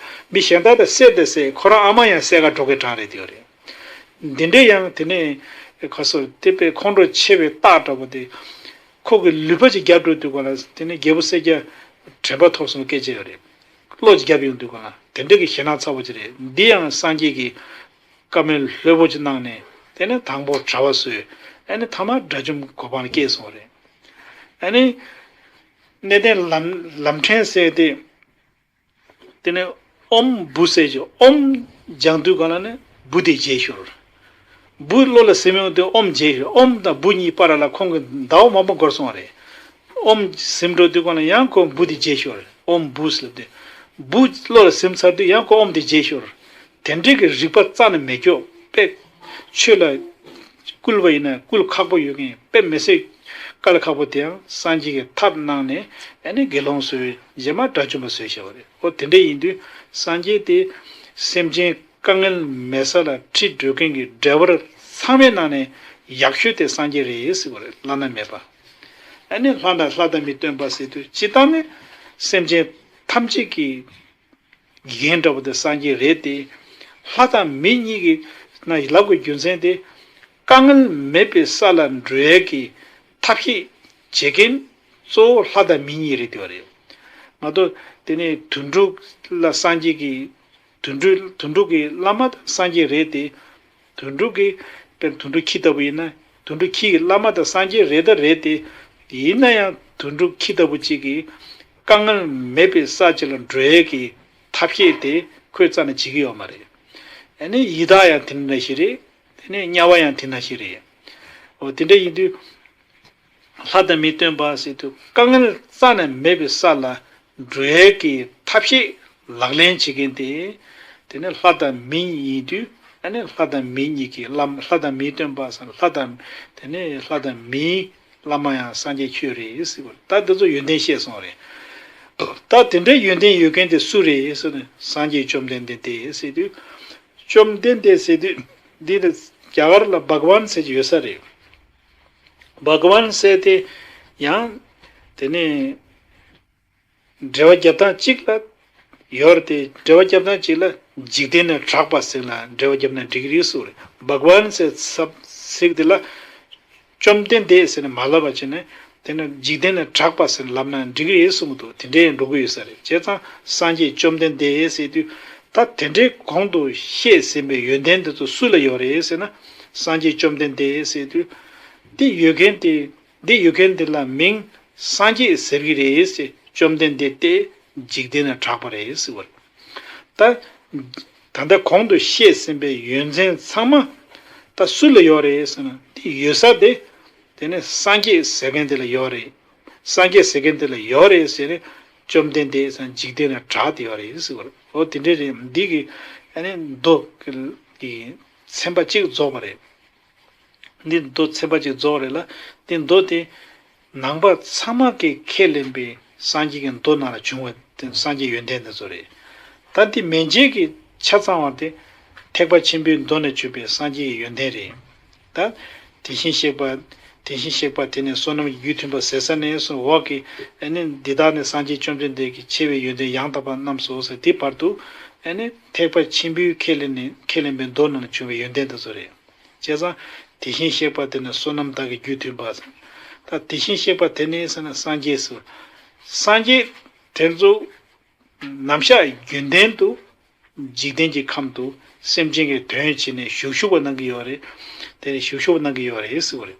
མི་གཞན་དག་དང་བསད་དེ་བསད། ཁོ་རང་ཨ་མ་ཡང་བསད་ག་འགྲོ་མཁན་གྲས་རེད་འདུག་རེད། འདི་འདྲའི་ཡང་དེ་ནས་ག་སོ་དེ་དཔེ་ཁོང་ཁྲོ་ཆེ་བའི་རྟགས་འདྲ་པོ་དེ། ཁོ་གི་ལུས་པ་ཅིག་བརྒྱབ་འགྲོ་དུས་ག་ལ་དེ་ནས་རྒྱལ་པོ་སེར་སྐྱ་དྲན་པ་ཐོབ་སོང་སྐད་ཆ་ཡོད་རེད། བློ་ཅིག་བརྒྱབ་ཡོང་དུས་ག་ལ་དེ་འདྲ་གི་ཞེད་སྣང་ཚ་པོ་ཅིག་རེད། འདི་ཡང་སངས་རྒྱས་ཀྱིས་བཀའ་མོལ་ལྷོད་པོ་ཅིག་གནང་ནས་དེ་ནས་དང་པོ་གྲྭ་པ་བཟོས། ཨ་ནི་ཐ་མ་དགྲ་བཅོམ་གོ་འཕང་ལ་སྐྱེས་སོང་རེད། ཨ་ནི་གནས་བརྟན་ལམ་ལམ་ཕྲན་ཟེར་ཏེ། དེ་ནས་ཨོཾ་བུ་ཟེར་གྱི་ཨོཾ་སྦྱང་དུས་ག་ལ་ནི་བུ་དེ་བརྗེད་ཤོར། བུ་བློ་ལ་ཟིན་ཡོང་དུས་ཨོཾ་བརྗེད་ཤོར། ཨོཾ་དང་བུ་གཉིས་བར་ལ་ཁོང་གི་ཟླ་བ་མང་པོ་འགོར་སོང་བ་རེད། ཨོཾ་ཟིན་འགྲོ་དུས་ག་ལ་ཡང་ཁོ་བུ་དེ་བརྗེད་ཤོར། ཨོཾ་བུ་ཟེར་ལབ་དུས། བུ་བློ་ལ་ཟིན་ཚར་དུས་ཡང་ཁོ་ཨོཾ་དེ་བརྗེད་ཤོར། དེ་འདྲའི་གི་རིག་པ་རྩ་ནས་མེད་ཀྱོག་དཔེ། ཆོས་ལ་བསྐུལ་བ་ཡིན་ན་བསྐུལ་ཁག་པོ་ཡོད་མཁན་དཔེ་མི་སྲིད་དཀའ་ལས་ཁག་པོ་དེའང་སངས་རྒྱས་ཀྱིས་ཐབས་གནང་ནས་ཨ་ནི་དགེ་སློང་བཟོས། རྗེས་མ་དགྲ་བཅོམ་པ་བཟོས་བཞག་པ་རེད། འོ་དེ་འདྲ་ཡིན་དུས་སངས་རྒྱས་དེ་སེམས་ཅན་དཀའ་ངལ་མེད་ས་ལ་ཁྲིད་འགྲོ་མཁན་གྱི་ཌ་རའི་ཝར་ཚང་མའི་ནང་ནས་ཡག་ཤོས་དེ་སངས་རྒྱས་རེད་ཟེར་བ་རེད། བླ་ན་མེད་པ། ཨ་ནི་ལྷ་དང་ལྷ་དང་མིའི་སྟོན་པ་ཟེར་དུས་སྤྱིར་བཏང་ནི་སེམས་ཅན་ཐམས་ཅད་ཀྱི་རྒན་འདྲ་པོ་དེ་སངས་རྒྱས་རེད་དེ། ལྷ་དང་མི་གཉིས་ཀྱི་ནང་ལབ་དགོས་རྒྱུ་མཚན་དེ། དཀའ་ངལ་མེད་པའི་ས་ལ་འགྲོ་ཡས་ཀྱི་ཐབས་ཤེས་བྱེད་མཁན་གཙོ་བོ་ལྷ་དང་མི་གཉིས་རེད་དེ་བ་རེད། མ་གཏོགས་དེ་ནས་དུད་འགྲོ་ལ་སངས་རྒྱས་ཀྱི། དུད་འགྲོ་དུད་འགྲོ་གི་བླ་མ་དང་སངས་རྒྱས་རེད་དེ། དུད་འགྲོ་གི་དཔེར་དུད་འགྲོ་ཁྱི་ལྟ་བུ་ཡིན་ན་དུད་འགྲོ་ཁྱི་ཡི་བླ་མ་དང་སངས་རྒྱས་རེད་ད་རེད་དེ། ཡིན་ན་ཡང་དུད་འགྲོ་ཁྱི་ལྟ་བུ་གཅིག་གིས་དཀའ་ངལ་མེད་པའི་ས་ཅིག་ལ་འགྲོ་ཡས་ཀྱི་ཐབས་ཤེས་དེ་ཁོས་རྩ་ནས་བྱེད་ཀྱི་ཡོད་མ་རེད། ཨ་ནི་ཡི་དྭགས་ཡང་དེ་འདྲ་ཞིག་རེད། དེ་ནས་དམྱལ་བ་ཡང་དེ་འདྲ་ཞིག་རེད། འོ་དེ་འདྲ་ཡིན་དུས། ལྷ་དང་མིའི་སྟོན་པ་ཟེར་དུས་དཀའ་ངལ་རྩ་ནས་མེད་པའི་ས་ལ་འགྲོ་ཡས་ཀྱི་ཐབས་ཤེས་ལག་ལེན་བྱེད་མཁན་དེ། དེ་ནི་ལྷ་དང་མི་ཡིན་དུས་ཨ་ནི་ལྷ་དང་མི་གཉིས་ཀྱི་བླ་མ། ལྷ་དང་མིའི་སྟོན་པ་ཟེར་ན་ལྷ་དང་། དེ་ནི་ལྷ་དང་མིའི་བླ་མ་ཡང་སངས་རྒྱས་ཁྱོད་རེད་ཟེར་བ་ད་འདི་ཚོ་ཡོན་ཏན་བཤད་སོང་རེད། ད་དེ་འདྲའི་ཡོན་ཏན་ཡོད་མཁན་དེ་སུ་རེད་ཟེར་ན་སངས་རྒྱས་བཅོམ་ལྡན་འདས་དེ་ཟེར་དུས། བཅོམ་ལྡན་འདས་ཟེར་དུས་འདི་ནི་རྒྱ་གར་ལ་བྷ་ག་ཝན་ཟེར་གྱི་ཡོད་ས་རེད། བྷ་ག་ཝན་ཟེར་དེ་ཡང་དེ་ནས་འགྲེལ་པ་རྒྱབ་སྟངས་གཅིག་ལ་ཡོད་རེད་དེ། འགྲེལ་པ་རྒྱབ་སྟངས་གཅིག་ལ་འཇིག་རྟེན་ནས་གྲགས་པ་ཟེར་ལ་འགྲེལ་པ་རྒྱབ་ན་འགྲིག་གི་རེད་གསུངས་རེད། བྷ་ག་ཝན་ཟེར་ཚབ་ཚིག་དེ་ལ་བཅོམ་ལྡན་འདས་ཟེར་ནས་མ་ལབ་པ་བྱས་ནས་དེ་ནས་འཇིག་རྟེན་ནས་གྲགས་པ་ཟེར་ལབ་ན་འགྲིག་གི་རེད་གསུངས་འདུག་དེ་འདྲའི་འགྲོ་གི་ཡོད་ས་རེད། བྱས་ཙང་སངས་རྒྱས་བཅོམ་ལྡན་འདས་ཟེར་དུས་ད་དེ་འདྲའི་གོང་དུ་བཤད་ཟིན་པའི་ཡོན་ཏན་དེ་ཚོ་སུ་ལ་ཡོད་རེད་ཟེར་ན། སངས་རྒྱས་བཅོམ་ལྡན་འདས་ཟེར་དུས་འདི་ཡོད་མཁན་དེ། འདི་ཡོད་མཁན་འདི་ལ་མིང་སངས་རྒྱས་ཟེར་གྱི་རེད་ཟེར། བཅོམ་ལྡན་འདས་དེ་འཇིག་རྟེན་ན་གྲགས་པ་རེད་ཟེར་བ་རེད། ད་ད་ལྟ་གོང་དུ་བཤད་ཟིན་པའི་ཡོན་ཏན་ཚང་མ་ད་སུ་ལ་ཡོད་རེད་ཟེར་ན། འདི་ཡོད་ས་དེ་དེ་ནི་སངས་རྒྱས་ཟེར་མཁན་དེ་ལ་ཡོད་རེད། སངས་རྒྱས་ཟེར་མཁན་དེ་ལ་ཡོད་རེད་ཟེར་ནས་ བཅོམ་ལྡན་འདས་ཟེར་འཇིག་རྟེན་ལ་གྲགས་བསྡད་ཡོད་རེད་ཟེར་བ་རེད། འོ་དེ་འདྲ་རེད། འདི་གི་ཨ་ནི་མདོ་གི་ཚན་པ་གཅིག་རྫོགས་པ་རེད། འདི་མདོ་ཚན་པ་གཅིག་རྫོགས་པ་རེད་ལ། འདི་མདོ་དེ་ནང་པ་ཚང་མ་གིས་ཁས་ལེན་པའི་སངས་རྒྱས་ཀྱི་མདོ་ནང་ལ་བྱུང་བ་དེ་སངས་རྒྱས་ཡོན་ཏན་དེ་ཚོ་རེད། ད་འདི་མན་ཆད་ཀྱི་ཆ་ཚང་བ་དེ་ཐེག་པ་ཆེན་པོའི་མདོ་ནས་བྱུང་བའི་སངས་རྒྱས་ཀྱི་ཡོན་ཏན་རེད། ད་དེ་བཞིན་གཤེགས་པ། དེ་བཞིན་གཤེགས་པ་དེ་ནི་བསོད་ནམས་ཀྱི་རྒྱུ་མཐུན་པ་ཟེར་ས་ནས་བཟུང་འོག་གི་ཨ་ནི་འདི་དག་ནི་སངས་རྒྱས་བཅོམ་ལྡན་འདས་ཀྱི་ཆེ་བའི་ཡོན་ཏན་ཡང་དག་པ་རྣམས་སོ་ཟེར། དེ་བར་དུ་ཨ་ནི་ཐེག་པ་ཆེན་པོའི་ཁས་ལེན་ནས་ཁས་ལེན་པའི་མདོ་རྣམས་ལ་བྱུང་བའི་ཡོན་ཏན་དེ་ཚོ་རེད། བྱས་ཙང་དེ་བཞིན་གཤེགས་པ་དེ་ནི་བསོད་ནམས་དག་གི་རྒྱུ་མཐུན་པ། ད་དེ་བཞིན་གཤེགས་པ་དེ་ནི་ཟེར་ན་སངས་རྒྱས་སུ། སངས་རྒྱས་དེ་ཚོ་ནམ་ཞག་རྒྱུན་ལྡན་དུ་འཇིག་རྟེན་གྱི་ཁམས་དུ་སེམས་ཅན་གྱི་དོན་བྱས་ནས་བཞུགས་བཞུགས་པ་གནང་གི་ཡོད་རེད། དེ་ནས་བཞུགས་བཞུགས་པ་གནང་གི་ཡོད་རེད་ཟེར་བ་རེད།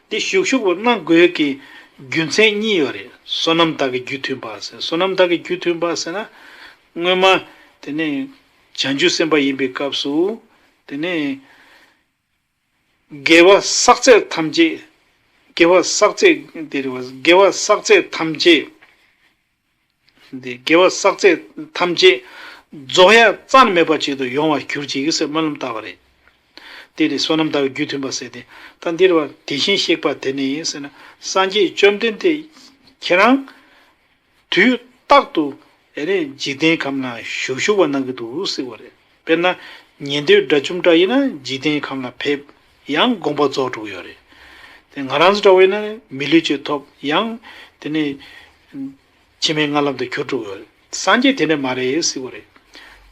འདི་བཞུགས་བཞུགས་པ་གནང་དགོས་ཀྱི་རྒྱུ་མཚན་གཉིས་ཡོད་རེད། བསོད་ནམས་དག་གི་རྒྱུ་མཐུན་པ་ཟེར། བསོད་ནམས་དག་གི་རྒྱུ་མཐུན་པ་ཟེར་ན། སྔོན་མ་དེ་ནས་བྱང་ཆུབ་སེམས་དཔའ་ཡིན་པའི་སྐབས་སུ། དེ་ནས་དགེ་བ་བསགས་ཚད་ཐམས་ཅད། དགེ་བ་བསགས་ཚད་དེ་རེད་བ། དགེ་བ་བསགས་ཚད་ཐམས་ཅད། འདི་དགེ་བ་བསགས་ཚད་ཐམས་ཅད་རྫོགས་ཡ་རྩ་ནས་མེད་པ་ཅིག་ཏུ་ཡོང་བར་གྱུར་ཅིག་ཟེར་སྨོན་ལམ་བཏབ་པ་རེད། དེ་ནི་བསོད་ནམས་དག་གི་རྒྱུ་མཐུན་པ་ཟེར་ཏེ། ད་འདིར་བ་དེ་བཞིན་གཤེགས་པ་དེ་ནི་ཟེར་ན། སངས་རྒྱས་བཅོམ་ལྡན་འདས་ཁྱེད་རང་དུས་རྟག་ཏུ་ཨེ་རེད། འཇིག་རྟེན་ཁམས་ན་བཞུགས་བཞུགས་པ་གནང་གི་འདུག་ཟེར་བ་རེད། དཔེར་ན་ཉན་ཐོས་དགྲ་བཅོམ་འདྲ་ཡིན་ན་འཇིག་རྟེན་ཁམས་ལ་ཕེབས། ཡང་དགོངས་པ་རྫོགས་འགྲོ་གི་ཡོད་རེད། དེ་ང་རང་ཚོ་འདྲ་བོ་ཡིན་ན་མི་ལུས་ཅིག་ཐོབ། ཡང་དེ་ནས་ཕྱི་མའི་སྨོན་ལམ་དུ་གྱུར་འགྲོ་གི་ཡོད་རེད། སངས་རྒྱས་དེ་འདྲ་མ་རེད་ཟེར་བ་རེད།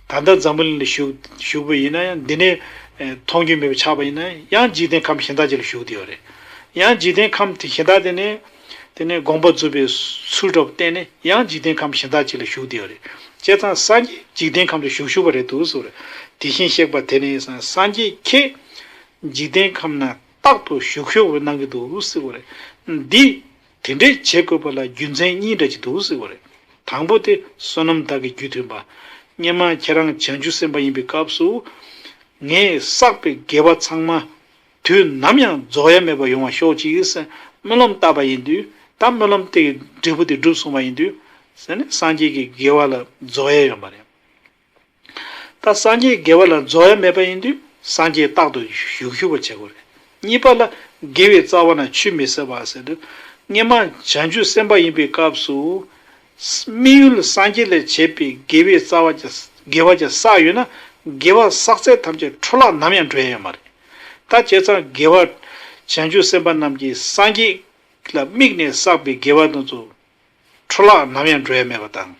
ད་ལྟ་འཛམ་བུ་གླིང་ལ་བཞུགས་བཞུགས་པ་ཡིན་ན་ཡང་། འདི་ནས་ཨེ་མཐོང་རྒྱུ་མེད་པ་ཆགས་པ་ཡིན་ན་ཡང་། འཇིག་རྟེན་ཁམས་གཞན་དག་ཅིག་ལ་བཞུགས་བསྡད་ཡོད་རེད། ཡང་འཇིག་རྟེན་ཁམས་དེ་གཞན་དག་དེ་ནས་དེ་ནས་དགོངས་པ་རྫོགས་པའི་ཚུལ་འདྲ་བོ་བསྟན་ནས་ཡང་འཇིག་རྟེན་ཁམས་གཞན་དག་ཅིག་ལ་བཞུགས་བསྡད་ཡོད་རེད། བྱས་ཙང་སངས་རྒྱས་འཇིག་རྟེན་ཁམས་དུ་བཞུགས་བཞུགས་པ་རེད་འདུག་ཟེར་བ་རེད། དེ་བཞིན་གཤེགས་པ་དེ་ནི་སངས་རྒྱས་ཁྱེད་འཇིག་རྟེན་ཁམས་ན་རྟག་ཏུ་བཞུགས་བཞུགས་པ་གནང་གི་འདུག་ཟེར་བ་རེད། འདི་དེ་འདྲའི་བྱེད་དགོས་པ་ལ་རྒྱུ་མཚན་གཉིས་འདྲ་ཅིག་འདུག་ཟེར་བ་རེད། དང་པོ་དེ་བསོད་ནམས་དག་གི་རྒྱུ་མཐུན་པ། སྔོན་མ་ཁྱེད་རང་བྱང་ཆུབ་སེམས་དཔའ་ཡིན་པའི་སྐབས་སུ། ངས་བསགས་པའི་དགེ་བ་ཚང་མ་དུས་ནམ་ཡང་རྫོགས་ཡ་མེད་པ་ཡོང་བ་ཤོག་ཅིག་ཟེར་སྨོན་ལམ་བཏབ་པ་ཡིན་དུས། ད་སྨོན་ལམ་དེ་གི་འབྲས་བུ་དེ་འགྲུབ་སོང་བ་ཡིན་དུས། ཟེར་ནས་སངས་རྒྱས་ཀྱི་དགེ་བ་ལ་རྫོགས་ཡ་ཡོད་མ་རེད། ད་སངས་རྒྱས་དགེ་བ་ལ་རྫོགས་ཡ་མེད་པ་ཡིན་དུས། སངས་རྒྱས་རྟག་ཏུ་བཞུགས་བཞུགས་པ་བྱེད་དགོས་རེད། གཉིས་པ་ལ་དགེ་བའི་རྩ་བ་ན་ཆུད་མི་ཟ་བ་ཟེར་དུས། སྔོན་མ་བྱང་ཆུབ་སེམས་དཔའ་ཡིན་པའི་སྐབས་སུ། དམིགས་ཡུལ་སངས་རྒྱས་ལ་བྱེད་པའི་དགེ་བའི་རྩ་བ་ཅིག་དགེ་བ་ཅིག་བསགས་ཡོད་ན། དགེ་བ་བསགས་ཚད་ཐམས་ཅད་འཕྲོ་བརླག་ནམ་ཡང་འགྲོ་ཡ་ཡོད་མ་རེད། ད་བྱས་ཙང་དགེ་བ། བྱང་ཆུབ་སེམས་དཔའ་རྣམས་ཀྱིས་སངས་རྒྱས་ལ་དམིགས་ནས་བསགས་པའི་དགེ་བ་དེ་ཚོ་འཕྲོ་བརླག་ནམ་ཡང་འགྲོ་ཡ་མེད་པ་དང་།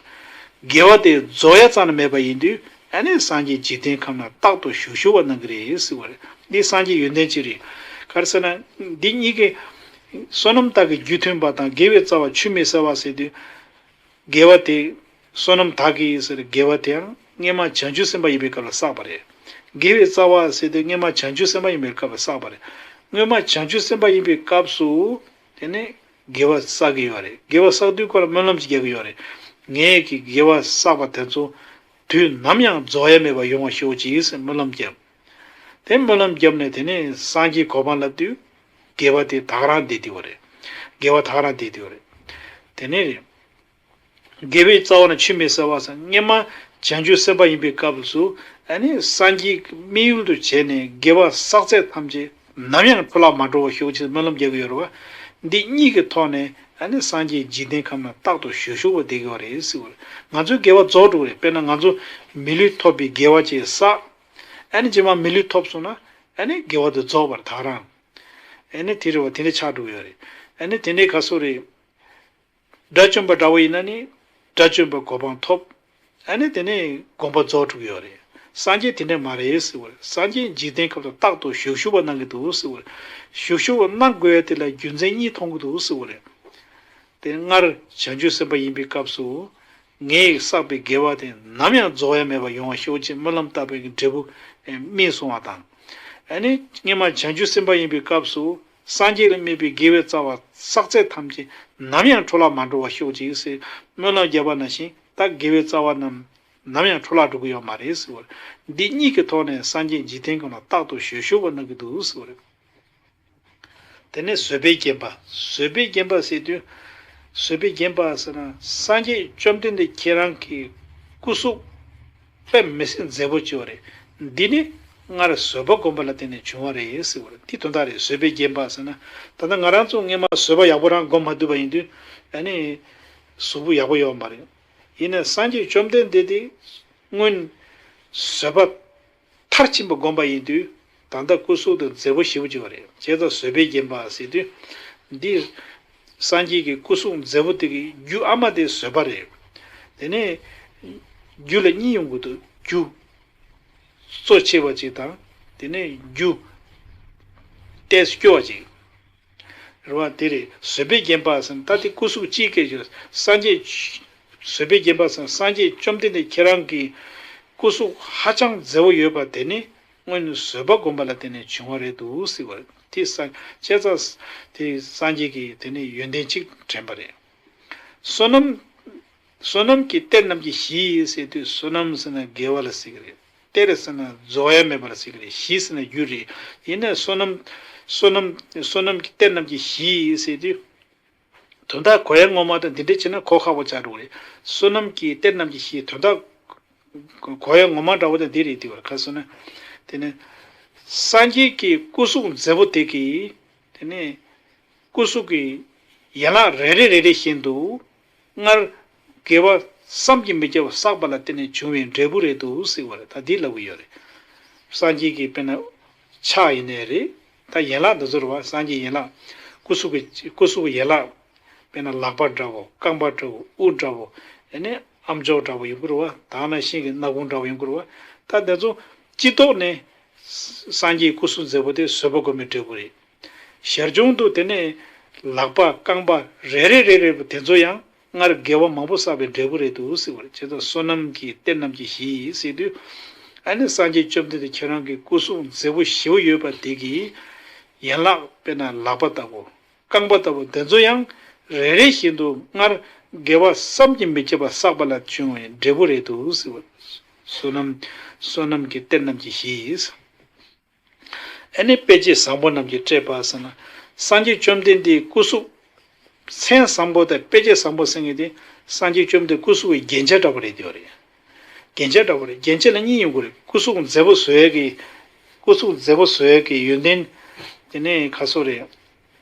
དགེ་བ་དེ་རྫོགས་ཡ་རྩ་ནས་མེད་པ་ཡིན་དུས། ཨ་ནི་སངས་རྒྱས་འཇིག་རྟེན་ཁམས་ན་རྟག་ཏུ་བཞུགས་བཞུགས་པ་གནང་གི་རེད་ཟེར་བ་རེད། འདི་སངས་རྒྱས་ཡོན་ཏན་ཅིག་རེད། ག་རེ་ཟེར་ན། འདི་གཉིས་ཀའི་བསོད་ནམས་དག་གི་རྒྱུ་མཐུན་པ་དང་། དགེ་བའི་རྩ་བ་ཆུད་མི་ཟ་བ་ཟེར་དུས། དགེ་བ་དེ། བསོད་ནམས་དག་གི་ཟེར་དགེ་བ་དེའང་སྔོན་མ་བྱང་ཆུབ་སེམས་དཔའ་ཡིན་པའི་སྐབས་ལ་བསགས་པ་རེད། དགེ་བའི་རྩ་བ་ཟེར་དེ་སྔོན་མ་བྱང་ཆུབ་སེམས་དཔའ་ཡིན་པའི་སྐབས་ལ་བསགས་པ་རེད། སྔོན་མ་བྱང་ཆུབ་སེམས་དཔའ་ཡིན་པའི་སྐབས་སུ། དེ་ནས་དགེ་བ་བསགས་ཀྱི་ཡོད་རེད། དགེ་བ་བསགས་དུས་ཁོ་ལ་སྨོན་ལམ་ཅིག་རྒྱག་གི་ཡོད་རེད། ངས་ཀྱི་དགེ་བ་བསགས་པ་དེ་ཚོ་དུས་ནམ་ཡང་རྫོགས་ཡ་མེད་པ་ཡོང་བ་ཤོག་ཅིག་ཟེར་སྨོན་ལམ་བརྒྱབ། དེ་སྨོན་ལམ་བརྒྱབ་ནས་དེ་ནས་སངས་རྒྱས་གོ་འཕང་ལབ་དུས། དགེ་བ་དེ་ད་ག་རང་བསྡད་དེ་ཡོད་རེད། དགེ་བ་ད་ག་རང་བསྡད་དེ་ཡོད་རེད། དེ་ནས་རེད། དགེ་བའི་རྩ་བ་ན་ཆུད་མི་ཟ་བ་ཟེར། སྔོན་མ་བྱང་ཆུབ་སེམས་དཔའ་ཡིན་པའི་སྐབས་སུ། ཨ་ནི་སངས་རྒྱས་ཀྱི་དམིགས་ཡུལ་དུ་བྱས་ནས་དགེ་བ་བསགས་ཚད་ཐམས་ཅད་ནམ་ཡང་འཕྲོ་བརླག་མ་འགྲོ་བ་ཤོག་ཅེས་སྨོན་ལམ་རྒྱག་གི་ཡོད་རེད་བ། འདི་གཉིས་ཀྱི་ཐོག་ནས་ཨ་ནི་སངས་རྒྱས་འཇིག་རྟེན་ཁམས་ན་རྟག་ཏུ་བཞུགས་བཞུགས་པ་བསྡད་ཀྱི་ཡོད་རེད་ཟེར་བ་རེད། ང་ཚོའི་དགེ་བ་རྫོགས་འགྲོ་གི་རེད། དཔེར་ན་ང་ཚོ་མི་ལུས་ཐོབ་པའི་དགེ་བ་ཅིག་བསགས། ཨ་ནི་རྗེས་མ་མི་ལུས་ཐོབ་སོང་ན། ཨ་ནི་དགེ་བ་དེ་རྫོགས་པར་ད་རང་། ཨ་ནི་དེ་རེད་བ། དེ་འདྲ་ཆགས་འགྲོ་གི་ཡོད་རེད། ཨ་ནི་དེ་འདྲའི་ག་སོ་རེད། དགྲ་བཅོམ་པ་འདྲ་བོ་ཡིན་ན་ནི། དགྲ་བཅོམ་པའི་གོ་འཕང་ཐོབ། ཨ་ནི་དེ་ནས་དགོངས་པ་རྫོགས་འགྲོ་གི་ཡོད་རེད། སངས་རྒྱས་དེ་འདྲ་མ་རེད་ཟེར་བ་རེད། སངས་རྒྱས་འཇིག་རྟེན་ཁམས་སུ་རྟག་ཏུ་བཞུགས་བཞུགས་པ་གནང་གི་འདུག་ཟེར་བ་རེད། བཞུགས་བཞུགས་པ་གནང་དགོས་ཡ་དེ་ལ་རྒྱུ་མཚན་གཉིས་མཐོང་གི་འདུག་ཟེར་བ་རེད། དེ་སྔར་བྱང་ཆུབ་སེམས་དཔའ་ཡིན་པའི་སྐབས་སུ། ངས་བསགས་པའི་དགེ་བ་དེ་ནམ་ཡང་རྫོགས་ཡ་མེད་པ་ཡོང་བ་ཤོག་ཅེས་སྨོན་ལམ་བཏབ་པའི་འབྲས་བུ་སྨིན་སོང་བ་དང་། ཨ་ནི་སྔོན་མ་བྱང་ཆུབ་སེམས་དཔའ་ཡིན་པའི་སྐབས་སུ། སངས་རྒྱས་ལ་དམིགས་པའི་དགེ་བའི་རྩ་བ་བསགས་ཚད་ཐམས་ཅད་ནམ་ཡང་འཕྲོ་བརླག་མ་འགྲོ་བ་ཤོག་ཅིག་ཟེར་སྨོན་ལམ་བརྒྱབ་པ་ནང་བཞིན། ད་དགེ་བའི་རྩ་བ་རྣམས་ནམ་ཡང་འཕྲོ་བརླག་འགྲོ་གི་ཡོད་མ་རེད་ཟེར་བ་རེད། འདི་གཉིས་ཀྱི་ཐོག་ནས་སངས་རྒྱས་འཇིག་རྟེན་ཁམས་ལ་རྟག་ཏུ་བཞུགས་བཞུགས་པ་གནང་གི་འདུག་ཟེར་བ་རེད། དེ་ནས་བཟོད་པས་བརྒྱན་པ། བཟོད་པས་བརྒྱན་པ་ཟེར་དུས། བཟོད་པས་བརྒྱན་པ་ཟེར་ན་སངས་རྒྱས་བཅོམ་ལྡན་འདས་ཁྱེད་རང་གི་སྐུ་གཟུགས་དཔེ་མི་སྲིད་མཛེས་པོ་བྱས་པ་རེད། འདི་ནི་སྔར་བཟོད་པ་བསྒོམས་པ་ལ་བརྟེན་ནས་བྱུང་བ་རེད་ཟེར་བ་རེད། འདི་དོན་དག་རེད། བཟོད་པས་བརྒྱན་པ་ཟེར་ན། ད་ལྟ་ང་རང་ཚོ་སྔས་མ་བཟོད་པ་ཡག་པོ་རང་བསྒོམ་མ་ཐུབ་པ་ཡིན་དུས་ཨ་ནི་གཟུགས་པོ་ཡག་པོ་ཡོད་མ་རེད། ཡིན་ནའི་སངས་རྒྱས་བཅོམ་ལྡན་འདས་དེ་སྔོན་བཟོད་པ་མཐར་ཕྱིན་པ་བསྒོམས་པ་ཡིན་དུས་ད་ལྟ་སྐུ་གཟུགས་དེ་མཛེས་པོ་ཞེ་པོ་ཅིག་ཡོད་རེད། བྱས་ཙང་བཟོད་པས་བརྒྱན་པ་ཟེར་དུས་འདི་སངས་རྒྱས་ཀྱི་སྐུ་གཟུགས་མཛེས་པོ་དེ་གི་རྒྱུ་ཨ་མ་དེ་བཟོད་པ་རེད། དེ་ནས་རྒྱུ་ལ་གཉིས་ཡོང་གི་འདུག་རྒྱུ་གཙོ་ཆེ་བ་ཅིག་དང་དེ་ནས་རྒྱུ་ཏོག་ཙམ་སྐྱོ་བ་ཅིག་རེད་བ། དེ་རེད། བཟོད་པས་བརྒྱན་པ་ཟེར་ན་ད་དེ་སྐུ་གཟུགས་གཅིག་སྐད་ཅིག་སངས་རྒྱས་བཟོད་པས་བརྒྱན་པ་ཟེར་ན་སངས་རྒྱས་བཅོམ་ལྡན་འདས་ཁྱེད་རང་གི་སྐུ་གཟུགས་ཧ་ཅང་མཛེས་པོ་ཡོད་པ་དེ་ནི་སྔོན་བཟོད་པ་བསྒོམས་པ་ལ་བརྟེན་ནས་བྱུང་བ་རེད་འདུག་ཟེར་བ་རེད། དེ་སངས་བྱས་ཙང་དེ་སངས་རྒྱས་ཀྱི་དེ་ནི་ཡོན་ཏན་གཅིག་དྲན་པ་རེད། བསོད་ནམས། བསོད་ནམས་ཀྱི་གཏེར་རྣམས་ཀྱི་གཞི་ཟེར་དུས་བསོད་ནམས་ཟེར་ན་དགེ་བ་ལ་ཟེར་གི་རེད། གཏེར་ཟེར་ན་རྫོགས་ཡ་མེད་པ་ལ་ཟེར་གི་རེད། གཞི་ཟེར་ན་རྒྱུ་རེད། ཡིན་ནའི་བསོད་ནམས། བསོད་ནམས། བསོད་ནམས་ཀྱི་གཏེར་རྣམས་ཀྱི་གཞི་ཟེར་དུས། དོན་དག་གོ་ཡ་ངོ་མ་དང་འདི་འདྲ་བྱས་ན་གོ་ཁག་པོ་ཆགས་འགྲོ་གི་རེད། བསོད་ནམས་ཀྱི་གཏེར་རྣམས་ཀྱི་གཞི་དོན་དག་གོ་ཡ་ངོ་མ་འདྲ་བོ་དང་འདི་རེད། དེ་བར་ཁ་སོ་ན། དེ་ནི། སངས་རྒྱས་ཀྱི་སྐུ་གཟུགས་མཛེས་པོ་དེ་གིས། དེ་ནི། སྐུ་གཟུགས་ཀྱི་ཡན་ལག་རེ་རེ་རེ་རེ་བཞིན་དུ་སྔར་དགེ་བ་བསམ་གྱིས་མི་ཁྱབ་པ་བསགས་པ་ལ་བརྟེན་ནས་བྱུང་བའི་འབྲས་བུ་རེད་འདུག་ཟེར་བ་རེད། ད་འདི་ལབ་ཀྱི་ཡོད་རེད། སངས་རྒྱས་ཀྱི་དཔེར་ན་ཕྱག་ཡིན་ནའི་རེད། ད་ཡན་ལག་འདི་ཚོ་རེད་བ། སངས་རྒྱས་ཡན་ལག་སྐུ་གཟུགས་ཀྱི་སྐུ་གཟུགས་ཀྱི་ཡན་ལག་དཔེར་ན་ལག་པ་འདྲ་བོ། རྐང་པ་འདྲ་བོ། དབུ་འདྲ་བོ། ཨ་ནི་ཨམ་ཅོག་འདྲ་བོ་ཡོང་གི་རེད་བ། ད་ནང་བཞིན་གྱི་སྣ་ཁུང་འདྲ་བོ་ཡོང་གི་རེད་བ། ད་འདི་ཚོ་སྤྱི་ལྡོག་ནས་སངས་རྒྱས་སྐུ་གཟུགས་མཛེས་པོ་དེ་བཟོད་པ་སྒོམ་པའི་འབྲས་བུ་རེད། ཞར་བྱུང་དུ་དེ་ནས་ལག་པ་རྐང་པ་རེ་རེ་རེ་རེ་དེ་ཚོ་ཡང་སྔར་དགེ་བ་མང་པོ་བསགས་པའི་འབྲས་བུ་རེད་འདུག་ཟེར་བ་རེད། བྱས་ཙང་བསོད་ནམས་ཀྱི་གཏེར་རྣམས་ཀྱི་གཞི་ཡིན་ཟེར་དུས། ཨ་ནི་སངས་རྒྱས་བཅོམ་ལྡན་འདས་ཁྱེད་རང་གི་སྐུ་གཟུགས་མཛེས་པོ་ཞེ་པོ་ཡོད་པ་དེ་གི་ཡན་ལག་དཔེར་ན་ལག་པ་ལྟ་བུ། རྐང་པ་ལྟ་བུ་དེ་ཚོ་ཡང་རེ་རེ་བཞིན་དུ་སྔར་དགེ་བ་བསམ་གྱིས་མི་ཁྱབ་པ་བསགས་པ་ལ་བྱུང་བའི་འབྲས་བུ་རེད་འདུག་ཟེར་བ། བསོད་ནམས། བསོད་ནམས་ཀྱི་གཏེར་རྣམས་ཀྱི་གཞི་ཡིན། ཨ་ནི་དཔེ་བྱད་བཟང་པོ་རྣམས་ཀྱིས་སྤྲས་པ་ཟེར་ན། སངས་རྒྱས་བཅོམ་ལྡན་འདས་སྐུ་གཟུགས། མཚན་བཟང་པོ་དང་དཔེ་བྱད་བཟང་པོ་ཟེར་མཁན་དེ་སངས་རྒྱས་བཅོམ་ལྡན་སྐུ་གཟུགས་ཀྱི་རྒྱན་ཆ་འདྲ་པོ་རེད་དེ་བ་རེད། རྒྱན་ཆ་འདྲ་པོ་རེད། རྒྱན་ཆ་ལ་གཉིས་ཡོང་གི་རེད། སྐུ་གཟུགས་མཛེས་པོ་བཟོ་ཡས་ཀྱི། སྐུ་གཟུགས་མཛེས་པོ་བཟོ་ཡས་ཀྱི་ཡོན་ཏན། དེ་ནས་ཁ་སོ་རེད།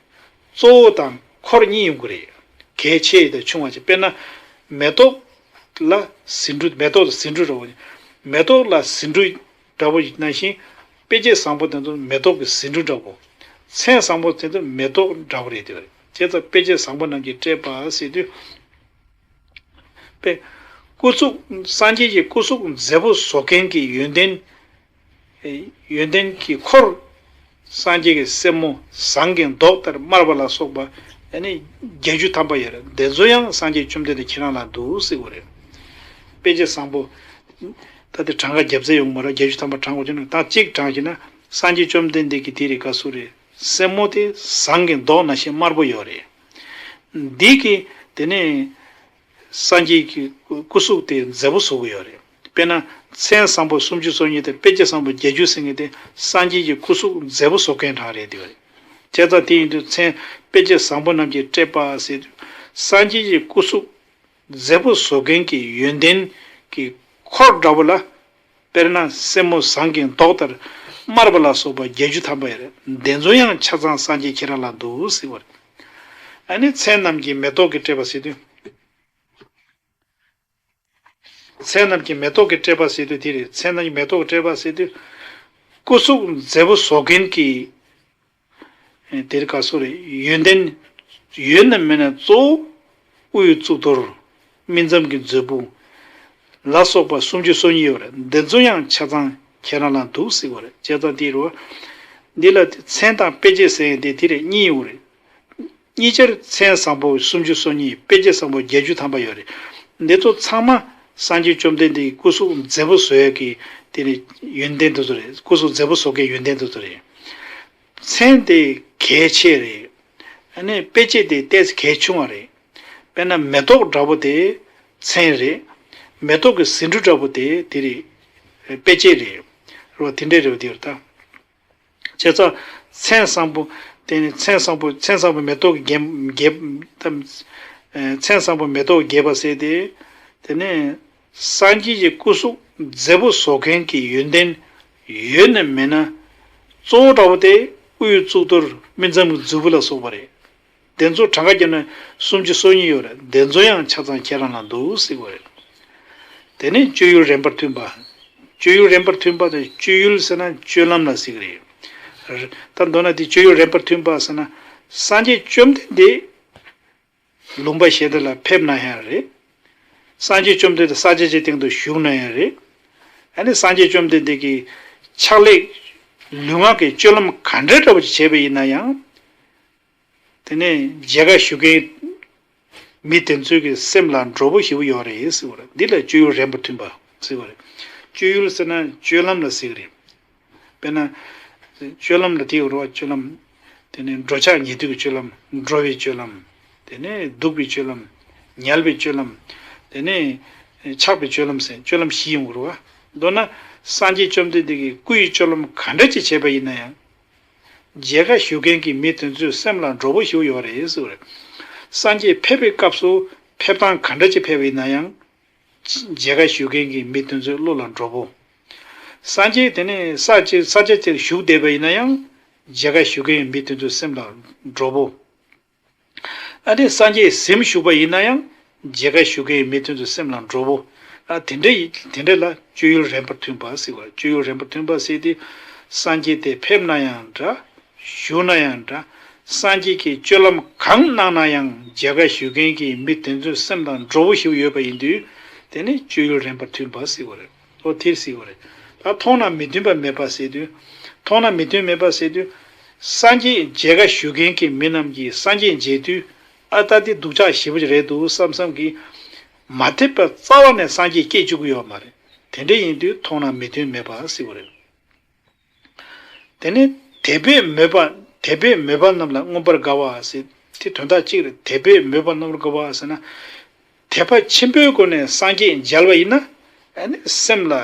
གཙོ་བོ་དང་འཁོར་གཉིས་ཡོང་གི་རེད། གལ་ཆེ་དང་ཆུང་བ་ཅིག་དཔེར་ན། མེ་ཏོག་ལ་ཟེའུ་འབྲུ། མེ་ཏོག་ལ་ཟེའུ་འབྲུ་འདྲ་བོ། མེ་ཏོག་ལ་ཟེའུ་འབྲུ་འདྲ་བོ་ནང་བཞིན། དཔེ་བྱད་བཟང་པོ་དེ་ཚོ་མེ་ཏོག་གི་ཟེའུ་འབྲུ་འདྲ་བོ། མཚན་བཟང་པོ་དེ་ཚོ་མེ་ཏོག་འདྲ་བོ་རེད་དེ་བ་རེད། བྱས་ཙང་དཔེ་བྱད་བཟང་པོ་རྣམས་ཀྱིས་སྤྲས་པ་ཟེར་དུས། དཔེ། སྐུ་གཟུགས། སངས་རྒྱས་ཀྱི་སྐུ་གཟུགས་མཛེས་པོ་བཟོ་མཁན་གྱི་ཡོན་ཏན། ཡོན་ཏན་གྱི་འཁོར། སངས་རྒྱས་ཀྱི་སེན་མོ་ཟངས་ཀྱི་མདོག་ལྟར་དམར་བ་ལ་སོགས་པ་ཨ་ནི་བརྒྱད་ཅུ་ཐམ་པ་ཡོད་རེད། འདི་ཚོ་ཡང་སངས་རྒྱས་བཅོམ་ལྡན་འདས་ཁྱེད་རང་ལ་འདུག་ཟེར་བ་རེད། དཔེ་བྱད་བཟང་པོ། ད་དེ་གྲངས་ཀ་བརྒྱབ་ཚེ་ཡོང་མ་རེད། བརྒྱད་ཅུ་ཐམ་པ་བགྲང་དགོས་ཀྱི་ན་ད་གཅིག་བགྲང་གི་ན་སངས་རྒྱས་བཅོམ་ལྡན་འདས་ཀྱི་དེ་རེད་ག་སུ་རེད། སེན་མོ་དེ་ཟངས་ཀྱི་མདོག་ནང་བཞིན་དམར་པོ་ཡོད་རེད། འདི་གི་དེ་ནས། སངས་རྒྱས་ཀྱི་སྐུ་གཟུགས་དེ་མཛེས་པོ་བཟོ་གི་ཡོད་རེད། དཔེར་ན། མཚན་བཟང་པོ་སུམ་ཅུ་སོ་གཉིས་དང་དཔེ་བྱད་བཟང་པོ་བརྒྱད་ཅུ་ཟེར་མཁན་དེ་སངས་རྒྱས་ཀྱི་སྐུ་གཟུགས་མཛེས་པོ་བཟོ་མཁན་རང་རེད་དེ་བ་རེད། བྱས་ཙང་དེ་ཡིན་དུས་མཚན་དཔེ་བྱད་བཟང་པོ་རྣམས་ཀྱིས་སྤྲས་པ་ཟེར་དུས། སངས་རྒྱས་ཀྱི་སྐུ་གཟུགས་མཛེས་པོ་བཟོ་མཁན་གྱི་ཡོན་ཏན་གྱི་འཁོར་འདྲ་བོ་ལ། དཔེར་ན་སེན་མོ་ཟངས་ཀྱི་མདོག་ལྟར་དམར་བ་ལ་སོགས་པ་བརྒྱད་ཅུ་ཐམ་པ་ཡོད་རེད། འདི་ཚོ་ཡང་ཆ་ཚང་སངས་རྒྱས་ཁྱེད་རང་ལ་འདུག་ཟེར་བ་རེད། ཨ་ནི་མཚན་རྣམས་ཀྱིས་མེ་ཏོག་གིས་སྤྲས་པ་ཟེར་དུས། མཚན་རྣམས་ཀྱིས་མེ་ཏོག་གིས་སྤྲས་པ་ཟེར་དུས་དེ་རེད། མཚན་རྣམས་ཀྱིས་མེ་ཏོག་གིས་སྤྲས་པ་ཟེར་དུས། སྐུ་གཟུགས་མཛེས་པོ་བཟོ་མཁན་གྱི། དེར་ག་སོ་རེད། ཡོན་ཏན། ཡོད་ན་མེད་ན་གཙོ་བོ། དབུའི་གཙུག་ཏོར། སྨིན་མཚམས་ཀྱི་མཛོད་སྤུ། ལ་སོགས་པ་སུམ་ཅུ་སོ་གཉིས་ཡོད་རེད། འདི་ཚོ་ཡང་ཆ་ཚང་ཁྱེད་རང་ལ་འདུག་ཟེར་བ་རེད། བྱས་ཙང་དེ་རུ། འདི་ལ་མཚན་དང་དཔེ་བྱད་ཟེར་ཡས་དེ་དེ་རེད། གཉིས་ཡོད་རེད། གཉིས་ཆར་མཚན་བཟང་པོ་སུམ་ཅུ་སོ་གཉིས། དཔེ་བྱད་བཟང་པོ་བརྒྱད་ཅུ་ཐམ་པ་ཡོད་རེད། འདི་ཚོ་ཚང་མ་སངས་རྒྱས་བཅོམ་ལྡན་འདས་ཀྱི་སྐུ་གཟུགས་མཛེས་པོ་བཟོ་ཡས་ཀྱི་དེ་ནི་ཡོན་ཏན་དེ་ཚོ་རེད། སྐུ་གཟུགས་མཛེས་པོ་བཟོ་མཁན་ཡོན་ཏན་དེ་ཚོ་རེད། མཚན་དེ་གལ་ཆེ་རེད། ཨ་ནི་དཔེ་བྱད་དེ་ཏོག་ཙམ་གལ་ཆུང་བ་རེད། དཔེར་ན་མེ་ཏོག་འདྲ་པོ་དེ་མཚན་རེད། མེ་ཏོག་གི་ཟེའུ་འབྲུ་འདྲ་པོ་དེ་དེ་རེད། དཔེ་བྱད་རེད། རོ་དེ་འདྲས་རེད་པ་དེ་རེད་ད། བྱས་ཙང་མཚན་བཟང་པོ། དེ་ནི་མཚན་བཟང་པོ། མཚན་བཟང་པོ་མེ་ཏོག་གི་རྒྱན་རྒྱན་དང་ མཚན་བཟང་པོ་མེ་ཏོག་རྒྱས་པ་ཟེར་ཏེ། དེ་ནས་སངས་རྒྱས་ཀྱི་སྐུ་གཟུགས་མཛེས་པོ་བཟོ་མཁན་གྱི་ཡོན་ཏན་ཡོད་ན་མེད་ན། གཙོ་བོ་འདྲ་བོ་དེ་དབུའི་གཙུག་ཏོར་སྨིན་མཚམས་ཀྱི་མཛུབ་བུ་ལ་སོགས་པ་རེད། དེ་ཚོ་གྲངས་ཀ་བརྒྱབ་ན་སུམ་ཅུ་སོ་གཉིས་ཡོད་རེད། དེ་ཚོ་ཡང་ཆ་ཚང་ཁྱེད་རང་ལ་འདུག་ཟེར་བ་རེད། དེ་ནས་སྤྱོད་ཡུལ་རན་པར་མཐུན་པ། སྤྱོད་ཡུལ་རན་པར་མཐུན་པ་དང་སྤྱོད་ཡུལ་ཟེར་ན་སྤྱོད་ལམ་ལ་ཟེར་གི་རེད། ད་མདོར་ན་དེ་སྤྱོད་ཡུལ་རན་པར་མཐུན་པ་ཟེར་ན། སངས་རྒྱས་བཅོམ་ལྡན་འདས་ལུང་པ་གཞན་དག་ལ་ཕེབས་ན་ཡང་རེད། སངས་རྒྱས་བཅོམ་ལྡན་འདས་ས་ཆ་ཅིག་སྟེང་དུ་བཞུགས་ན་ཡང་རེད། ཨ་ནི་སངས་རྒྱས་བཅོམ་ལྡན་འདས་ཀྱི་ཕྱག་ལས་ལུས་ངག་གི་སྤྱོད་ལམ་ག་འདྲ་འདྲ་བོ་ཅིག་བྱས་པ་ཡིན་ན་ཡང་། དེ་ནས་མཇལ་ཁ་ཞུ་མཁན་མི་དེ་ཚོའི་གི་སེམས་ལ་འགྲོ་པོ་ཞེ་པོ་ཡོད་རེད་ཟེར་བ་རེད། འདི་ལ་སྤྱོད་ཡུལ་རན་པར་མཐུན་པ་ཟེར་བ་རེད། སྤྱོད་ཡུལ་ཟེར་ན་སྤྱོད་ལམ་ལ་ཟེར་གི་རེད། དཔེར་ན། སྤྱོད་ལམ་ལ་དེའི་རུ་བ་སྤྱོད་ལམ། དེ་ནས་འགྲོ་འཆག་ཉལ་འདུག་གི་སྤྱོད་ལམ། འགྲོ་བའི་སྤྱོད་ལམ། དེ་ནས་འདུག་པའི་སྤྱོད་ལམ། ཉལ་བའི་སྤྱོད་ལམ། དེ་ནས་འཆག་པའི་སྤྱོད་ལམ་ཟེར་སྤྱོད་ལམ་བཞི་ཡོང་གི་རུ་བ། མདོར་ན་སངས་རྒྱས་བཅོམ་ལྡན་འདས་ཀྱི་སྐུ་ཡི་སྤྱོད་ལམ་ག་འདྲ་ཅིག་བྱས་པ་ཡིན་ན་ཡང་། མཇལ་ཁ་ཞུ་མཁན་གྱི་མི་དེ་ཚོའི་སེམས་ལ་འགྲོ་པོ་ཞེ་པོ་ཡོད་རེད་ཟེར་བ་རེད། སངས་རྒྱས་ཕེབས་པའི་སྐབས་སུ་ཕེབས་སྟངས་ག་འདྲ་ཅིག་ཕེབས་པ་ཡིན་ན་ཡང་། མཇལ་ཁ་ཞུ་མཁན་གྱི་མི་དེ་ཚོའི་བློ་ལ་འགྲོ་པོ། སངས་རྒྱས་དེ་ནས་ས་ཅིག་ས་ཆ་ཅིག་བཞུགས་བསྡད་པ་ཡིན་ན་ཡང་། མཇལ་ཁ་ཞུ་མཁན་གྱི་མི་དེ་ཚོའི་སེམས་ལ་འགྲོ་པོ། ཨ་ནི་སངས་རྒྱས་གཟིམ་བཞུགས་པ་ཡིན་ན་ཡང་། མཇལ་ཁ་ཞུ་མཁན་གྱི་མི་དེ་ཚོའི་སེམས་ལ་འགྲོ་པོ། ཨ་དེ་འདྲ་ཡི་དེ་འདྲ་ལ་སྤྱོད་ཡུལ་རན་པར་མཐུན་པ་ཟེར་བ། སྤྱོད་ཡུལ་རན་པར་མཐུན་པ་ཟེར་དུས། སངས་རྒྱས་དེ་ཕེབས་ན་ཡང་འདྲ། བཞུགས་ན་ཡང་འདྲ། སངས་རྒྱས་ཀྱིས་སྤྱོད་ལམ་གང་གནང་ན་ཡང་མཇལ་ཁ་ཞུ་མཁན་གྱི་མི་དེ་ཚོའི་སེམས་དང་འགྲོ་བོ་ཞིག་ཡོད་པ་ཡིན་དུས། དེ་ནི་སྤྱོད་ཡུལ་རན་པར་མཐུན་པ་ཟེར་བ་རེད། ཨོ་དེར་ཟེར་བ་རེད། ད་མཐོང་ན་མི་མཐུན་པ་མེད་པ་ཟེར་དུས། མཐོང་ན་མི་མཐུན་མེད་པ་ཟེར་དུས། སངས་རྒྱས་མཇལ་ཁ་ཞུ་མཁན་གྱི་མི་རྣམས་ཀྱིས་སངས་རྒྱས་མཇལ་དུས། ཨ་ད་དེ་སྡུག་ཅག་ཞེ་པོ་ཅིག་རེད་འདུག་བསམ་བསམ་གྱིས། མ་དད་པ་རྩ་བ་ནས་སངས་རྒྱས་སྐྱེ་བཅུག་གི་ཡོད་མ་རེད། དེ་འདྲ་ཡིན་དུས་མཐོང་ན་མི་མཐུན་མེད་པ་ཟེར་བ་རེད། དེ་ནས་དད་པས་མོས་པ། དད་པས་མོས་པ་རྣམས་ལ་མངོན་པར་དགའ་བ་ཟེར། དེ་དོན་དག་གཅིག་རེད། དད་པས་མོས་པ་རྣམས་ལ་དགའ་བ་ཟེར་ན། དད་པ་ཆེན་པོའི་སྒོ་ནས་སངས་རྒྱས་མཇལ་བ་ཡིན་ན། ཨ་ནི་སེམས་ལ་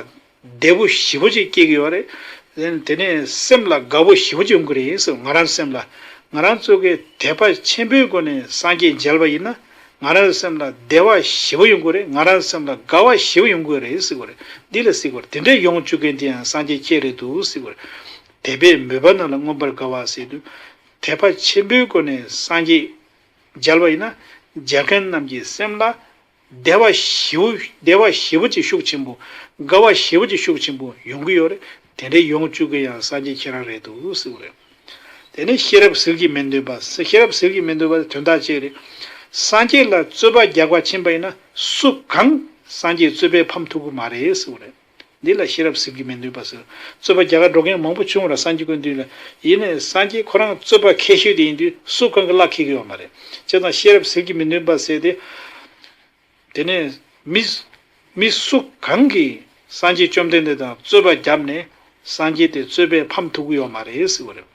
བདེ་པོ་ཞེ་པོ་ཅིག་སྐྱེ་གི་ཡོད་རེད། དེ་ནས་སེམས་ལ་དགའ་པོ་ཞེ་པོ་ཅིག་ཡོང་གི་རེད་ཟེར། ང་རང་སེམས་ལ། ང་རང་ཚོ་གི་དད་པ་ཆེན་པོའི་སྒོ་ནས་སངས་རྒྱས་མཇལ་བ་ཡིན་ན། ང་རང་སེམས་ལ་བདེ་བ་ཞེ་པོ་ཡོང་གི་རེད། ང་རང་སེམས་ལ་དགའ་བ་ཞེ་པོ་ཡོང་གི་རེད་ཟེར་བ་རེད། འདི་ལ་ཟེར་བ་རེད། དེ་འདྲ་ཡོང་བཅུག་མཁན་དེ་ཡང་སངས་རྒྱས་ཁྱེད་རེད་འདུག་ཟེར་བ་རེད། དད་པས་མོས་པ་རྣམས་ལ་མངོན་པར་དགའ་བ་ཟེར་དུས། དད་པ་ཆེན་པོའི་སྒོ་ནས་སངས་རྒྱས་མཇལ་བ་ཡིན་ན། མཇལ་མཁན་རྣམས་ཀྱི་སེམས་ལ་བདེ་བ་ཞེ་པོ། བདེ་བ་ཞེ་པོ་ཅིག་ཤུགས་ཆེན་པོ། དགའ་བ་ཞེ་པོ་ཅིག་ཤུགས་ཆེན་པོ་ཡོང་གི་ཡོད་རེད། དེ་འདྲའི་ཡོང་བཅུག་གི་ཡང་སངས་རྒྱས་ཁྱེད་རང་རེད་འདུག་ཟེར་བ་རེད། དེ་ནས་ཤེས་རབ་ཟིལ་གྱིས་མི་འདོན་པ། ཤེས་རབ་ཟིལ་གྱིས་མི་འདོན་པ་དོན་དག་ཅིག་རེད། སངས་རྒྱས་ལ་རྩོད་པ་རྒྱག་པ་ཕྱིན་པ་ཡིན་ན་སུ་གང་སངས་རྒྱས་རྩོད་པས་ཕམ་ཐུབ་ཀྱི་མ་རེད་ཟེར་བ་རེད། འདི་ལ་ཤེས་རབ་ཟིལ་གྱིས་མི་འདོན་པ་ཟེར། རྩོད་པ་རྒྱག་ག་འགྲོ་མཁན་མང་པོ་བྱུང་བ་རེད། སངས་རྒྱས་སྐུ་མདུན་ལ། ཡིན་ནའི་སངས་རྒྱས་ཁོ་རང་རྩོད་པ་མཁས་ཤོས་དེ་ཡིན་དུས་སུ་གང་གི་བླ་འཁེལ་གི་ཡོད་མ་རེད། བྱས་ཙང་ཤེས་རབ་ཟིལ་གྱིས་མི་འདོན་པ་ཟེར་ཏེ། དེ་ནས་མི། མི་སུ་གང་གིས་སངས་རྒྱས་བཅོམ་ལྡན་འདས་དང་རྩོད་པ་བརྒྱབ་ནས་སངས་རྒྱས་དེ་རྩོད་པས་ཕམ་ཐུབ་ཀྱི་ཡོད་མ་རེད་ཟེར་བ་རེད།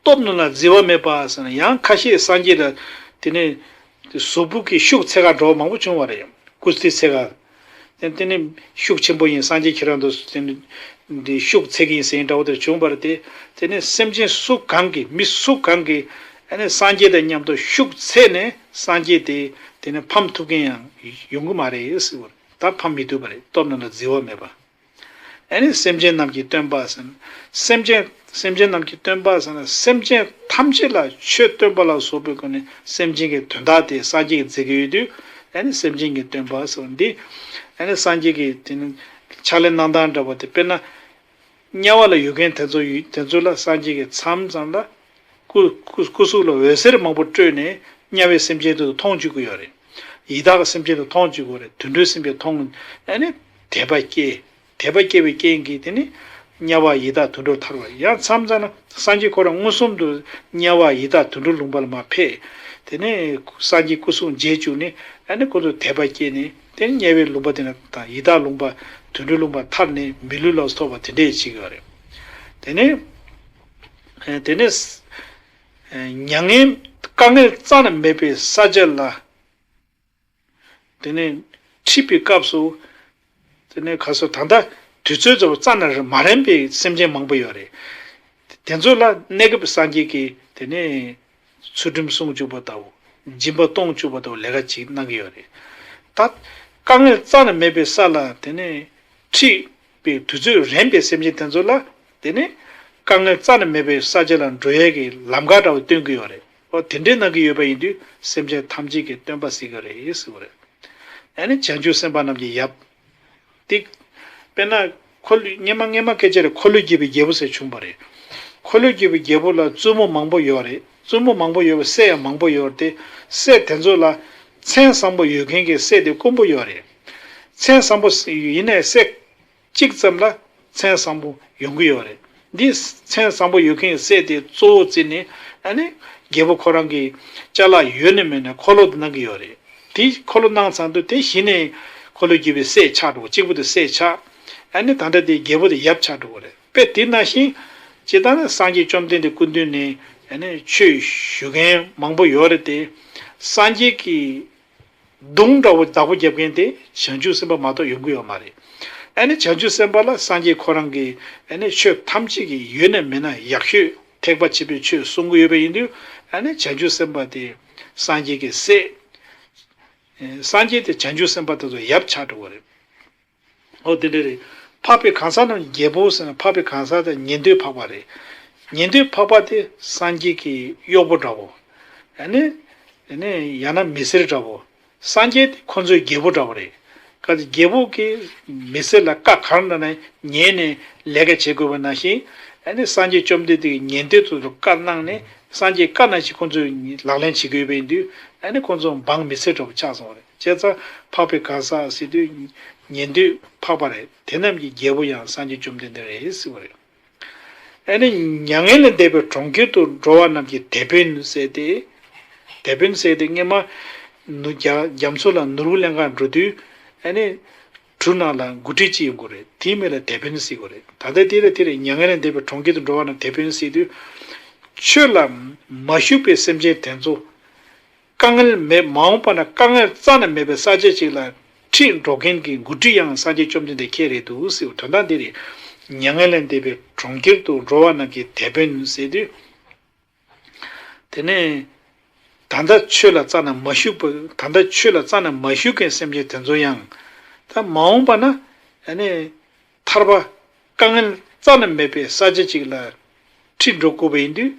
སྟོབས་རྣམས་ལ་བརྫི་བ་མེད་པ་ཟེར་ན། ཡང་ཁ་ཤས་སངས་རྒྱས་ལ་དེ་ནས་གཟུགས་པོ་གི་ཤུགས་ཚད་ག་འགྲོ་བ་མང་པོ་བྱུང་བ་རེད། སྐུ་ཚེ་ཚད་ག་དེ་དེ་ནི་ཤུགས་ཆེན་པོ་ཡིན། སངས་རྒྱས་ཁྱེད་རང་ཚོ་དེ་ནི་འདི་ཤུགས་ཚད་ཀྱི་ཡིན་ཟེར་འདྲ་བོ་དེ་བྱུང་བ་རེད་དེ། དེ་ནི་སེམས་ཅན་སུ་གང་གིས། མི་སུ་གང་གིས་ཨ་ནི་སངས་རྒྱས་དང་མཉམ་དུ་ཤུགས་ཚད་ནས་སངས་རྒྱས་དེ་དེ་ནི་ཕམ་ཐུབ་མཁན་ཡང་ཡོང་གི་མ་རེད་ཟེར་བ་རེད། ད་ཕམ་མི་ཐུབ་པ་རེད། སྟོབས་རྣམས་ལ་བརྫི་བ་མེད་པ། ཨ་ནི་སེམས་ཅན་རྣམས་ཀྱི་སྟོན་པ་ཟེར་ན། སེམས་ཅན། སེམས་ཅན་རྣམས་ཀྱི་སྟོན་པ་ཟེར་ན། སེམས་ཅན་ཐམས་ཅད་ལ་ཆོས་སྟོན་པ་ལ་སོགས་པའི་སྒོ་ནས་སེམས་ཅན་གྱི་དོན་དག་དེ་སངས་རྒྱས་ཀྱིས་མཛད་ཀྱི་ཡོད་དུས། ཨ་ནི་སེམས་ཅན་གྱི་སྟོན་པ་ཟེར་བ་འདི། ཨ་ནི་སངས་རྒྱས་ཀྱི་དེ་ནི་ཕྱག་ལས་གནང་སྟངས་འདྲ་བོ་དེ། དཔེར་ན། དམྱལ་བ་ལ་ཡོད་མཁན་དེ་ཚོ་ཡོད། དེ་ཚོ་ལ་སངས་རྒྱས་ཀྱིས་མཚམས་མཚམས་ལ། སྐུ། སྐུ། སྐུ་གཟུགས་ལ་འོད་ཟེར་མང་པོ་སྤྲོས་ནས་དམྱལ་བའི་སེམས་ཅན་དེ་ཚོ་མཐོང་བཅུག་གི་ཡོད་རེད། ཡི་དྭགས་སེམས་ཅན་དེ་མཐོང་བཅུག་གི་ཡོད་རེད། དུད་འགྲོའི་སེམས་ཅན་མཐོང་། ཨ་ནི་དད་པ་སྐྱེས། དད་པ་སྐྱེ་བའི་རྐྱེན་གྱིས་དེ་ནི་དམྱལ་བ་ཡི་དྭགས་དུད་འགྲོར་ཐར་བ། ཡང་མཚམས་མཚམས་ན་སངས་རྒྱས་ཁོ་རང་མངོན་སུམ་དུ་དམྱལ་བ་ཡི་དྭགས་དུད་འགྲོ་ལུང་པ་ལ་མར་ཕེབས། དེ་ནས་སངས་རྒྱས་སྐུ་གཟུགས་མཇལ་བཅུག་ནས། ཨ་ནི་ཁོ་ཚོ་དད་པ་སྐྱེས་ནས། དེ་ནི་དམྱལ་བའི་ལུང་པ་དེ་ན་དང་། ཡི་དྭགས་ལུང་པ། དུད་འགྲོའི་ལུང་པ་ཐར་ནས་མི་ལུས་ལ་སོགས་པ་དེ་འདྲས་བྱེད་ཀྱི་ཡོད་རེད། དེ་ནས། ཨེ། དེ་ནས། ཨེ། མྱ་ངན། དཀའ་ངལ་རྩ་ནས་མེད་པའི་ས་ཆ་ལ། དེ་ནས་ཁྲིད་པའི་སྐབས་སུ། དེ་ནས་ཁ་སོ་ད་ལྟ་དུས་ཚོད་ཚོ་རྩ་ནས་མ་རན་པའི་སེམས་ཅན་མང་པོ་ཡོད་རེད། དེ་ཚོ་ལ་གནས་སྐབས་སངས་རྒྱས་ཀྱིས་དེ་ནས་ཚུལ་ཁྲིམས་སྲུང་བཅུག་པ་ལྟ་བུ། སྦྱིན་པ་གཏོང་བཅུག་པ་དང་ལས་ཀ་ཅིག་གནང་གི་ཡོད་རེད། ད་དཀའ་ངལ་རྩ་ནས་མེད་པའི་ས་ལ་དེ་ནས་ཁྲིད་པའི་དུས་ཚོད་རན་པའི་སེམས་ཅན་དེ་ཚོ་ལ་དེ་ནས་དཀའ་ངལ་རྩ་ནས་མེད་པའི་ས་ཆ་ལ་འགྲོ་ཡས་ཀྱི་ལམ་ཁ་འདྲ་བོ་སྟོན་གྱི་ཡོད་རེད། འོ་དེ་འདྲའི་གནང་གི་ཡོད་པ་ཡིན་དུས་སེམས་ཅན་ཐམས་ཅད་ཀྱི་སྟོན་པ་ཟེར་གྱི་རེད་ཟེར་བ་རེད། ཨ་ནི་བྱང་ཆུབ་སེམས་དཔའ་རྣམས་ཀྱི་ཡབ། ཏིག་དཔེར་ན། འཁོར་ལོས་སྔོན་མ་སྔོན་མ་སྐད་ཆ་རེད། འཁོར་ལོས་སྒྱུར་བའི་རྒྱལ་པོ་ཟེར་བྱུང་བ་རེད། འཁོར་ལོས་སྒྱུར་བའི་རྒྱལ་པོ་ལ་བཙུན་མོ་མང་པོ་ཡོད་རེད། བཙུན་མོ་མང་པོ་ཡོད་པའི་སྲས་ཡང་མང་པོ་ཡོད་རེད་དེ། སྲས་དེ་ཚོ་ལ་མཚན་བཟང་པོ་ཡོད་མཁན་གྱི་སྲས་དེ་དཀོན་པོ་ཡོད་རེད། མཚན་བཟང་པོ་ཡིན་ནའི་སྲས་གཅིག་ཙམ་ལ་མཚན་བཟང་པོ་ཡོང་གི་ཡོད་རེད། འདི་མཚན་བཟང་པོ་ཡོད་མཁན་གྱི་སྲས་དེ་གཙོ་བོ་བརྩིས་ནས་ཨ་ནི་རྒྱལ་པོ་ཁོ་རང་གི་ཅ་ལག་ཡོད་ནི་མེད་ནི་འཁོར་ལོ་དེ་གནང་གི་ཡོད་རེད། དེ་འཁོར་ལོ་གནང་ཚར་དུས་དེ་གཞི་ནས་འཁོར་ལོས་སྒྱུར་བའི་སྲས་ཆགས་འགྲོ་གི། གཅིག་པུ་དེ་སྲས་ཆགས། ཨ་ནི་ད་ལྟ་དེ་རྒྱལ་པོ་དེ་ཡབ་ཆགས་འགྲོ་གི་རེད། དཔེ་དེ་ནང་བཞིན་ཇི་ལྟར་ན་སངས་རྒྱས་བཅོམ་ལྡན་འདས་སྐུ་མདུན་ནས་ཨ་ནི་ཆོས་ཞུ་མཁན་མང་པོ་ཡོད་རེད་དེ། སངས་རྒྱས་ཀྱི་གདུང་འདྲ་བོ་བདག་པོ་རྒྱབ་མཁན་དེ་བྱང་ཆུབ་སེམས་དཔའ་མ་གཏོགས་ཡོང་གི་ཡོད་མ་རེད། ཨ་ནི་བྱང་ཆུབ་སེམས་དཔའ་ལ་སངས་རྒྱས་ཁོ་རང་གི་ཨ་ནི་ཆོས་ཐམས་ཅད་ཀྱི་ཡོད་ན་མེད་ན་ཡག་ཤོས་ཐེག་པ་ཆེན་པོའི་ཆོས་གསུང་གི་ཡོད་པ་ཡིན་དུས། ཨ་ནི་བྱང་ཆུབ་སེམས་དཔའ་དེ་སངས་རྒྱས་ཀྱི་སྲས། སངས་རྒྱས་དེ་བྱང་ཆུབ་སེམས་དཔའ་དེ་ཚོ་ཡབ་ཆགས་འགྲོ་གི་རེད། འོ་དེ་འདྲ་རེད། འཕགས་པའི་གང་ཟག་རྣམས་ཀྱི་རྒྱལ་པོ་ཟེར་ན། འཕགས་པའི་གང་ཟག་དེ་ཉན་ཐོས་འཕགས་པ་རེད། ཉན་ཐོས་འཕགས་པ་དེ་སངས་རྒྱས་ཀྱི་གཡོག་པོ་འདྲ་བོ། ཨ་ནི། ཨ་ནི་ཡང་ན་མི་སེར་འདྲ་བོ། སངས་རྒྱས་དེ་ཁོ་ཚོའི་རྒྱལ་པོ་འདྲ་བོ་རེད། ག་ཚོད་རྒྱལ་པོ་གིས་མི་སེར་ལ་བཀའ་ག་རེ་གནང་ན་ཉན་ནས་ལས་ཀ་བྱེད་དགོས་པ་ནང་བཞིན། ཨ་ནི་སངས་རྒྱས་བཅོམ་ལྡན་འདས་ཀྱིས་ཉན་ཐོས་ཚོ་ལ་བཀའ་གནང་ནས་སངས་རྒྱས་བཀའ་ནང་བཞིན་ཁོ་ཚོས་ལག་ལེན་བྱེད་དགོས་པ་ཡིན་དུས། ཨ་ནི་ཁོ་ཚོ་འབངས་མི་སེར་འདྲ་བོ་ཆགས་སོང་བ་རེད། བྱས་ཙང་འཕགས་པའི་གང་ཟག་ཟེར་དུས་ཉན་ཐོས་འཕགས་པ་རེད། དེ་རྣམས་ཀྱི་རྒྱལ་པོ་ཡང་སངས་རྒྱས་བཅོམ་ལྡན་འདས་རེད་ཟེར་བ་རེད། ཨ་ནི་མྱ་ངན་ལས་འདས་པའི་གྲོང་ཁྱེར་དུ་འགྲོ་བ་རྣམས་ཀྱི་དེད་དཔོན་ཟེར་ཏེ། དེད་དཔོན་ཟེར་ཏེ་སྔོན་མ་ནུ་རྒྱ་རྒྱ་མཚོ་ལ་ནོར་བུ་ལེན་གར་འགྲོ་དུས། ཨ་ནི་གྲུ་ནང་ལ་འགོ་ཁྲིད་ཅིག་ཡོང་གི་རེད། དེའི་མིང་ལ་དེད་དཔོན་ཟེར་གི་རེད། ད་ལྟ་དེ་ལ་དེ་རེད། མྱ་ངན་ལས་འདས་པའི་གྲོང་ཁྱེར་དུ་འགྲོ་བ་རྣམས་དེད་དཔོན་ཟེར་དུས། ཆོས་ལ་མ་ཞུགས་པའི་སེམས་ཅན་དེ་ཚོ། དཀའ་ངལ་མེད། མ་འོངས་པ་ན་དཀའ་ངལ་རྩ་ནས་མེད་པའི་ས་ཆ་ཅིག་ལ་ཁྲིད་འགྲོ་མཁན་གྱི་འགོ་ཁྲིད་ཡང་སངས་རྒྱས་བཅོམ་ལྡན་འདས་ཁྱེད་རེད་འདུག་ཟེར་བ། དོན་དག་འདི་རེད། མྱ་ངན་ལས་འདས་པའི་གྲོང་ཁྱེར་དུ་འགྲོ་བ་རྣམས་ཀྱི་དེད་དཔོན་ཟེར་དུས། དེ་ནས་ད་ལྟ་ཆོས་ལ་རྩ་ནས་མ་ཞུགས་པ། ད་ལྟ་ཆོས་ལ་རྩ་ནས་མ་ཞུགས་མཁན་སེམས་ཅན་དེ་ཚོ་ཡང་། ད་མ་འོངས་པ་ན་ཨ་ནི། ཐར་པ། དཀའ་ངལ་རྩ་ནས་མེད་པའི་ས་ཆ་ཅིག་ལ་ཁྲིད་འགྲོ་དགོས་པ་ཡིན་དུས།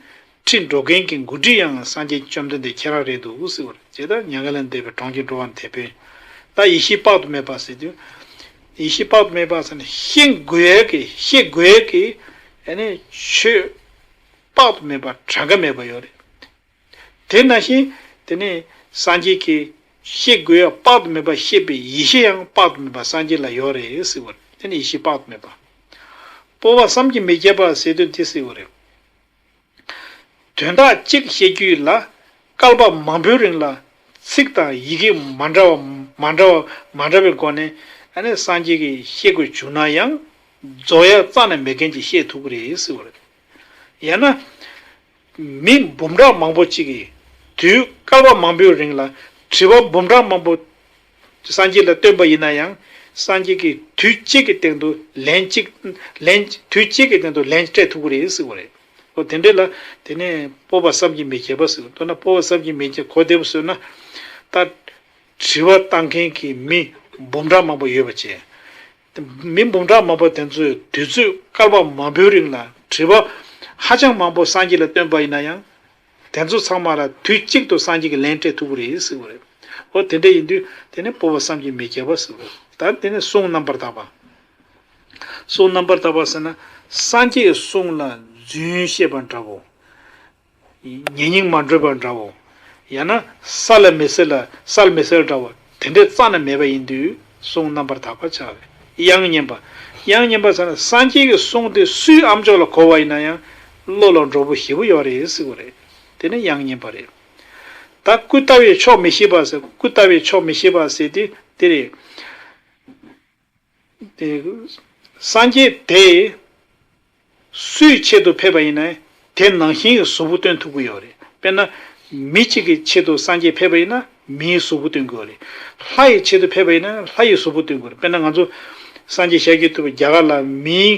ཁྲིད་འགྲོ་མཁན་གྱི་འགོ་ཁྲིད་ཡང་སངས་རྒྱས་བཅོམ་ལྡན་འདས་ཁྱེད་རང་རེད་འདུག་ཟེར་བ་རེད། ཇི་ལྟར་མྱ་ངན་ལས་འདས་པའི་གྲོང་ཁྱེར་འགྲོ་བ་ན་དེད་དཔོན། ད་ཡེ་ཤེས་དཔག་ཏུ་མེད་པ་ཟེར་དུས། ཡེ་ཤེས་དཔག་ཏུ་མེད་པ་ཟེར་ན་ཤེས་དགོས་ཡས་ཀྱི། ཤེས་དགོས་ཡས་ཀྱི་ཨ་ནི་ཆོས་དཔག་ཏུ་མེད་པ་གྲངས་ཀ་མེད་པ་ཡོད་རེད། དེ་ནང་བཞིན་དེ་ནས་སངས་རྒྱས་ཀྱིས་ཤེས་དགོས་ཡ་དཔག་ཏུ་མེད་པ་ཤེས་པའི་ཡེ་ཤེས་ཡང་དཔག་ཏུ་མེད་པ་སངས་རྒྱས་ལ་ཡོད་རེད་ཟེར་བ་རེད། དེ་ནི་ཡེ་ཤེས་དཔག་ཏུ་མེད་པ། སྤོབས་པ་བསམ་གྱིས་མི་ཁྱབ་པ་ཟེར་དོན་དེ་ཟེར་བ་རེད། དོན་དག་གཅིག་བཤད་རྒྱུ་ལ་བསྐལ་པ་མང་པོའི་རིང་ལ་ཚིག་དང་ཡི་གེ་མ་འདྲ་བ་མ་འདྲ་བ་མ་འདྲ་བའི་སྒོ་ནས། ཨ་ནི་སངས་རྒྱས་ཀྱིས་བཤད་དགོས་བྱུང་ན་ཡང་རྫོགས་ཡ་རྩ་ནས་མེད་མཁན་ཅིག་བཤད་ཐུབ་ཀྱི་རེད་ཟེར་བ་རེད། ཡང་ན། མི་འབུམ་ཕྲག་མང་པོ་གཅིག་གིས་དུས་བསྐལ་པ་མང་པོའི་རིང་ལ་དྲི་བ་འབུམ་ཕྲག་མང་པོ་སངས་རྒྱས་ལ་བཏོན་པ་ཡིན་ན་ཡང་། སངས་རྒྱས་ཀྱིས་དུས་གཅིག་གི་སྟེང་དུ་ལན་གཅིག་ལན། དུས་གཅིག་གི་སྟེང་དུ་ལན་སྤྲད་ཐུབ་ཀྱི་རེད་ཟེར་བ་རེད། འོ་དེ་འདྲ་ལ་དེ་ནས་སྤོབས་པ་བསམ་གྱིས་མི་ཁྱབ་པ་ཟེར་བ། མདོར་ན་སྤོབས་པ་བསམ་གྱིས་མི་ཁྱབ། གོ་བདེ་པོ་བཟོས་ན། ད་དྲི་བ་བཏང་མཁན་གྱི་མི་འབུམ་ཕྲག་མང་པོ་ཡོད་པ་བྱས། མི་འབུམ་ཕྲག་མང་པོ་དེ་ཚོས་དུས་ཚོད་བསྐལ་པ་མང་པོའི་རིང་ལ་དྲི་བ་ཧ་ཅང་མང་པོ་སངས་རྒྱས་ལ་བཏོན་པ་ཡིན་ན་ཡང་། དེ་ཚོ་ཚང་མ་ལ་དུས་གཅིག་ཏུ་སངས་རྒྱས་ཀྱིས་ལན་སྤྲད་ཐུབ་ཀྱི་རེད་ཟེར་བ་རེད། འོ་དེ་འདྲ་ཡིན་དུས་དེ་ནི་སྤོབས་པ་བསམ་གྱིས་མི་ཁྱབ་པ་ཟེར་བ་རེད། ད་དེ་ནི་གསུང་རྣམ་པར་དག་པ། གསུང་རྣམ་པར་དག་པ་ཟེར་ན་སངས་རྒྱས་གསུང་ལ་རྫུན་བཤད་པ་འདྲ་བོ། ཉེ་སྙིང་མ་འདོད་པ་འདྲ་བོ། ཡང་ན་ས་ལ་མི་གསལ་ལ་ས་ལ་མི་གསལ་འདྲ་བོ། དེ་འདྲའི་རྩ་ནས་མེད་པ་ཡིན་དུས་གསུང་རྣམ་པར་དག་པ་ཆགས་པས་དབྱངས་སྙན་པ། དབྱངས་སྙན་པ་ཟེར་ན་སངས་རྒྱས་ཀྱི་གསུང་དེ་སུའི་ཨམ་ཅོག་ལ་གོ་བ་ཡིན་ན་ཡང་བློ་ལ་འགྲོ་པོ་ཞེ་པོ་ཡོད་རེད་ཟེར་བ་རེད། དེ་ནི་དབྱངས་སྙན་པ་རེད། ད་སྐུ་བལྟ་བས་ཆོག་མི་ཤེས་པ་ཟེར། སྐུ་བལྟ་བས་ཆོག་མི་ཤེས་པ་ཟེར་དེ་དེ་རེད། དེ་སངས་རྒྱས་དེ་སུའི་ཆེད་དུ་ཕེབས་པ་ཡིན་ན་དེ་ནང་བཞིན་གྱི་གཟུགས་པོ་སྟོན་ཐུབ་ཀྱི་ཡོད་རེད། དཔེར་ན་མི་གཅིག་གི་ཆེད་དུ་སངས་རྒྱས་ཕེབས་པ་ཡིན་ན་མིའི་གཟུགས་པོ་སྟོན་དགོས་རེད། ལྷ་ཡི་ཆེད་དུ་ཕེབས་པ་ཡིན་ན་ལྷ་ཡི་གཟུགས་པོ་སྟོན་དགོས་རེད། དཔེར་ན་ང་ཚོ་སངས་རྒྱས་ཤཱཀྱ་ཐུབ་པ་རྒྱ་གར་ལ་མིའི་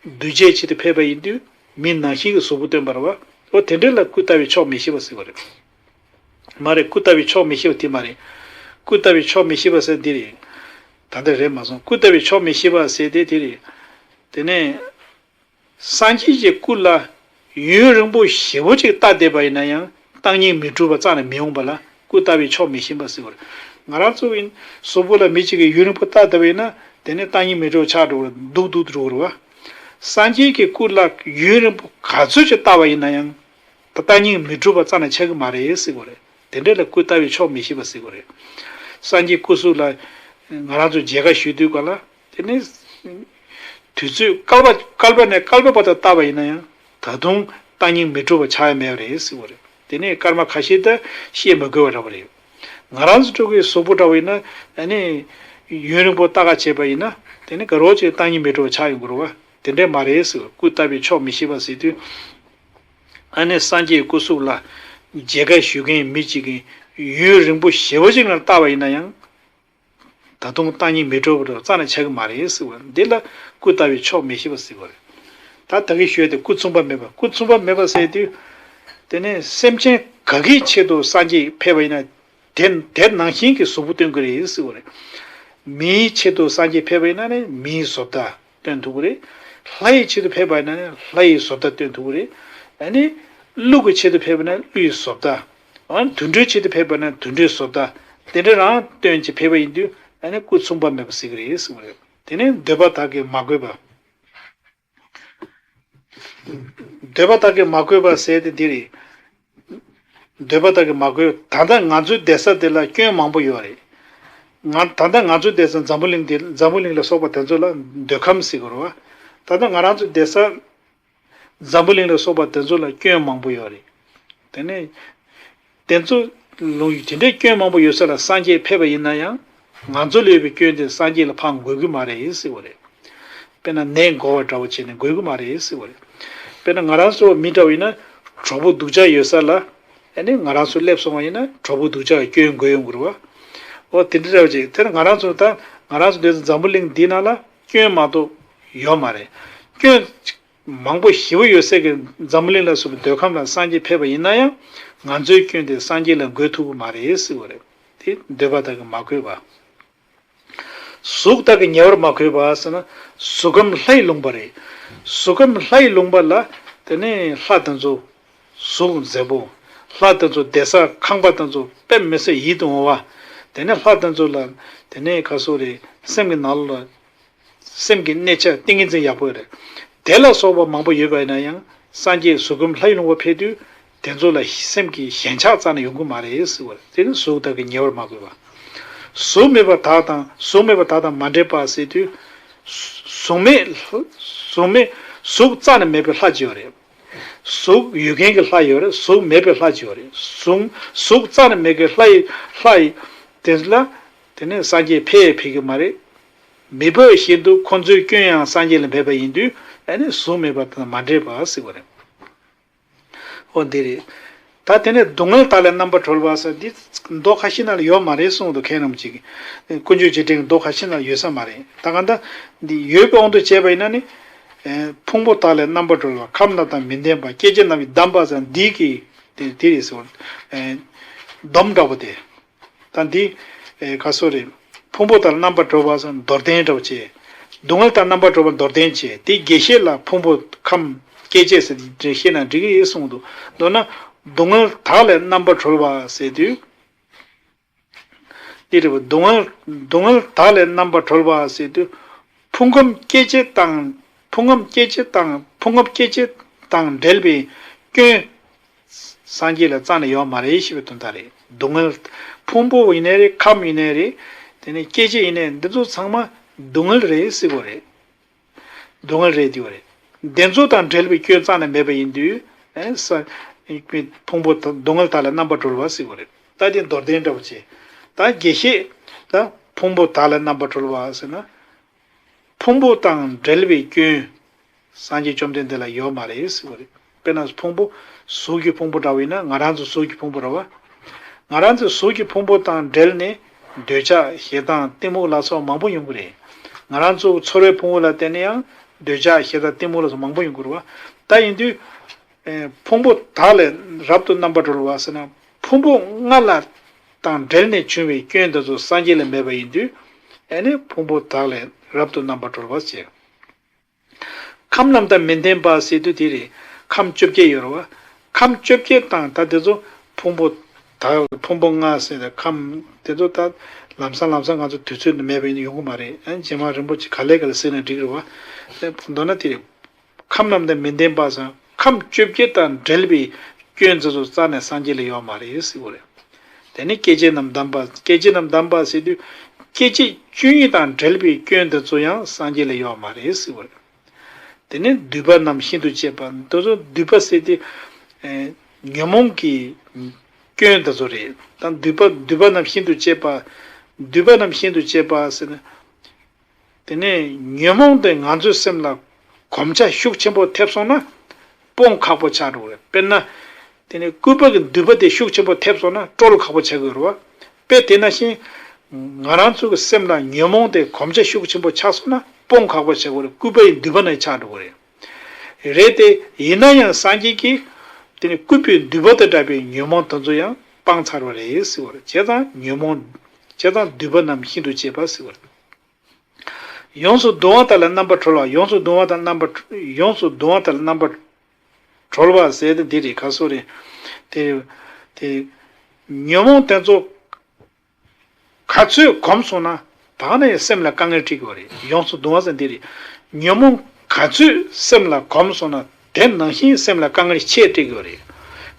གདུལ་བྱའི་ཆེད་དུ་ཕེབས་པ་ཡིན་དུས་མི་ནང་བཞིན་གྱི་གཟུགས་པོ་སྟོན་པ་རེད་བ། འོ་དེ་འདྲ་ལ་སྐུ་བལྟ་བས་ཆོག་མི་ཤེས་པ་ཟེར་བ་རེད། མ་རེད། སྐུ་བལྟ་བའི་ཕྱོགས་མི་ཤེས་པ་དེ་མ་རེད། སྐུ་བལྟ་བའི་ཕྱོགས་མི་ཤེས་པ་ཟེར་འདི་རེད། ད་ལྟ་རེད་མ་སོང་། སྐུ་བལྟ་བའི་ཕྱོགས་མི་ཤེས་པ་ཟེར་དེ་དེ་རེད། དེ་ནས། སངས་རྒྱས་ཀྱི་སྐུ་ལ་ཡུན་རིང་པོ་ཞེ་པོ་ཅིག་བལྟ་བསྡད་པ་ཡིན་ན་ཡང་བཏང་སྙོམས་མི་འགྲུབ་པ་རྩ་ནས་མི་འོང་པ་ལ་སྐུ་བལྟ་བའི་ཕྱོགས་མི་ཤེས་པ་ཟེར་བ་རེད། ང་རང་ཚོ་གི་གཟུགས་པོ་ལ་མི་གཅིག་གིས་ཡུན་རིང་པོ་བལྟ་བསྡད་པ་ཡིན་ན་དེ་ནི་བཏང་སྙོམས་མི་འགྲུབ་པ་ཆགས་འགྲོ་བ་རེད། སྡུག་སྡུག་འགྲོ་བ་རེད་བ། སངས་རྒྱས་ཀྱི་སྐུ་ལ་ཡུན་རིང་པོ་ག་ཚོད་ཅིག་བལྟ་བ་ཡིན་ན་ཡང་ད་བཏང་སྙོམས་མི་འགྲུབ་པ་རྩ་ནས་ཆགས་ཀྱི་མ་རེད་ཟེར་བ་རེད། དེ་འདྲ་ལ་སྐུ་བལྟ་བའི་ཕྱོགས་མི་ཤེས་པ་ཟེར་བ་རེད། སངས་རྒྱས་སྐུ་གཟུགས་ལ་ང་རང་ཚོ་མཇལ་ཁ་ཞུ་དུས་སྐབས་ལ། དེ་ནི། དུས་ཚོད་བསྐལ་པ་བསྐལ་པ་ནས་བསྐལ་པའི་བར་དུ་བལྟ་བ་ཡིན་ན་ཡང་ད་དུང་བཏང་སྙོམས་མི་འགྲུབ་པ་ཆགས་ཡ་མེད་པ་རེད་ཟེར་བ་རེད། དེ་ནས་སྐར་མ་ཁ་ཤས་ད་བཤད་མི་དགོས་པ་འདྲ་བ་རེད། ང་རང་ཚོ་ཕྲུ་གུའི་གཟུགས་པོ་འདྲ་བ་ཡིན་ན་ཨ་ནི་ཡུན་རིང་པོ་ལྟ་ག་བྱས་པ་ཡིན་ན་དེ་ནི་དགའ་རོགས་ཅིག་བཏང་སྙོམས་མི་འགྲུབ་པ་ཆགས་ཡོང་གི་རེད་བ། དེ་འདྲས་མ་རེད་ཟེར་བ། སྐུ་བལྟ་བའི་ཕྱོགས་མི་ཤེས་པ་ཟེར་དུས་ཨ་ནི་སངས་རྒྱས་སྐུ་གཟུགས་ལ་མཇལ་ཁ་ཞུ་མཁན་མི་གཅིག་གིས་ཡུན་རིང་པོ་ཞེ་པོ་ཅིག་ནང་ལྟ་བ་ཡིན་ན་ཡང་། ད་དུང་བཏང་སྙོམས་མི་འགྲུབ་པ་རྩ་ནས་ཆགས་ཀྱི་མ་རེད་ཟེར་བ། འདི་ལ་སྐུ་བལྟ་བའི་ཕྱོགས་མི་ཤེས་པ་ཟེར་བ་རེད། ད་ད་གིན་ཞུས་ཏེ་སྐུ་མཚུངས་པ་མེད་པ། སྐུ་མཚུངས་པ་མེད་པ་ཟེར་དུས། དེ་ནས་སེམས་ཅན་ག་གི་ཆེད་དུ་སངས་རྒྱས་ཕེབས་པ་ཡིན་ན། དེ་དེ་ནང་བཞིན་གྱི་གཟུགས་པོ་སྟོན་གྱི་རེད་ཟེར་བ་རེད། མིའི་ཆེད་དུ་སངས་རྒྱས་ཕེབས་པ་ཡིན་ན་ནི་མིའི་བཟོ་ལྟ་སྟོན་ཐུབ་ཀྱི་རེད། ལྷ་ཡི་ཆེད་དུ་ཕེབས་པ་ཡིན་ན་ནི་ལྷ་ཡི་བཟོ་ལྟ་སྟོན་ཐུབ་ཀྱི་རེད། ཨ་ནི། ཀླུ་གི་ཆེད་དུ་ཕེབས་པ་ཡིན་ན་ཀླུ་ཡི་བཟོ་ལྟ། འོ་ན་དུད་འགྲོའི་ཆེད་དུ་ཕེབས་པ་ན་དུད་འགྲོའི་བཟོ་ལྟ། དེ་འདྲ་རང་སྟོན་གྱི་ཕེབས་པ་ཡིན་དུས་ཨ་ནི་སྐུ་མཚུངས་པ་མེད་པ་ཟེར་གྱི་རེད་ཟེར་བ་རེད། དེ་ནས་འདོད་པ་དག་གིས་མ་གོས་པ། འདོད་པ་དག་གིས་མ་གོས་པ་ཟེར་དེ་འདི་རེད། འདོད་པ་དག་གིས་མ་གོས། ད་ལྟ་ང་ཚོའི་བསྡད་ས་དེ་ལ་སྐྱོན་མང་པོ་ཡོད་རེད། ང་ད་ལྟ་ང་ཚོའི་བསྡད་ས་འཛམ་བུ་གླིང་དེ་འཛམ་བུ་གླིང་ལ་སོགས་པ་དེ་ཚོ་ལ་འདོད་ཁམས་ཟེར་གྱི་རེད་བ། ད་ལྟ་ང་རང་ཚོའི་བསྡད་ས། འཛམ་བུ་གླིང་ལ་སོགས་པ་དེ་ཚོ་ལ་སྐྱོན་མང་པོ་ཡོད་རེད། དེ་ནས་དེ་ཚོ་ལུང་དེ་འདྲའི་སྐྱོན་མང་པོ་ཡོད་ས་ལ་སངས་རྒྱས་ཕེབས་པ་ཡིན་ན་ཡང་ང་ཚོ་ལ་ཡོད་པའི་སྐྱོན་དེ་སངས་རྒྱས་ལ་ཕར་འགོས་ཀྱི་མ་རེད་ཟེར་བ་རེད། དཔེར་ན་ནད་འགོ་བ་འདྲ་བོ་བྱས་ནས་འགོས་ཀྱི་མ་རེད་ཟེར་བ་རེད། དཔེར་ན་ང་རང་ཚོ་མི་འདྲ་བ་ཡིན་ན་གྲོགས་པོ་སྡུག་ཅག་ཡོད་ས་ལ་ཨ་ནི་ང་རང་ཚོ་སླེབས་སོང་བ་ཡིན་ན་གྲོགས་པོ་སྡུག་ཅག་གི་སྐྱོན་འགོས་ཡོང་གི་རེད་བ། འོ་དེ་འདྲ་འདྲ་བོ་བྱས་དེ་ང་རང་ཚོ་ད་ང་རང་ཚོ་འདི་འཛམ་བུ་གླིང་འདི་ནང་ལ་སྐྱོན་མ་གཏོགས་ཡོད་མ་རེད། སྐྱོན། མང་པོ་ཞེ་པོ་ཡོད་སའི་གི་འཛམ་བུ་གླིང་ལ་སོགས་པའི་འདོད་ཁམས་ལ་སངས་རྒྱས་ཕེབས་པ་ཡིན་ན་ཡང་ང་ཚོའི་སྐྱོན་དེ་སངས་རྒྱས་ལ་འགོས་ཐུབ་ཀྱི་མ་རེད་ཟེར་བ་རེད། དེ་འདོད་པ་དག་གིས་མ་གོས་པ། གཟུགས་དག་གིས་ཉེ་བར་མ་གོས་པ་ཟེར་ན་གཟུགས་ཁམས་ལྷ་ཡི་ལུང་པ་རེད། གཟུགས་ཁམས་ལྷ་ཡི་ལུང་པ་ལ་དེ་ནས་ལྷ་དེ་ཚོ་གཟུགས་མཛེས་པོ། ལྷ་དེ་ཚོ་བསྡད་ས་ཁང་པ་དེ་ཚོ་དཔེ་མི་སྲིད་ཡིད་དུ་འོང་བ། དེ་ནས་ལྷ་དེ་ཚོ་ལ་དེ་ནས་ག་སོ་རེད། སེམས་ཀྱི་ནང་ལ། སེམས་ཀྱི་གནས་ཆ་ཏིང་ངེ་འཛིན་ཡག་པོ་རེད། དེ་ལ་སོགས་པ་མང་པོ་ཡོད་པ་ཡིན་ན་ཡང་སངས་རྒྱས་གཟུགས་ཁམས་ལྷ་ཡི་ལུང་པ་ཕེབས་དུས་དེ་ཚོ་ལ་སེམས་ཀྱི་ཞེན་ཆགས་རྩ་ནས་ཡོང་གི་མ་རེད་ཟེར་བ་རེད། དེ་ནི་གཟུགས་དག་གིས་ཉེ་བར་མ་གོས་པ། གཟུགས་མེད་པ་དག་དང་གཟུགས་མེད་པ་དག་དང་མ་འདྲེས་པ་ཟེར་དུས། གཟུགས་མེད། གཟུགས་མེད། གཟུགས་རྩ་ནས་མེད་པའི་ལྷ་ཅིག་ཡོད་རེད། གཟུགས་ཡོད་མཁན་གྱི་ལྷ་ཡོད་རེད། གཟུགས་མེད་པའི་ལྷ་ཅིག་ཡོད་རེད། གཟུགས་གཟུགས་རྩ་ནས་མེད་མཁན་ལྷ་ཡི་ལྷ་ཡི་དེ་ལ་དེ་ནི་སངས་རྒྱས་ཕེབས་ཕེབས་ཀྱི་མ་རེད། མི་འབོད་བཞིན་དུ་ཁོ་ཚོའི་སྐྱོན་ཡང་སངས་རྒྱས་ལ་འབད་པ་ཡིན་དུས་ཨ་ནི་གཟུགས་མེད་པ་དང་མ་འདྲེས་པ་ཟེར་བ་རེད། འོ་འདི་རེད། ད་དེ་ནས་སྡུག་བསྔལ་དག་ལས་རྣམ་པར་གྲོལ་བ་ཟེར་འདི་མདོ་ཁ་ཤས་ནང་ལ་ཡོད་མ་རེད་གསུངས་འདུག་མཁན་རྣམས་ཀྱིས། དཀོན་མཆོག་རྗེས་དྲན་གྱི་མདོ་ཁ་ཤས་ནང་ལ་ཡོད་ས་མ་རེད། ད་གང་ལྟར་འདི་ཡོད་པའི་དབང་དུ་བྱས་པ་ཡིན་ན་ནི། ཕུང་པོ་དག་ལས་རྣམ་པར་གྲོལ་བ། ཁམས་རྣམས་དང་མི་ལྡན་པ། སྐྱེ་མཆེད་རྣམས་ཀྱི་བསྡམས་པ་ཟེར་འདི་གི་དེ་དེ་རེད་ཟེར་བ། སྡོམ་འདྲ་པོ་དེ། ད་འདི། ཨེ་ག་སོ་རེད། ཕུང་པོ་དག་ལས་རྣམ་པར་གྲོལ་བ་སོགས་མདོར་བསྟན་འདྲ་བོ་བྱས། སྡུག་བསྔལ་དག་རྣམ་པར་གྲོལ་བ་མདོར་བསྟན་བྱས། དེ་རྒྱས་བཤད་ལ་ཕུང་པོ་ཁམས་སྐྱེ་མཆེད་ཟེར་དེ་བཤད་ན་འགྲིག་གི་ཡོད་གསུངས་འདུག་མདོར་ན། སྡུག་བསྔལ་དག་ལས་རྣམ་པར་གྲོལ་བ་ཟེར་དུས། འདི་རེད་པ། སྡུག་བསྔལ་སྡུག་བསྔལ་དག་ལས་རྣམ་པར་གྲོལ་བ་ཟེར་དུས། ཕུང་ཁམས་སྐྱེ་མཆེད་དང་ཕུང་ཁམས་སྐྱེ་མཆེད་དང་ཕུང་ཁམས་སྐྱེ་མཆེད་དང་འབྲེལ་བའི་སྐྱོན། སངས་རྒྱས་ལ་རྩ་ནས་ཡོད་མ་རེད་ཞེས་པའི་དོན་དག་རེད། སྡུག་བསྔལ། ཕུང་པོ་ཡིན་ནའི་རེད། ཁམས་ཡིན་ནའི་རེད། དེ་ནས་སྐྱེ་མཆེད་ཡིན་ནའི་འདི་ཚོ་ཚང་མ་སྡུག་བསྔལ་རེད་ཟེར་དགོས་རེད། སྡུག་བསྔལ་རེད་དེ་བ་རེད། དེ་ཚོ་དང་འབྲེལ་བའི་སྐྱོན་རྩ་ནས་མེད་པ་ཡིན་དུས། ཨེ་ས། ཕུང་པོ་དག་སྡུག་བསྔལ་དག་ལས་རྣམ་པར་གྲོལ་བ་ཟེར་དགོས་རེད། ད་དེ་མདོར་བསྟན་འདྲ་བོ་བྱས། ད་རྒྱས་བཤད། ད་ཕུང་པོ་དག་ལས་རྣམ་པར་གྲོལ་བ་ཟེར་ན། ཕུང་པོ་དང་འབྲེལ་བའི་སྐྱོན། སངས་རྒྱས་བཅོམ་ལྡན་འདས་ལ་ཡོད་མ་རེད་ཟེར་བ་རེད། དཔེར་ན་ཕུང་པོ། གཟུགས་ཀྱི་ཕུང་པོ་འདྲ་བ་ཡིན་ན་ང་རང་ཚོ་གཟུགས་ཀྱི་ཕུང་པོ་རེད་བ། ང་རང་ཚོ་གཟུགས་ཀྱི་ཕུང་པོ་དང་འབྲེལ་ནས་འདོད་ཆགས་ཞེ་སྡང་གཏི་མུག་ལ་སོགས་མང་པོ་ཡོང་གི་རེད། ང་རང་ཚོ་ཚོར་བའི་ཕུང་པོ་ལ་བརྟེན་ནས་ཡང་འདོད་ཆགས་ཞེ་སྡང་གཏི་མུག་ལ་སོགས་མང་པོ་ཡོང་གི་རེད་བ། ད་ཡིན་དུས། ཨེ་ཕུང་པོ་དག་ལས་རབ་ཏུ་རྣམ་པར་གྲོལ་བ་ཟེར་ན། ཕུང་པོ་ལྔ་ལ་དང་འབྲེལ་ནས་བྱུང་བའི་སྐྱོན་དེ་ཚོ་སངས་རྒྱས་ལ་མེད་པ་ཡིན་དུས། ཨ་ནི་ཕུང་པོ་དག་ལས་རབ་ཏུ་རྣམ་པར་གྲོལ་བ་ཞེས། ཁམས་རྣམས་དང་མི་ལྡན་པ་ཟེར་དུས་དེ་རེད། ཁམས་བཅོ་བརྒྱད་ཡོད་རེད་བ། ཁམས་བཅོ་བརྒྱད་དང་ད་དེ་ཚོ་ཕུང་པོ་དག་ཕུང་པོ་ལྔ་ཟེར་ནས་ཁམས་དེ་ཚོ་ད་ལམ་སང་ལམ་སང་ང་ཚོ་དུས་ཚོད་མེད་པ་ཡིན་ན་ཡོང་གི་མ་རེད། ཨ་ནི་རྗེས་མ་རིན་པོ་ཆེ་ག་ལེ་ག་ལེ་ཟེར་ན་འགྲིག་རེད་བ། མདོར་ན་དེ་རེད། ཁམས་རྣམས་དང་མི་ལྡན་པ་སོགས་ཁམས་བཅོ་བརྒྱད་དང་འབྲེལ་བའི་སྐྱོན་དེ་ཚོ་རྩ་ནས་སངས་རྒྱས་ལ་ཡོད་མ་རེད་ཟེར་བ་རེད། དེ་ནི་སྐྱེ་མཆེད་རྣམས་ལྡན་པ། སྐྱེ་མཆེད་རྣམས་ལྡན་པ་ཟེར་དུས། སྐྱེ་མཆེད་བཅུ་གཉིས་དང་འབྲེལ་བའི་སྐྱོན་དེ་ཚོ་ཡང་སངས་རྒྱས་ལ་ཡོད་མ་རེད་ཟེར་བ་རེད། དེ་ནི་འདུས་པ་རྣམས་ཤིན་ཏུ་བཅད་པ། དེ་ཚོ་འདུས་པ་ཟེར་དུས། ཨེ། ཉོན་མོངས་ཀྱི་སྐྱོན་དེ་ཚོ་རེད། ད་འདུས་པ་འདུས་པ་རྣམས་ཤིན་ཏུ་བཅད་པ། འདུས་པ་རྣམས་ཤིན་ཏུ་བཅད་པ་ཟེར་ན། དེ་ནས་ཉོན་མོངས་དེ་ང་ཚོའི་སེམས་ལ་གོམས་ཆ་ཤུགས་ཆེན་པོ་ཐེབས་སོང་ན་སྤོང་ཁག་པོ་ཆགས་འགྲོ་གི་རེད། དཔེར་ན། དེ་ནས་སྐུད་པ་གི་མདུད་པ་དེ་ཤུགས་ཆེན་པོ་ཐེབས་སོང་ན་དཀྲོལ་ཁག་པོ་ཆགས་ཀྱི་རེད་བ། དཔེ་དེ་ནང་བཞིན། ང་རང་ཚོ་གི་སེམས་ལ་ཉོན་མོངས་དེ་གོམས་ཆ་ཤུགས་ཆེན་པོ་ཆགས་སོང་ན་སྤོང་ཁག་པོ་ཆགས་ཀྱི་རེད། སྐུད་པ་ཡི་མདུད་པ་ནང་ཆགས་འགྲོ་གི་རེད། རེད་དེ། ཡིན་ན་ཡང་སངས་རྒྱས་ཀྱིས་དེ་ནས་སྐུད་པའི་མདུད་པ་དང་འདྲ་བའི་ཉོན་མོངས་དེ་ཚོ་ཡང་སྤངས་ཚར་བ་རེད་ཟེར་བ་རེད། བྱས་ཙང་ཉོན་མོངས། བྱས་ཙང་འདུས་པ་རྣམས་ཤིན་ཏུ་བཅད་པ་ཟེར་བ་རེད། ཡོངས་སུ་གདུང་བ་དག་ལས་རྣམ་པར་གྲོལ་བ། ཡོངས་སུ་གདུང་བ་དང་རྣམ་པར། ཡོངས་སུ་གདུང་བ་དག་ལས་རྣམ་པར་གྲོལ་བ་ཟེར་ཏེ་འདི་རེད། ག་སོ་རེད། དེ། དེ། ཉོན་མོངས་དེ་ཚོ་ག་ཚོད་གོམས་སོང་ན་ད་ནས་སེམས་ལ་དཀའ་ངལ་འཕྲད་ཀྱི་ཡོད་རེད། ཡོངས་སུ་གདུང་བ་ཟེར་འདི་རེད། ཉོན་མོངས་ག་ཚོད་སེམས་ལ་གོམས་སོང་ན་དེ་ནང་བཞིན་སེམས་ལ་དཀའ་ངལ་ཆེ་འཕྲད་ཀྱི་ཡོད་རེད།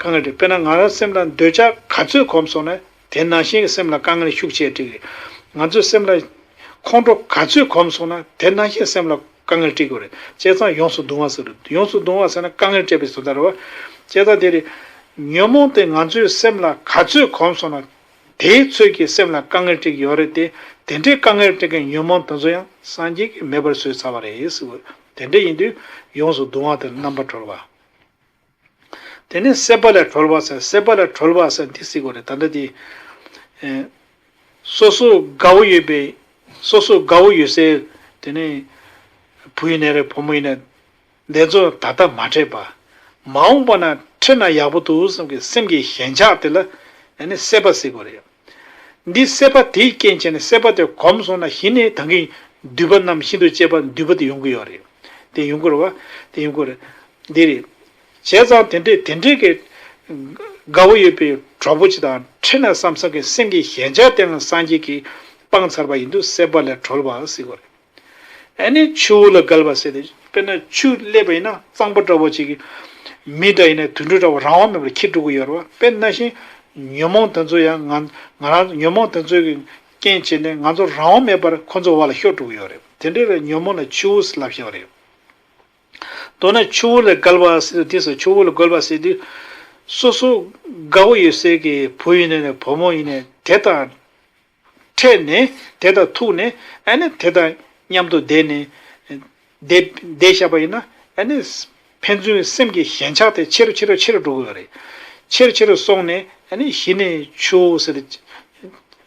དཀའ་ངལ་འཕྲད། དཔེར་ན་ང་རང་སེམས་ལ་འདོད་ཆགས་ག་ཚོད་གོམས་སོང་ན། དེ་ནང་བཞིན་གྱི་སེམས་ལ་དཀའ་ངལ་ཤུགས་ཆེ་འཕྲད་ཀྱི། ང་ཚོའི་སེམས་ལ་ཁོང་ཁྲོ་ག་ཚོད་གོམས་སོང་ན་དེ་ནང་བཞིན་སེམས་ལ་དཀའ་ངལ་འཕྲད་ཀྱི་རེད། བྱས་ཙང་ཡོངས་སུ་གདུང་བ་ཟེར། ཡོངས་སུ་གདུང་བ་ཟེར་ན་དཀའ་ངལ་སྤྲད་པའི་བཟོ་ལྟ་རེད་བ། བྱས་ཙང་དེ་རེད། ཉོན་མོངས་དེ་ང་ཚོའི་སེམས་ལ་ག་ཚོད་གོམས་སོང་ན་དེའི་ཚོད་ཀྱིས་སེམས་ལ་དཀའ་ངལ་སྤྲད་ཀྱི་ཡོད་རེད་དེ། དེ་འདྲའི་དཀའ་ངལ་སྤྲད་མཁན་ཉོན་མོངས་དེ་ཚོ་ཡང་སངས་རྒྱས་ཀྱིས་མེད་པར་བཟོས་ཚར་བ་རེད་ཟེར་བ། དེ་འདྲ་ཡིན་དུས་ཡོངས་སུ་གདུང་བ་དེ་རྣམ་པར་གྲོལ་བ། དེ་ནས་སྲེད་པ་ལས་གྲོལ་བ་ཟེར། སྲེད་པ་ལས་གྲོལ་བ་ཟེར་འདི་ཟེར་དགོས་རེད། ད་ལྟ་དེ། ཨེ། སོ་སོ་དགའ་བོ་ཡོད་པའི། སོ་སོ་དགའ་བོ་ཡོད་སའི། དེ་ནས་བུ་ཡིན་ནའི་རེད། བུ་མོ་ཡིན་ནའི། དེ་ཚོ་ད་ལྟ་མ་འཕྲད་པ། མ་འོངས་པ་ན་འཕྲད་ན་ཡག་པོ་འདུག་བསམ་གྱི་སེམས་ཀྱི་ཞེན་ཆགས་དེ་ལ་ཨ་ནི་སྲེད་པ་ཟེར་དགོས་རེད། འདི་སྲེད་པ་དེའི་རྐྱེན་བྱས་ནས་སྲེད་པ་དེ་གོམས་སོང་ན་གཞི་ནས་ད་གིན་འདུས་པ་རྣམས་ཤིན་ཏུ་བཅད་པ་འདུས་པ་དེ་ཡོང་གི་ཡོད་རེད། དེ་ཡོང་གི་རེད་བ། དེ་ཡོང་གི་རེད། འདི་རེད། བྱས་ཙང་དེ་འདྲའི་དེ་འདྲའི་གི་དགའ་བོ་ཡོད་པའི་གྲོགས་པོ་ཅིག་དང་འཕྲད་ན་བསམ་བསམ་གྱི་སེམས་ཀྱི་ཞེན་ཆགས་དེའང་སངས་རྒྱས་ཀྱིས་སྤངས་ཚར་བ་ཡིན་དུས་སྲེད་པ་ལས་གྲོལ་བ་ཟེར་དགོས་རེད། ཨ་ནི་ཆུ་བོ་ལ་བརྒལ་བ་ཟེར་ཏེ། དཔེར་ན་ཆུ་སླེབས་པ་ཡིན་ན་གཙང་པོ་འདྲ་བོ་ཅིག་གི། མི་འདྲ་ཡིན་ན་དུད་འགྲོ་འདྲ་བོ་རང་དབང་མེད་པར་འཁྱེར་འགྲོ་གི་ཡོད་རེད་བ། དཔེར་ན་བཞིན། ཉོན་མོངས་དེ་ཚོ་ཡང་ང་ང་རང་ཉོན་མོངས་དེ་ཚོའི་རྐྱེན་བྱས་ནས་ང་ཚོ་རང་དབང་མེད་པར་ཁོ་ཚོ་འོག་ལ་ཤོར་འགྲོ་གི་ཡོད་རེད། དེ་འདྲའི་ལ་ཉོན་མོངས་ལ་ཆུ་བོ་ཟེར་ལབ་བཞག་པ་རེད། མདོར་ན་ཆུ་བོ་ལ་བརྒལ་བ་ཟེར་དུས། དེ་སོ་ཆུ་བོ་ལ་བརྒལ་བ་ཟེར་དུས། སོ་སོ་དགའ་བོ་ཡོད་སའི་གི་བུ་ཡིན་ནའི་བུ་མོ་ཡིན་ནའི་དེ་དང་འཕྲད་ནས། དེ་དང་ཐུག་ནས་ཨ་ནི་དེ་དང་མཉམ་དུ་བསྡད་ནས། བསྡད་བསྡད་བཞག་པ་ཡིན་ན་ཨ་ནི་ཕན་ཚུན་སེམས་ཀྱི་ཞེན་ཆགས་དེ་ཆེ་རུ་ཆེ་རུ་ཆེ་རུ་འགྲོ་གི་ཡོད་རེད། ཆེ་རུ་ཆེ་རུ་སོང་ནས་ཨ་ནི་གཞི་ནས་ཆུ་བོ་ཟེར་ཏེ་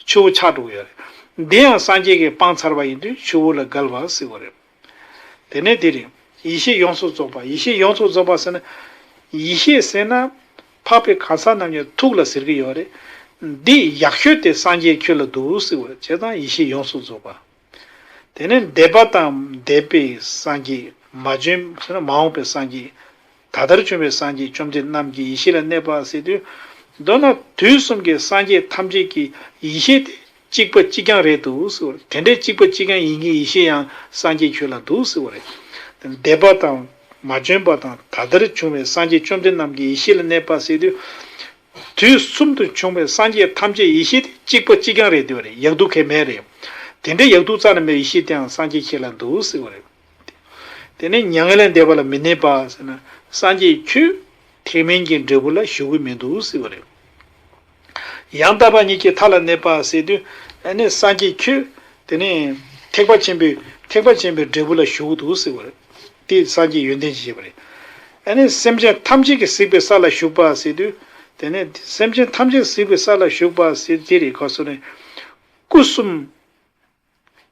ཆུ་བོ་ཆགས་འགྲོ་གི་ཡོད་རེད། འདི་ཡང་སངས་རྒྱས་ཀྱིས་སྤངས་ཚར་བ་ཡིན་དུས་ཆུ་བོ་ལ་བརྒལ་བ་ཟེར་བ་རེད། དེ་ནས་འདི་རེད། ཡེ་ཤེས་ཡོངས་སུ་རྫོགས་པ། ཡེ་ཤེས་ཡོངས་སུ་རྫོགས་པ་ཟེར་ན། ཡེ་ཤེས་ཟེར་ན་འཕགས་པའི་གང་ཟག་རྣམས་ཀྱི་ཐུགས་ལ་ཟེར་གྱི་ཡོད་རེད། འདི་ཡག་ཤོས་དེ་སངས་རྒྱས་ཁྱོད་ལ་འདུག་ཟེར་བ་རེད། བྱས་ཙང་ཡེ་ཤེས་ཡོངས་སུ་རྫོགས་པ། དེ་ནས་འདས་པ་དང་འདས་པའི་སངས་རྒྱས། མ་བྱོན་ཟེར་ན་མ་འོངས་པའི་སངས་རྒྱས། ད་ལྟར་བྱུང་བའི་སངས་རྒྱས་བཅོམ་ལྡན་རྣམས་ཀྱི་ཡེ་ཤེས་ལ་གནས་པ་ཟེར་དུས། མདོར་ན་དུས་གསུམ་གྱི་སངས་རྒྱས་ཐམས་ཅད་ཀྱི་ཡེ་ཤེས་དེ་གཅིག་པ་གཅིག་རྐྱང་རེད་འདུག་ཟེར་བ་རེད། དེ་འདྲའི་གཅིག་པ་གཅིག་རྐྱང་ཡིན་གྱི་ཡེ་ཤེས་ཡང་སངས་རྒྱས་ཁྱོད་ལ་འདུག་ཟེར་བ་རེད། འདས་པ་དང་མ་བྱོན་པ་དང་ད་ལྟར་བྱུང་བའི་སངས་རྒྱས་བཅོམ་ལྡན་རྣམས་ཀྱི་ཡེ་ཤེས་ལ་གནས་པ་ཟེར་དུས། དུས་གསུམ་དུ་བྱུང་བའི་སངས་རྒྱས་ཐམས་ཅད་ཡེ་ཤེས་དེ་གཅིག་པ་གཅིག་རྐྱང་རེད་འདུག་བ་རེད། ཡག་སྡུག་གང་ཡང་མེད་རེད། དེ་འདྲའི་ཡག་སྡུག་རྩ་ནས་མེད་ཡེ་ཤེས་དེའང་སངས་རྒྱས་ཁྱེད་ལ་འདུག་ཟེར་བ་རེད། དེ་ནས་མྱ་ངན་ལས་འདས་པ་ལ་མི་གནས་པ་ཟེར་ན། སངས་རྒྱས་ཁྱོད་ཐེག་དམན་གྱི་འབྲས་བུ་ལ་ཞུགས་ཀྱི་མི་འདུག་ཟེར་བ་རེད། ཡང་དག་པ་ཉིད་ཀྱི་མཐའ་ལ་གནས་པ་ཟེར་དུས། ཨ་ནི་སངས་རྒྱས་ཁྱོད་དེ་ནས་ཐེག་པ་ཆེན་པོའི་ཐེག་པ་ཆེན་པོའི་འབྲས་བུ་ལ་ཞུགས་འདུག་ཟེར་བ་རེད། དེ་སངས་རྒྱས་ཡོན་ཏན་ཞེས་པ་རེད། ཨ་ནི་སེམས་ཅན་ཐམས་ཅད་ཀྱིས་གཟིགས་པའི་ས་ལ་ཞུགས་པ་ཟེར་དུས། དེ་ནས་སེམས་ཅན་ཐམས་ཅད་གཟིགས་པའི་ས་ལ་ཞུགས་པ་ཟེར་དེ་རེད། ག་སོ་ནས་སྐུ་གསུམ་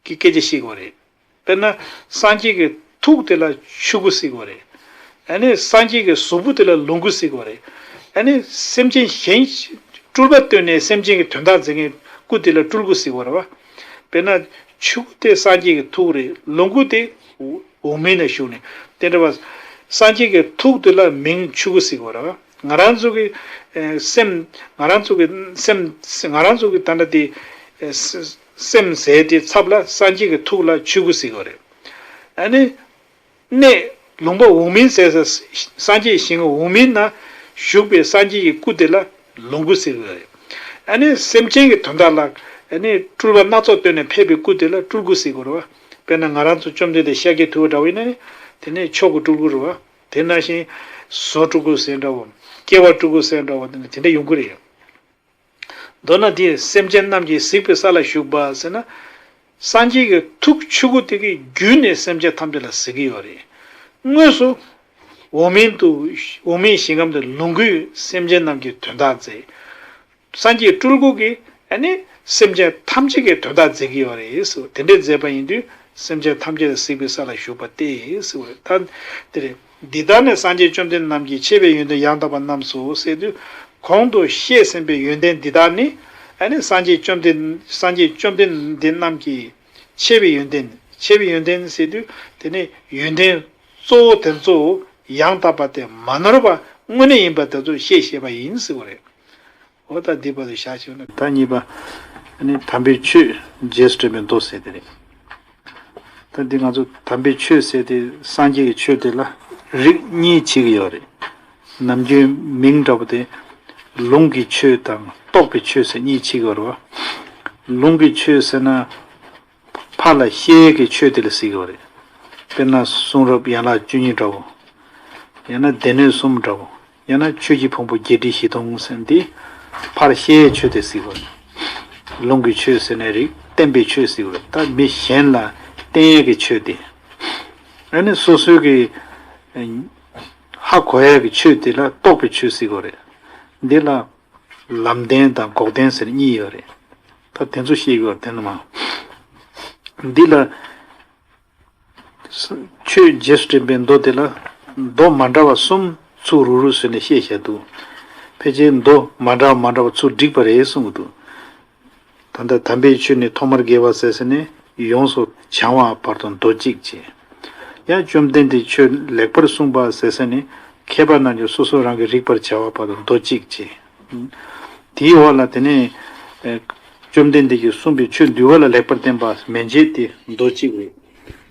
གྱི་སྐད་ཆ་བཤད་དགོས་རེད། དཔེར་ན་སངས་རྒྱས་ཀྱི་ཐུགས་དེ་ལ་ཆོས་སྐུ་ཟེར་དགོས་རེད། ཨ་ནི་སངས་རྒྱས་ཀྱི་གཟུགས་པོ་དེ་ལ་ལོངས་སྐུ་ཟེར་དགོས་རེད། ཨ་ནི་སེམས་ཅན་གཞན་ སྤྲུལ་པ་སྟོན་ནས་སེམས་ཅན་གྱི་དོན་དག་མཛད་མཁན་སྐུ་དེ་ལ་སྤྲུལ་སྐུ་ཟེར་བ་རེད་བ། དཔེར་ན་ཆོས་སྐུ་དེ་སངས་རྒྱས་ཀྱི་ཐུགས་རེད། ལོངས་སྐུ་དེ་འོག་མིན་ལ་བཞུགས་ནས་དེ་འདྲ་བ། སངས་རྒྱས་ཀྱི་ཐུགས་དེ་ལ་མིང་ཆོས་སྐུ་ཟེར་བ་རེད་བ། ང་རང་ཚོ་གི་ཨེ་སེམས། ང་རང་ཚོ་གི་སེམས། ང་རང་ཚོ་གི་ད་ལྟ་དེ་ཨེ་སེམས་ཟེར་དེ་ཚབ་ལ་སངས་རྒྱས་ཀྱི་ཐུགས་ལ་ཆོས་སྐུ་ཟེར་བ་རེད། ཨ་ནི། གནས། ལུང་པ་འོག་མིན་ཟེར་ས། སངས་རྒྱས་ཞིང་འོག་མིན་ན་བཞུགས་པའི་སངས་རྒྱས་ཀྱི་སྐུ་དེ་ལ་ལོངས་སྐུ་ཟེར་གྱི་ཡོད་རེད། ཨ་ནི་སེམས་ཅན་གྱི་དོན་དག་ལ་ཨ་ནི་སྤྲུལ་པ་སྣ་ཚོགས་སྟོན་ནས་ཕེབས་པའི་སྐུ་དེ་ལ་སྤྲུལ་སྐུ་ཟེར་གྱི་ཡོད་རེད་བ། དཔེར་ན་ང་རང་ཚོ་བཅོམ་ལྡན་འདས་ཤཱཀྱ་ཐུབ་པ་འདྲ་བོ་ཡིན་ན་ནི་དེ་ནས་མཆོག་གི་སྤྲུལ་སྐུ་རེད་བ། དེ་ནང་བཞིན་བཟོ་སྤྲུལ་སྐུ་ཟེར་འདྲ་བོ། སྐྱེ་བ་སྤྲུལ་སྐུ་ཟེར་འདྲ་བོ་དེ་འདྲ་དེ་འདྲ་ཡོང་གི་རེད། མདོར་ན་དེས་སེམས་ཅན་རྣམས་ཀྱིས་གཟིགས་པའི་ས་ལ་བཞུགས་པ་ཟེར་ན། སངས་རྒྱས་ཀྱི་ཐུགས་ཆོས་སྐུ་དེ་གིས་བརྒྱུད་ནས་སེམས་ཅན་ཐམས་ཅད་ལ་གཟིགས་ཀྱི་ཡོད་རེད། དངོས་སུ་འོག་མིན་དུ། འོག་མིན་ཞིང་ཁམས་དུ་ལོངས་སྐུས་སེམས་ཅན་རྣམས་ཀྱི་དོན་དག་མཛད། སངས་རྒྱས་སྤྲུལ་སྐུ་གིས་ཨ་ནི་སེམས་ཅན་ཐམས་ཅད་ཀྱི་དོན་དག་མཛད་ཀྱི་ཡོད་རེད་ཟེར། དེ་འདྲའི་མཛད་པ་ཡིན་དུས་སེམས་ཅན་ཐམས་ཅད་ལ་གཟིགས་པའི་ས་ལ་བཞུགས་པ་སྟེ་ཟེར་བ་རེད། ད་དེ་རེད། འདི་དག་ནི་སངས་རྒྱས་བཅོམ་ལྡན་རྣམས་ཀྱི་ཆེ་བའི་ཡོན་ཏན་ཡང་དག་པ་རྣམས་སོ་ཟེར་དུས། གོང་དུ་བཤད་ཟིན་པའི་ཡོན་ཏན་འདི་དག་ནི་ཨ་ནི་སངས་རྒྱས་བཅོམ་ལྡན། སངས་རྒྱས་བཅོམ་ལྡན་འདས་རྣམས་ཀྱི་ཆེ་བའི་ཡོན་ཏན། ཆེ་བའི་ཡོན་ཏན་ཟེར་དུས་དེ་ནི་ཡོན་ཏན་གཙོ་བོ་དེ་ཚོ་ཡང་དག་པ་སྟེ་མ་ནོར་བ་དངོས་གནས་ཡིན་པ་དེ་ཚོ་བཤད་བཤད་པ་ཡིན་ཟེར་བ་རེད། འོ་ད་འདི་བར་དུ་བཞག་ཆོག་ན། ད་གཉིས་པ། ཨ་ནི་དམ་པའི་ཆོས་རྗེས་སུ་དྲན་པའི་མདོ་ཟེར་དེ་རེད། ད་འདི་ང་ཚོ་དམ་པའི་ཆོས་ཟེར་དེ་སངས་རྒྱས་ཀྱི་ཆོས་དེ་ལ་རིགས་གཉིས་ཕྱེ་གི་ཡོད་རེད། ནམ་རྒྱུན་མིང་འདྲ་པོ་དེ་ལུང་གི་ཆོས་དང་རྟོགས་པའི་ཆོས་ཟེར་གཉིས་ཕྱེ་གི་ཡོད་རེད་བ། ལུང་གི་ཆོས་ཟེར་ན། ཕར་ལ་བཤད་ཡས་ཀྱི་ཆོས་དེ་ལ་ཟེར་གྱི་ཡོད་རེད། དཔེར་ན་གསུང་རབ་ཡན་ལག་བཅུ་གཉིས་འདྲ་བོ། ཡང་ན་སྡེ་སྣོད་གསུམ་འདྲ་བོ། ཡང་ན་ཆོས་ཀྱི་ཕུང་པོ་བརྒྱད་ཁྲི་བཞི་སྟོང་ཟེར་འདི་ཕར་བཤད་ཡས་ཆོས་དེ་ཟེར་གྱི་ཡོད་རེད། ལུང་གི་ཆོས་ཟེར་ནའི་རིགས་བསྟན་པའི་ཆོས་ཟེར་གྱི་ཡོད་རེད། ད་མི་གཞན་ལ་བསྟན་ཡས་ཀྱི་ཆོས་དེ། ཨ་ནི་སོ་སོའི་གི་ཧ་གོ་ཡས་ཀྱི་ཆོས་དེ་ལ་རྟོགས་པའི་ཆོས་ཟེར་གྱི་ཡོད་རེད། འདི་ལ། ལམ་བདེན་དང་འགོག་བདེན་ཟེར་གཉིས་ཡོད་རེད། ད་དེ་ཚོ་ཤེས་དགོས་རེད་དེ་ནི་མ། འདི་ལ། ཆོས་རྗེས་སུ་དྲན་པའི་མདོ་དེ་ལ། མདོ་མ་འདྲ་བ་གསུམ་ཚུར་རུག་རུག་བཟོས་ནས་བཤད་བཞག་འདུག་ཕལ་ཆེར་མདོ་མ་འདྲ་བ་མ་འདྲ་བ་ཚུར་བསྒྲིགས་པ་རེད་གསུང་གི་འདུག་ད་ལྟ་དམ་པའི་ཆོས་ནི་ཐོག་མར་དགེ་བ་ཟེར་ཟེར་ནས་ཡོངས་སུ་བྱང་བ་བར་དུ་མདོ་གཅིག་བྱས། ཡང་བཅོམ་ལྡན་འདས་ཆོས་ལེགས་པར་གསུངས་པ་ཟེར་ཟེར་ནས་མཁས་པ་རྣམས་ཀྱིས་སོ་སོ་རང་གིས་རིག་པར་བྱ་བ་བར་དུ་མདོ་གཅིག་བྱས། དེའི་འོག་ལ་དེ་ནས་ཨེ་བཅོམ་ལྡན་འདས་ཀྱིས་གསུངས་པའི་ཆོས་འདུལ་བ་ལ་ལེགས་པར་བསྟན་པ་མན་ཆད་དེ་མདོ་གཅིག་རེད།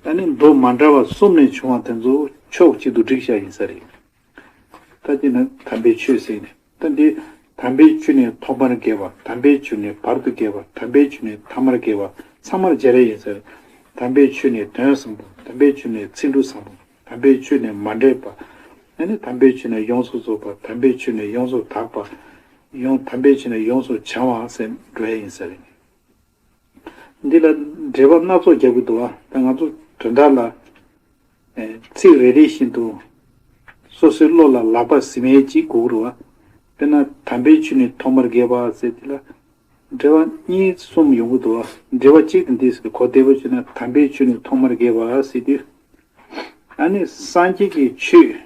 ད་ནི་མདོ་མ་འདྲ་བ་གསུམ་ནས་བྱུང་བ་དེ་ཚོ་ཕྱོགས་གཅིག་ཏུ་བསྒྲིགས་བཞག་ཡིན་ས་རེད། ད་དེ་ནི་དམ་པའི་ཆོས་ཟེར་ནས་ད་འདི་དམ་པའི་ཆོས་ནི་ཐོག་མར་དགེ་བ། དམ་པའི་ཆོས་ནི་བར་དུ་དགེ་བ། དམ་པའི་ཆོས་ནི་ཐ་མར་དགེ་བ། ཚང་མར་སྦྱར་ཡས་ཡིན་ས་རེད། དམ་པའི་ཆོས་ནི་དོན་བཟང་པོ། དམ་པའི་ཆོས་ནི་ཚིག་འབྲུ་བཟང་པོ། དམ་པའི་ཆོས་ནི་མ་འདྲེས་པ། ཨ་ནི་དམ་པའི་ཆོས་ནི་ཡོངས་སུ་རྫོགས་པ། དམ་པའི་ཆོས་ནི་ཡོངས་སུ་དག་པ། ཡོངས། དམ་པའི་ཆོས་ནི་ཡོངས་སུ་བྱང་བ་ཟེར་འགྲོ་ཡ་ཡིན་ས་རེད། འདི་ལ་འགྲེལ་པ་སྣ་ཚོགས་རྒྱག་གི་འདུག་བ། ད་ང་ཚོ་དོན་དག་ལ་ཨེ་ཚིག་རེ་རེ་བཞིན་དུ་སོ་སོའི་བློ་ལ་ལག་པ་ཟིན་མེད་ཅིག་དགོས་ཀྱི་རེད་བ། དཔེར་ན་དམ་པའི་ཆོས་ནི་ཐོག་མར་དགེ་བ་ཟེར་དེ་ལ་འགྲེལ་པ་གཉིས་གསུམ་ཡོང་གི་འདུག་བ། འགྲེལ་པ་གཅིག་དེ་འདི་ཟེར། གོ་བདེ་པོ་བྱས་ན་དམ་པའི་ཆོས་ནི་ཐོག་མར་དགེ་བ་ཟེར་དུས། ཨ་ནི་སངས་རྒྱས་ཀྱི་ཆོས་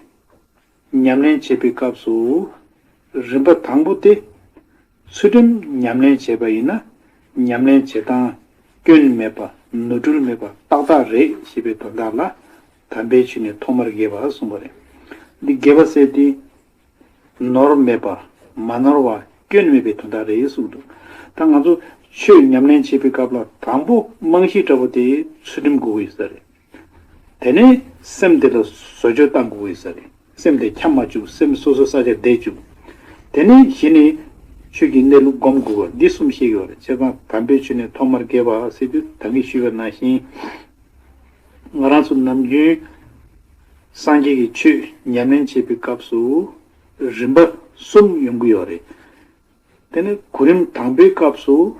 ཉམས་ལེན་བྱེད་པའི་སྐབས་སུ། རིམ་པ་དང་པོ་དེ། ཚུལ་ཁྲིམས་ཉམས་ལེན་བྱས་པ་ཡིན་ན། ཉམས་ལེན་བྱེད་སྟངས་སྐྱོན་མེད་པ། ནོར་འཁྲུལ་མེད་པ་ཏག་ཏག་རེད་ཞེས་པའི་དོན་དག་ལ། དམ་པའི་ཆོས་ནི་ཐོག་མར་དགེ་བ་གསུངས་པ་རེད། འདི་དགེ་བ་ཟེར་དེ། ནོར་མེད་པ། མ་ནོར་བ། སྐྱོན་མེད་པའི་དོན་དག་རེད་གསུངས་འདུག་ད་ང་ཚོ་ཆོས་ཉམས་ལེན་བྱེད་པའི་སྐབས་ལ་དང་པོ་རྨང་གཞི་འདྲ་པོ་དེ་ཚུལ་ཁྲིམས་དགོས་ཀྱི་ཡོད་ས་རེད། དེ་ནས་སེམས་དེ་ལ་བཟོ་བཅོས་བཏང་དགོས་ཀྱི་ཡོད་ས་རེད། སེམས་དེ་འཁྱམས་མ་བཅུག་སེམས་སོ་སོ་ས་ཆར་བསྡད་བཅུག་དེ་ནས་གཞི་ནས་ཆོས་ཀྱི་གནས་ལུགས་སྒོམ་དགོས་པ་འདི་གསུམ་བཤད་ཀྱི་ཡོད་རེད། བྱས་ཙང་དམ་པའི་ཆོས་ནི་ཐོག་མར་དགེ་བ་ཟེར་དུས་ད་གིན་ཞུས་པ་ནང་བཞིན། ང་རང་ཚོ་ནམ་རྒྱུན་སངས་རྒྱས་ཀྱི་ཆོས་ཉམས་ལེན་བྱེད་པའི་སྐབས་སུ་རིམ་པ་གསུམ་ཡོང་གི་ཡོད་རེད། དེ་ནི་གོ་རིམ་དང་པོའི་སྐབས་སུ།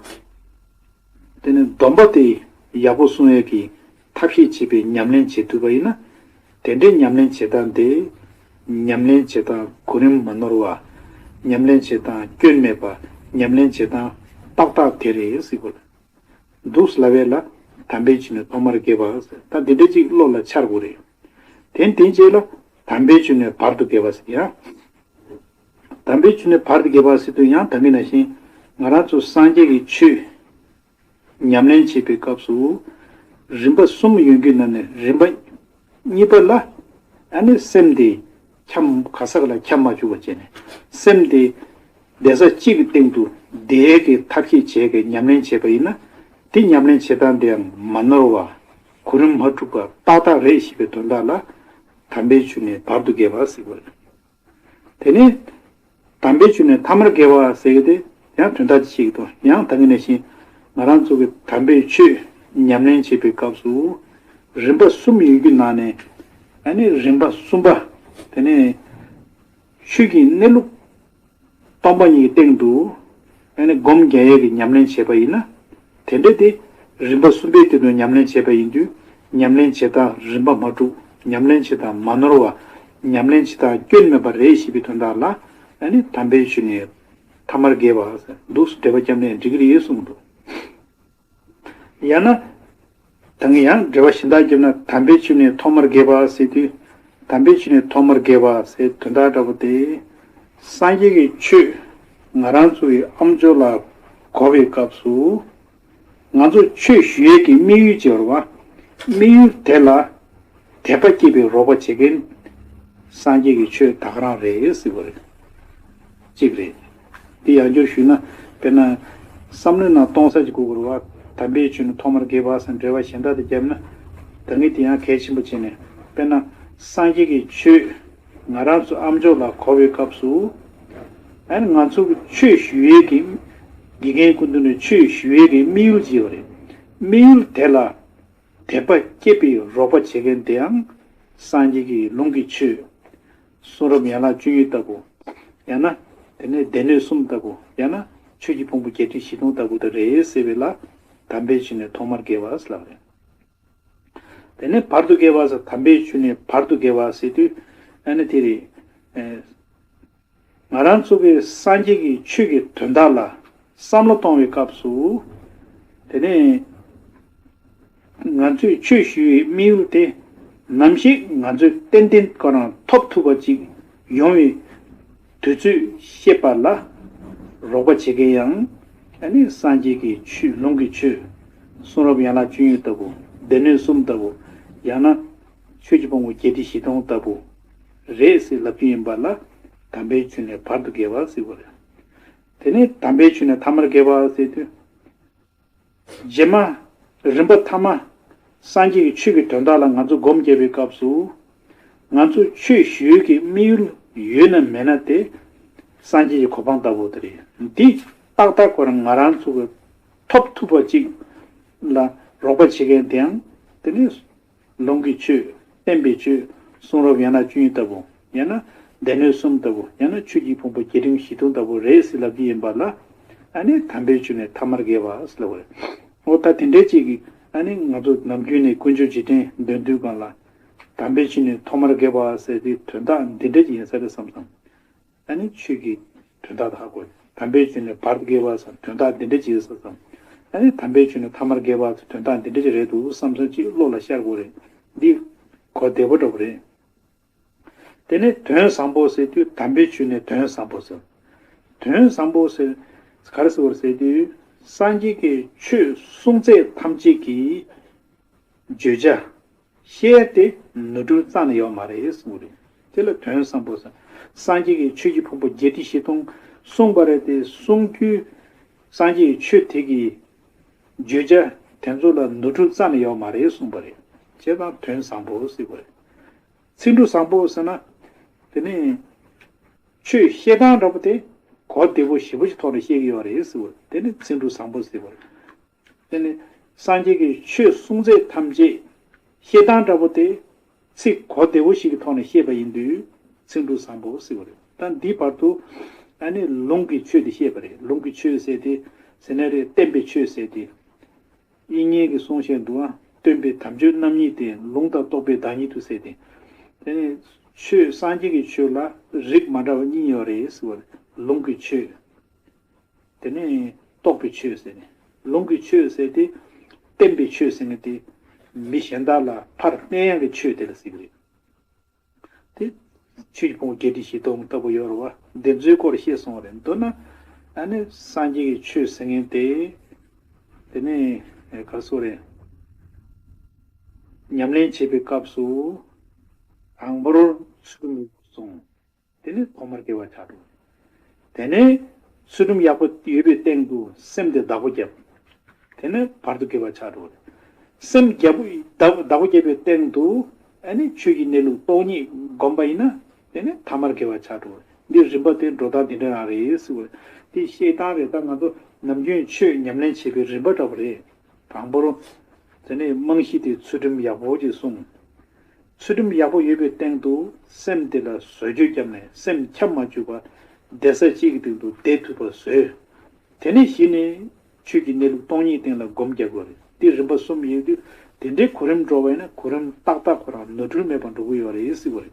དེ་ནི་སྡོམ་པ་དེ་ཡག་པོ་སྲུང་ཡས་ཀྱི་ཐབས་ཤེས་བྱེད་པའི་ཉམས་ལེན་བྱེད་ཐུབ་པ་ཡིན་ན། དེ་འདྲའི་ཉམས་ལེན་བྱེད་སྟངས་དེ། ཉམས་ལེན་བྱེད་སྟངས་གོ་རིམ་མ་ནོར་བ། ཉམས་ལེན་བྱེད་སྟངས་སྐྱོན་མེད་པ། ཉམས་ལེན་བྱེད་སྟངས་ཏག་ཏག་དེ་རེད་ཟེར་དགོས། འདུག་ལབ་པ་ལ་དམ་པའི་ཆོས་ནི་ཐོག་མར་དགེ་བ་ཟེར། ད་འདི་འདྲ་ཅིག་བློ་ལ་འཆར་དགོས་རེད། དེ་དེ་རྗེས་ལ་དམ་པའི་ཆོས་ནི་བར་དུ་དགེ་བ་ཟེར་ཡ། དམ་པའི་ཆོས་ནི་བར་དུ་གྱེས་པ་ཟེར་དུས་ཡང་ད་གིན་ནང་བཞིན་ང་རང་ཚོ་སངས་རྒྱས་ཀྱི་ཆོས་ཉམས་ལེན་བྱེད་པའི་སྐབས་སུ་རིམ་པ་གསུམ་ཡོད་རྒྱུ་ནང་ནས་རིམ་པ་གཉིས་པ་ལ་ཨ་ནི་སེམས་དེ་འཁྱམས་ག་ས་ག་ལ་འཁྱམས་མ་བཅུག་པ་བྱས་ནས་སེམས་དེ་བསྡད་ས་གཅིག་གི་སྟེང་དུ་བསྡད་ཀྱི་ཐབས་ཤེས་བྱས་ཀྱི་ཉམས་ལེན་བྱས་པ་ཡིན་ན་དེ་ཉམས་ལེན་བྱེད་སྟངས་དེའང་མ་ནོར་བ་གོ་རིམ་མ་འཁྲུགས་པ་ཏག་ཏག་རེད་ཞེས་པའི་དོན་དག་ལ་དམ་པའི་ཆོས་ནི་བར་དུ་གྱེས་པ་ཟེར་བ་རེད། དེ་ནས་དམ་པའི་ཆོས་ནི་ཐ་མར་གྱེས་པ་ཟེར་གྱི་དེ་ཡང་དོན་དག་ཅིག་ཤེས་ཀྱི་འདུག་ཡང་ད་གིན་ནང་བཞིན་ང་རང་ཚོ་གི་དམ་པའི་ཆོས་ཉམས་ལེན་བྱེད་པའི་སྐབས་སུ་རིམ་པ་གསུམ་ཡོད་རྒྱུ་ནང་ནས་ཨ་ནི་རིམ་པ་གསུམ་པ་དེ་ནས་ཆོས་ཀྱི་གནས་ལུགས་སྟོང་པ་ཉིད་ཀྱི་སྟེང་དུ་ཨ་ནི་སྒོམ་རྒྱག་ཡས་ཀྱི་ཉམས་ལེན་བྱས་པ་ཡིན་ན། དེ་འདྲ་དེ་རིམ་པ་གསུམ་པའི་སྟེང་དུ་ཉམས་ལེན་བྱས་པ་ཡིན་དུས་ཉམས་ལེན་བྱེད་སྟངས་རིམ་པ་མ་འཁྲུགས། ཉམས་ལེན་བྱེད་སྟངས་མ་ནོར་བ། ཉམས་ལེན་བྱེད་སྟངས་སྐྱོན་མེད་པ་རེད་ཞེས་པའི་དོན་དག་ལ་ཨ་ནི་དམ་པའི་ཆོས་ནི་ཐ་མར་གྱེས་པ་འདུག་སེ་འགྲེལ་པ་བརྒྱབ་ནས་འགྲིག་གི་རེད་གསུངས་འདུག་ཡང་ན། ད་ངས་ཡང་འགྲེལ་པ་གཞན་དག་བརྒྱབ་ན་དམ་པའི་ཆོས་ནི་ཐོག་མར་གྱེས་པ་ཟེར་དུས། དམ་པའི་ཆོས་ནི་ཐོག་མར་གྱེས་པ་ཟེར་དོན་དག་འདྲ་པོ་དེ། སངས་རྒྱས་ཀྱི་ཆོས་ང་རང་ཚོ་ཡི་ཨམ་ཅོག་ལ་གོ་བའི་སྐབས་སུ། ང་ཚོ་ཆོས་ཞུ་ཡས་ཀྱི་དམིགས་ཡུལ་ཅིག་ཡོད་རེད་བ། དམིགས་ཡུལ་དེ་ལ་དད་པ་སྐྱེད་པའི་རོགས་པ་བྱེད་མཁན་སངས་རྒྱས་ཀྱི་ཆོས་ད་ག་རང་རེད་ཟེར་བ་རེད། གཅིག་རེད། འདི་ཡང་བསྐྱར་ཞུས་ན་དཔེར་ན་བསམ་བློའི་ནང་གཏོང་ས་ཅིག་དགོས་ཀྱི་རེད་བ། དམ་པའི་ཆོས་ནི་ཐོག་མར་གྱེས་པ་ཟེར་འགྲེལ་པ་གཞན་དག་དེ་བརྒྱབ་ན་ད་ངས་དེ་ཡང་གལ་ཆེན་པོ་བྱས་ནས་དཔེར་ན་སངས་རྒྱས་ཀྱི་ཆོས་ང་རང་ཚོ་ཨམ་ཅོག་ལ་གོ་བའི་སྐབས་སུ། ཨ་ནི་ང་ཚོ་གི་ཆོས་ཞུ་ཡས་ཀྱི་དགེ་རྒན་སྐུ་མདུན་ནས་ཆོས་ཞུ་ཡས་ཀྱི་དམིགས་ཡུལ་ཅིག་ཡོད་རེད། དམིགས་ཡུལ་དེ་ལ་དད་པ་སྐྱེད་པའི་རོགས་པ་བྱེད་མཁན་དེའང་སངས་རྒྱས་ཀྱི་ལུང་གི་ཆོས། གསུང་རབ་ཡན་ལག་བཅུ་གཉིས་ལྟ་བུ། ཡང་ན་དེ་ནས་སྡེ་སྣོད་གསུམ་ལྟ་བུ། ཡང་ན་ཆོས་ཀྱི་ཕུང་པོ་བརྒྱད་ཁྲི་བཞི་སྟོང་ལྟ་བུ་དེ་རེད་ཟེར་བའི་ལ་དམ་པའི་ཆོས་ནི་ཐོག་མར་གྱེས་པ་ཟེར་ལབ་རེད། དེ་ནས་བར་དུ་གྱེས་པ་ཟེར། དམ་པའི་ཆོས་ནི་བར་དུ་གྱེས་པ་ཟེར་དུས་ཨ་ནི་དེ་རེད། ཨེ། ང་རང་ཚོ་གི་སངས་རྒྱས་ཀྱི་ཆོས་ཀྱི་དོན་དག་ལ་བསམ་བློ་གཏོང་བའི་སྐབས་སུ། དེ་ནས་ང་ཚོས་ཆོས་ཞུ་བའི་དམིགས་ཡུལ་དེ་ནམ་ཞིག་ང་ཚོས་ཏན་ཏན་ཁོ་རང་ཐོབ་ཐུབ་པ་ཅིག་ཡོང་བའི་དུས་ཚོད་ཤེས་པ་ལ་རོགས་པ་བྱེད་མཁན་ཡང་ཨ་ནི་སངས་རྒྱས་ཀྱི་ཆོས། ལུང་གི་ཆོས། གསུང་རབ་ཡན་ལག་བཅུ་གཉིས་ལྟ་བུ། སྡེ་སྣོད་གསུམ་ལྟ་བུ། ཡང་ན་ཆོས་ཀྱི་ཕུང་པོ་བརྒྱད་ཁྲི་བཞི་སྟོང་ལྟ་བུ་རེད་ཟེར་ལབ་ཀྱི་ཡིན་པ་ལ་དམ་པའི་ཆོས་ནི་བར་དུ་གྱེས་པ་ཟེར་བ་རེད། དེ་ནས་དམ་པའི་ཆོས་ནི་ཐ་མར་གྱེས་པ་ཟེར་དུས། རྗེས་མ་རིམ་པ་ཐ་མ་སངས་རྒྱས་ཀྱི་ཆོས་ཀྱི་དོན་དག་ལ་ང་ཚོ་སྒོམ་རྒྱག་པའི་སྐབས་སུ། ང་ཚོ་ཆོས་ཞུ་ཡས་ཀྱི་དམིགས་ཡུལ་ཡོད་ན་མེད་ན་དེ་སངས་རྒྱས་ཀྱི་གོ་འཕང་ལྟ་བུ་དེ་རེད། འདི་ཏག་ཏག་ཁོ་རང་ང་རང་ཚོ་གི་ཐོབ་ཐུབ་པ་ཅིག་ལ་རོགས་པ་བྱེད་མཁན་དེའང་དེ་ནི་ལུང་གི་ཆོས། བསྟན་པའི་ཆོས། གསུང་རབ་ཡན་ལག་བཅུ་གཉིས་ལྟ་བུ། ཡང་ན་སྡེ་སྣོད་གསུམ་ལྟ་བུ། ཡང་ན་ཆོས་ཀྱི་ཕུང་པོ་བརྒྱད་ཁྲི་བཞི་སྟོང་ལྟ་བུ་རེད་ཟེར་ལབ་ཀྱི་ཡིན་པ་ལ། ཨ་ནི་དམ་པའི་ཆོས་ནི་ཐ་མར་གྱེས་པ་ཟེར་ལབ་པ་རེད། འོ་ད་དེ་འདྲའི་ཅིག་གིས་ཨ་ནི་ང་ཚོ་ནམ་རྒྱུན་ནས་དཀོན་མཆོག་འཇིག་རྟེན་འདོན་དུས་སྒང་ལ། དམ་པའི་ཆོས་ནི་ཐོག་མར་གྱེས་པ་ཟེར་དུས་དོན་དག་འདི་འདྲ་ཅིག་ཡིན་ས་རེད་བསམ་སོང་། ཨ་ནི་ཆོས་ཀྱི་དོན་དག་དེ་ཧ་གོ། དམ་པའི་ཆོས་ནི་བར་དུ་གྱེས་པ་ཟེར་དོན་དག་འདི་འདྲ་ཅིག་ཡོད་ས་བསམ། ཨ་ནི་དམ་པའི་ཆོས་ནི་ཐ་མར་གྱེས་པ་ཟེར་དོན་དག་འདི་འདྲ་ཅིག་རེད་འདུག་བསམ་བསམ་ཅིག་བློ་ལ་ཤར་དགོས་རེད། འདི་གོ་བདེ་པོ་འདྲ་པོ་རེད། དེ་ནས་དོན་བཟང་པོ་ཟེར་དུས་དམ་པའི་ཆོས་ནི་དོན་བཟང་པོ་ཟེར། དོན་བཟང་པོ་ཟེར། ག་རེ་ཟེར་བ་ཟེར་དུས་སངས་རྒྱས་ཀྱི་ཆོས་གསུང་ཚད་ཐམས་ཅད་ཀྱི་བརྗོད་བྱ། བཤད་དེ་ནོར་འཁྲུལ་རྩ་ནས་ཡོད་མ་རེད་གསུངས་རེད། དེ་ལ་དོན་བཟང་པོ་ཟེར། སངས་རྒྱས་ཀྱི་ཆོས་ཀྱི་ཕུང་པོ་བརྒྱད་ཁྲི་བཞི་སྟོང་གསུངས་པ་རེད་དེ་གསུང་རྒྱུའི་སངས་རྒྱས་ཀྱི་ཆོས་དེ་གི་བརྗོད་བྱ་དེ་ཚོ་ལ་ནོར་འཁྲུལ་རྩ་ནས་ཡོད་མ་རེད་གསུངས་པ་རེད། བྱས་ཙང་དོན་བཟང་པོ་ཟེར་བ་རེད། ཚིག་འབྲུ་བཟང་པོ་ཟེར་ན། དེ་ནི་ཆོས་བཤད་སྟངས་འདྲ་པོ་དེ་གོ་བདེ་པོ་ཞིབ་པོ་ཞིག་ཐོག་ནས་བཤད་ཀྱི་ཡོད་རེད་ཟེར་བ་རེད། དེ་ནི་ཚིག་འབྲུ་བཟང་པོ་ཟེར་བ་རེད། དེ་ནི་སངས་རྒྱས་ཀྱི་ཆོས་གསུང་ཚད་ཐམས་ཅད་བཤད་སྟངས་འདྲ་པོ་དེ་ཚིག་གོ་བདེ་པོ་ཞིག་གི་ཐོག་ནས་བཤད་པ་ཡིན་དུས་ཚིག་འབྲུ་བཟང་པོ་ཟེར་བ་རེད། ད་འདི་བར་དུ་ཨ་ནི་ལུང་གི་ཆོས་དེ་བཤད་པ་རེད། ལུང་གི་ཆོས་ཟེར་དེ་ཟེར་ན་རེད། བསྟན་པའི་ཆོས་ཟེར་དེ། དབྱིག་གཉེན་གྱི་གསུང་བཤད་འདུག་ཨ། སྟོན་པའི་དམ་ཆོས་རྣམ་གཉིས་ཏེ། ལུང་དང་རྟོགས་པའི་བདག་ཉིད་དུ་ཟེར་ཏེ། དེ་ནི་ཆོས་སངས་རྒྱས་ཀྱི་ཆོས་ལ་རིགས་མ་འདྲ་བ་གཉིས་ཡོད་རེད་ཟེར་བ་རེད། ལུང་གི་ཆོས། དེ་ནས་རྟོགས་པའི་ཆོས་ཟེར་ནས། ལུང་གི་ཆོས་ཟེར་ཏེ། བསྟན་པའི་ཆོས་ཟེར་ནས་ཏེ། མི་གཞན་དག་ལ་ཕར་བསྟན་ཡག་གི་ཆོས་དེ་ལ་ཟེར་གི་རེད། དེ་ ཆོས་ཀྱི་ཕུང་པོ་བརྒྱད་ཁྲི་བཞི་སྟོང་ལྟ་བུ་ཡོད་རེད་བ། འདི་ཚོའི་སྐོར་བཤད་སོང་བ་རེད། མདོར་ན་ཨ་ནི་སངས་རྒྱས་ཀྱི་ཆོས་ཟེར་མཁན་དེ། དེ་ནས་ག་སོ་རེད། ཉམས་ལེན་བྱེད་པའི་སྐབས་སུ་དང་པོར་ཚུལ་ཁྲིམས་སྲུང་། དེ་ནས་ཐོག་མར་དགེ་བ་ཆགས་འགྲོ། དེ་ནས་ཚུལ་ཁྲིམས་ཡག་པོ་ཡོད་པའི་སྟེང་དུ་སེམས་དེ་བདག་པོ་བརྒྱབ། དེ་ནས་བར་དུ་དགེ་བ་ཆགས་འགྲོ། སེམས་རྒྱལ་པོ་བདག་བདག་པོ་བརྒྱབ་པའི་སྟེང་དུ་ཨ་ནི་ཆོས་ཀྱི་གནས་ལུགས་སྟོང་ཉིད་བསྒོམས་པ་ཡིན་ན། དེ་ནས་ཐ་མར་དགེ་བ་ཆགས་འགྲོ། འདི་རིམ་པ་དེ་འགྲོ་སྟངས་འདི་འདྲ་རང་རེད་ཟེར་བ། དེ་བཤད་སྟངས་རེད། ད་ང་ཚོ་ནམ་རྒྱུན་ཆོས་ཉམས་ལེན་བྱེད་པའི་རིམ་པ་འདྲ་པོ་རེད། དང་པོར། དེ་ནས་རྨང་གཞི་དེ་ཚུལ་ཁྲིམས་ཡག་པོ་ཅིག་སྲུང་། ཚུལ་ཁྲིམས་ཡག་པོ་ཡོད་པའི་སྟེང་དུ་སེམས་དེ་ལ་བཟོད་གཅོད་བརྒྱབ་ནས་སེམས་ཁྱབ་མ་བཅུག་པར་བསྡད་ས་གཅིག་གི་སྟེང་དུ་བསྡད་ཐུབ་པ་བཟོས། དེ་ནས་གཞི་ནས་ཆོས་ཀྱི་གནས་ལུགས་སྟོང་ཉིད་སྟེང་ལ་སྒོམ་རྒྱག་དགོས་རེད། འདི་རིམ་པ་གསུམ་ཡིན་དུས་དེ་འདྲའི་གོ་རིམ་འགྲོ་བ་ཡིན་ན་གོ་རིམ་ཏག་ཏག་ཁོ་རང་ནོར་འཁྲུལ་མེད་པར་འགྲོ་གི་ཡོད་རེད་ཟེར་བ་རེད།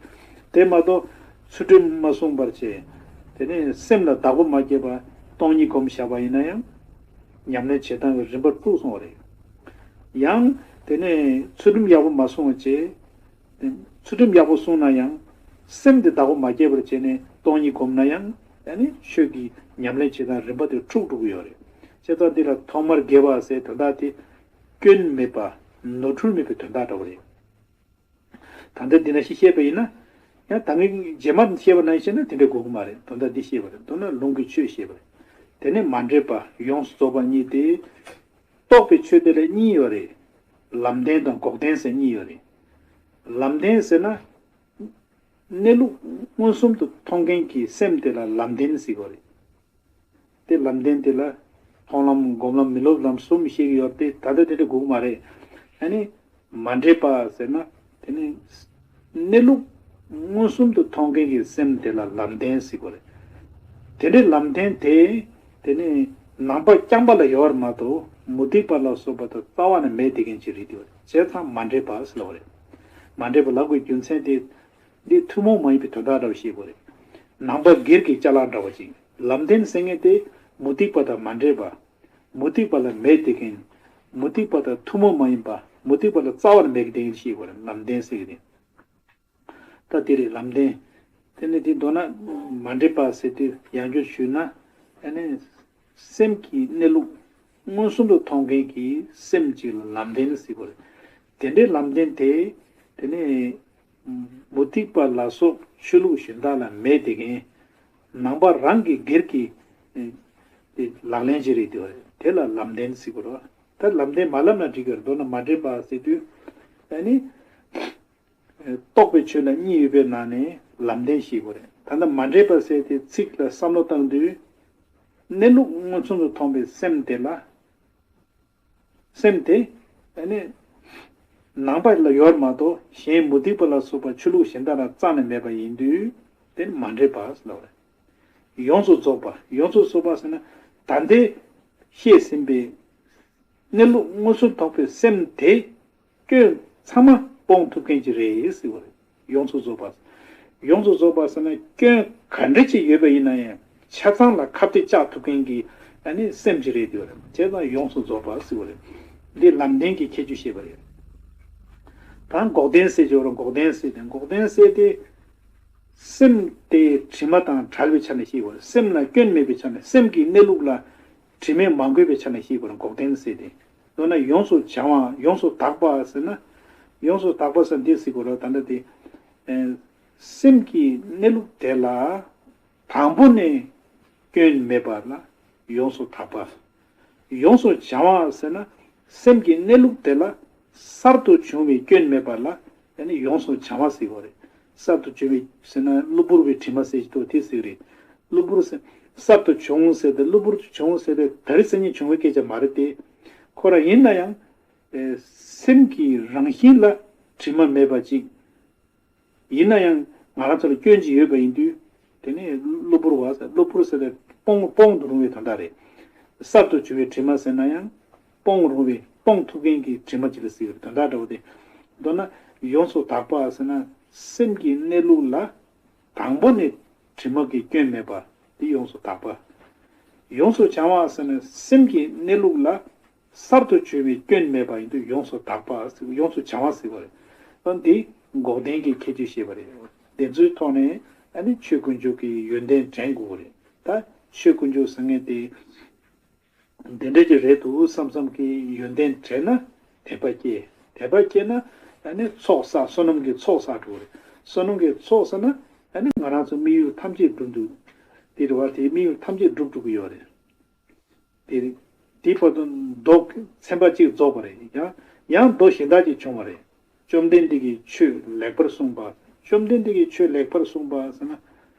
དེ་མ་གཏོགས་ཚུལ་ཁྲིམས་མ་སྲུང་བར་བྱས། དེ་ནས་སེམས་ལ་བདག་པོ་མ་བསྐྱེད་པར་སྟོང་ཉིད་སྒོམ་བཞག་པ་ཡིན་ན་ཡང་། ཉམས་ལེན་བྱེད་སྟངས་ཀྱི་རིམ་པ་དཀྲུགས་སོང་བ་རེད། ཡང་དེ་ནས་ཚུལ་ཁྲིམས་ཡག་པོ་མ་སྲུང་བ་བྱས། ཚུལ་ཁྲིམས་ཡག་པོ་སྲུང་ན་ཡང་། སེམས་དེ་བདག་པོ་མ་བསྐྱེད་པར་བྱས་ནས་སྟོང་ཉིད་སྒོམ་ན་ཡང་། ཨ་ནི་ཆོས་ཀྱི་ཉམས་ལེན་བྱེད་སྟངས་རིམ་པ་དེ་འཁྲུག་འགྲོ་གི་ཡོད་རེད། བྱས་ཙང་འདི་ལ་ཐོག་མར་དགེ་བ་ཟེར་དོན་དག་དེ། སྐྱོན་མེད་པ། ནོར་འཁྲུལ་མེད་པའི་དོན་དག་འདྲ་བོ་རེད། ད་ལྟ་འདི་ན་ཞིག་བཤད་པ་ཡིན་ན། ཡང་ད་ངས་རྗེས་མ་བཤད་པ་ནང་བཤད་ན་དེ་འདྲ་དགོས་ཀྱི་མ་རེད། དོན་དག་འདི་བཤད་པ་རེད། མདོར་ན་ལུང་གི་ཆོས་བཤད་པ་རེད། དེ་ནས་མ་འདྲེས་པ་ཡོངས་སུ་རྫོགས་པ་གཉིས་ཏེ། རྟོགས་པའི་ཆོས་དེ་ལ་གཉིས་ཡོད་རེད། ལམ་བདེན་དང་འགོག་བདེན་ཟེར་གཉིས་ཡོད་རེད། ལམ་བདེན་ཟེར་ན། གནས་ལུགས་མངོན་སུམ་དུ་མཐོང་མཁན་གྱི་སེམས་དེ་ལ་ལམ་བདེན་ཟེར་གྱི་ཡོད་རེད། དེ་ལམ་བདེན་དེ་ལ་མཐོང་ལམ་སྒོམ་ལམ་མི་སློབ་ལམ་གསུམ་བཤད་ཀྱི་ཡོད་དེ། ད་ལྟ་དེ་འདྲ་དགོས་ཀྱི་མ་རེད། ཨ་ནི་མ་འདྲེས་པ་ཟེར་ན། དེ་ནི་གནས་ལུགས་མངོན་སུམ་དུ་མཐོང་མཁན་གྱི་སེམས་དེ་ལ་ལམ་བདེན་ཟེར་གྱི་ཡོད་རེད། དེ་འདྲའི་ལམ་བདེན་དེ། དེ་ནི་ནང་པ་རྐྱང་པ་ལ་ཡོད་པ་མ་གཏོགས་མུ་སྟེགས་པ་ལ་སོགས་པ་དང་རྩ་བ་ནས་མེད་བསྡད་མཁན་ཅིག་རེད་དེ། བྱས་ཙང་མ་འདྲེས་པ་ཟེར་ལབ་པ་རེད། མ་འདྲེས་པ་ལབ་དགོས་རྒྱུ་མཚན་དེ། འདི་ཐུན་མོང་མ་ཡིན་པའི་དོན་དག་འདྲ་བོ་ཞིག་གོ་རེད། ནང་པ་སྒེར་གྱི་ཅ་ལག་འདྲ་བ་ཅིག་ལམ་བདེན་ཟེར་མཁན་དེ་མུ་སྟེགས་པ་དང་མ་འདྲེས་པ། མུ་སྟེགས་པ་ལ་མེད་བསྡད་མཁན། མུ་སྟེགས་པ་དང་ཐུན་མོང་མ་ཡིན་པ། མུ་སྟེགས་པ་ལ་རྩ་བ་ནས་མེད་བསྡད་མཁན་ཞིག་གོ་རེད། ལམ་བདེན་ཟེར་གྱི་རེད། ད་དེ་རེད་ལམ་བདེན། དེ་ནས་དེ་མདོར་ན་མ་འདྲེས་པ་ཟེར་དུས་ཡང་བསྐྱར་ཞུས་ན། ཨ་ནི། སེམས་ཀྱི་གནས་ལུགས་མངོན་སུམ་དུ་མཐོང་མཁན་གྱི་སེམས་གཅིག་ལ་ལམ་བདེན་ཟེར་གྱི་རེད། དེ་འདྲའི་ལམ་བདེན་དེ། དེ་ནས་མུ་སྟེགས་པ་ལ་སོགས་ཆོས་ལུགས་གཞན་དག་ལ་མེད་བསྡད་མཁན། ནང་པ་རང་གི་སྒེར་གྱི་ལག་ལེན་ཅིག་རེད་དེ། དེ་ལ་ལམ་བདེན་ཟེར་གྱི་རེད། ད་ལམ་བདེན་མ་ལབ་ན་འགྲིག་གི་རེད། མདོར་ན་མ་འདྲེས་པ་ཟེར་དུས། ཨ་ནི། རྟོགས་པའི་ཆོས་ལ་གཉིས་ཡོད་པའི་ནང་ནས་ལམ་བདེན་ཞེས་པ་རེད། ད་ལྟ་མ་འདྲེས་པ་ཟེར་དེ་ཚིག་ལ་བསམ་བློ་བཏང་དུས། གནས་ལུགས་མངོན་སུམ་དུ་མཐོང་བའི་སེམས་དེ་ལ། སེམས་དེ། ཨ་ནི། ནང་པ་ལ་ཡོད་མ་གཏོགས་གཞན་མུ་སྟེགས་པ་ལ་སོགས་པ་ཆོས་ལུགས་གཞན་དག་ལ་རྩ་ནས་མེད་པ་ཡིན་དུས། དེ་ནི་མ་འདྲེས་པ་ཟེར་ལབ་རེད། ཡོངས་སུ་རྫོགས་པ། ཡོངས་སུ་རྫོགས་པ་ཟེར་ན། ད་ལྟའི་བཤད་ཟིན་པའི་གནས་ལུགས་མངོན་སུམ་རྟོགས་པའི་སེམས་དེ། སྐྱོན་ཚང་མ་སྤོང་ཐུབ་མཁན་ཅིག་རེད་ཟེར་བ་རེད། ཡོངས་སུ་རྫོགས་པ། ཡོངས་སུ་རྫོགས་པ་ཟེར་ན་སྐྱོན་ག་འདྲ་ཅིག་ཡོད་པ་ཡིན་ན་ཡང་ཆ་ཚང་ལ་ཁ་གཏད་བཅག་ཐུབ་མཁན་གྱི་ཨ་ནི་སེམས་ཅིག་རེད་དེ་བ་རེད། བྱས་ཙང་ཡོངས་སུ་རྫོགས་པ་ཟེར་བ་རེད། འདི་ལམ་བདེན་གྱི་ཁྱད་ཆོས་བཤད་པ་རེད། ད་འགོག་བདེན་ཟེར་གྱི་བ་རེད། འགོག་བདེན་ཟེར་ཏེ། འགོག་བདེན་ཟེར་ཏེ། སེམས་དེ་དྲི་མ་དང་བྲལ་བའི་ཆ་ནས་ཤེས་དགོས། སེམས་ལ་སྐྱོན་མེད་པའི་ཆ་ནས། སེམས་ཀྱི་གནས་ལུགས་ལ་དྲི་མས་མ་གོས་པའི་ཆ་ནས་ཤེས་དགོས། འགོག་བདེན་ཟེར་ཏེ། མདོར་ན་ཡོངས་སུ་བྱང་བ། ཡོངས་སུ་དག་པ་ཟེར་ན། ཡོངས་སུ་དག་པ་ཟེར་འདི་ཟེར་དགོས་རེད། ད་ལྟ་དེ། ཨེ། སེམས་ཀྱི་གནས་ལུགས་དེ་ལ། དང་པོ་ནས་སྐྱོན་མེད་པ་ལ་ཡོངས་སུ་དག་པ། ཡོངས་སུ་བྱང་བ་ཟེར་ན། སེམས་ཀྱི་གནས་ལུགས་དེ་ལ་གསར་དུ་བྱུང་བའི་སྐྱོན་མེད་པ་ལ་ཡང་ན་ཡོངས་སུ་བྱང་བ་ཟེར་གྱི་རེད། གསར་དུ་བྱུང་བའི་ཟེར་ན་གློ་བུར་བའི་དྲི་མ་ཟེར་གྱི་འདུག་དེ་ཟེར་གྱི་རེད། གློ་བུར་ཟེར། གསར་དུ་བྱུང་ཟེར་ཏེ། གློ་བུར་དུ་བྱུང་ཟེར་ཏེ་ད་རེས་སང་ཉིན་བྱུང་བའི་སྐད་ཆ་མ་རེད་དེ། ཁོ་རང་ཡིན་ན་ཡང་། ཨེ། སེམས་ཀྱི་རང་བཞིན་ལ་དྲི་མ་མེད་པ་ཅིག་ཡིན་ན་ཡང་ང་རང་ཚོ་ལ་སྐྱོན་ཅིག་ཡོད་པ་ཡིན་དུས། དེ་ནི་གློ་བུར་བ། གློ་བུར་ཟེར་ཏེ་སྤོང་སྤོང་དུ་རུང་བའི་དོན་དག་རེད། གསར་དུ་བྱུང་བའི་དྲི་མ་ཟེར་ན་ཡང་སྤོང་རུང་བའི། སྤོང་ཐུབ་མཁན་གྱི་དྲི་མ་ཅིག་ལ་ཟེར་བའི་དོན་དག་འདྲ་བོ་དེ། མདོར་ན་ཡོངས་སུ་དག་པ་ཟེར་ན་སེམས་ཀྱི་གནས་ལུགས་ལ་དང་པོ་ནས་དྲི་མ་གི་སྐྱོན་མེད་པ་དེ་ཡོངས་སུ་དག་པ། ཡོངས་སུ་བྱང་བ་ཟེར་ན་སེམས་ཀྱི་གནས་ལུགས་ལ་གསར་དུ་བྱུང་བའི་སྐྱོན་མེད་པ་ཡིན་དུས་ཡོངས་སུ་དག་པ་ཟེར། ཡོངས་སུ་བྱང་བ་ཟེར་བ་རེད། ཨ། འདི་འགོག་བདེན་གྱི་ཁྱད་ཆོས་བཤད་པ་རེད། དེ་ཚོའི་ཐོག་ནས་ཨ་ནི་ཆོས་དཀོན་མཆོག་གི་ཡོན་ཏན་དྲན་དགོས་ཀྱི་རེད། ད་ཆོས་དཀོན་མཆོག་ཟེར་མཁན་དེ་འདི་འདྲ་ཅིག་རེད་འདུག་བསམ་བསམ་གྱི་ཡོན་ཏན་དྲན་ན་དད་པ་སྐྱེ། དད་པ་སྐྱེ་ན་ཨ་ནི་ཚོགས་བསགས། བསོད་ནམས་ཀྱི་ཚོགས་བསགས་འགྲོ་གི་རེད། བསོད་ནམས་ཀྱི་ཚོགས་བསགས་ན་ཨ་ནི་ང་རང་ཚོ་དམིགས་ཡུལ་ཐམས་ཅད་འགྲུབ་འདུག་དེ་རེད་བ། དེ་དམིགས་ཡུལ་ཐམས་ཅད་འགྲུབ་འགྲོ་གི་ཡོད་རེད། དེ་དེའི་བར་དུ་མདོ་ཚན་པ་གཅིག་རྫོགས་པ་རེད། ཡང་ཡང་མདོ་གཞན་དག་ཅིག་བྱུང་བ་རེད། བཅོམ་ལྡན་འདས་ཀྱིས་ཆོས་ལེགས་པར་གསུངས་པ། བཅོམ་ལྡན་འདས་ཀྱིས་ཆོས་ལེགས་པར་གསུངས་པ་ཟེར་ན།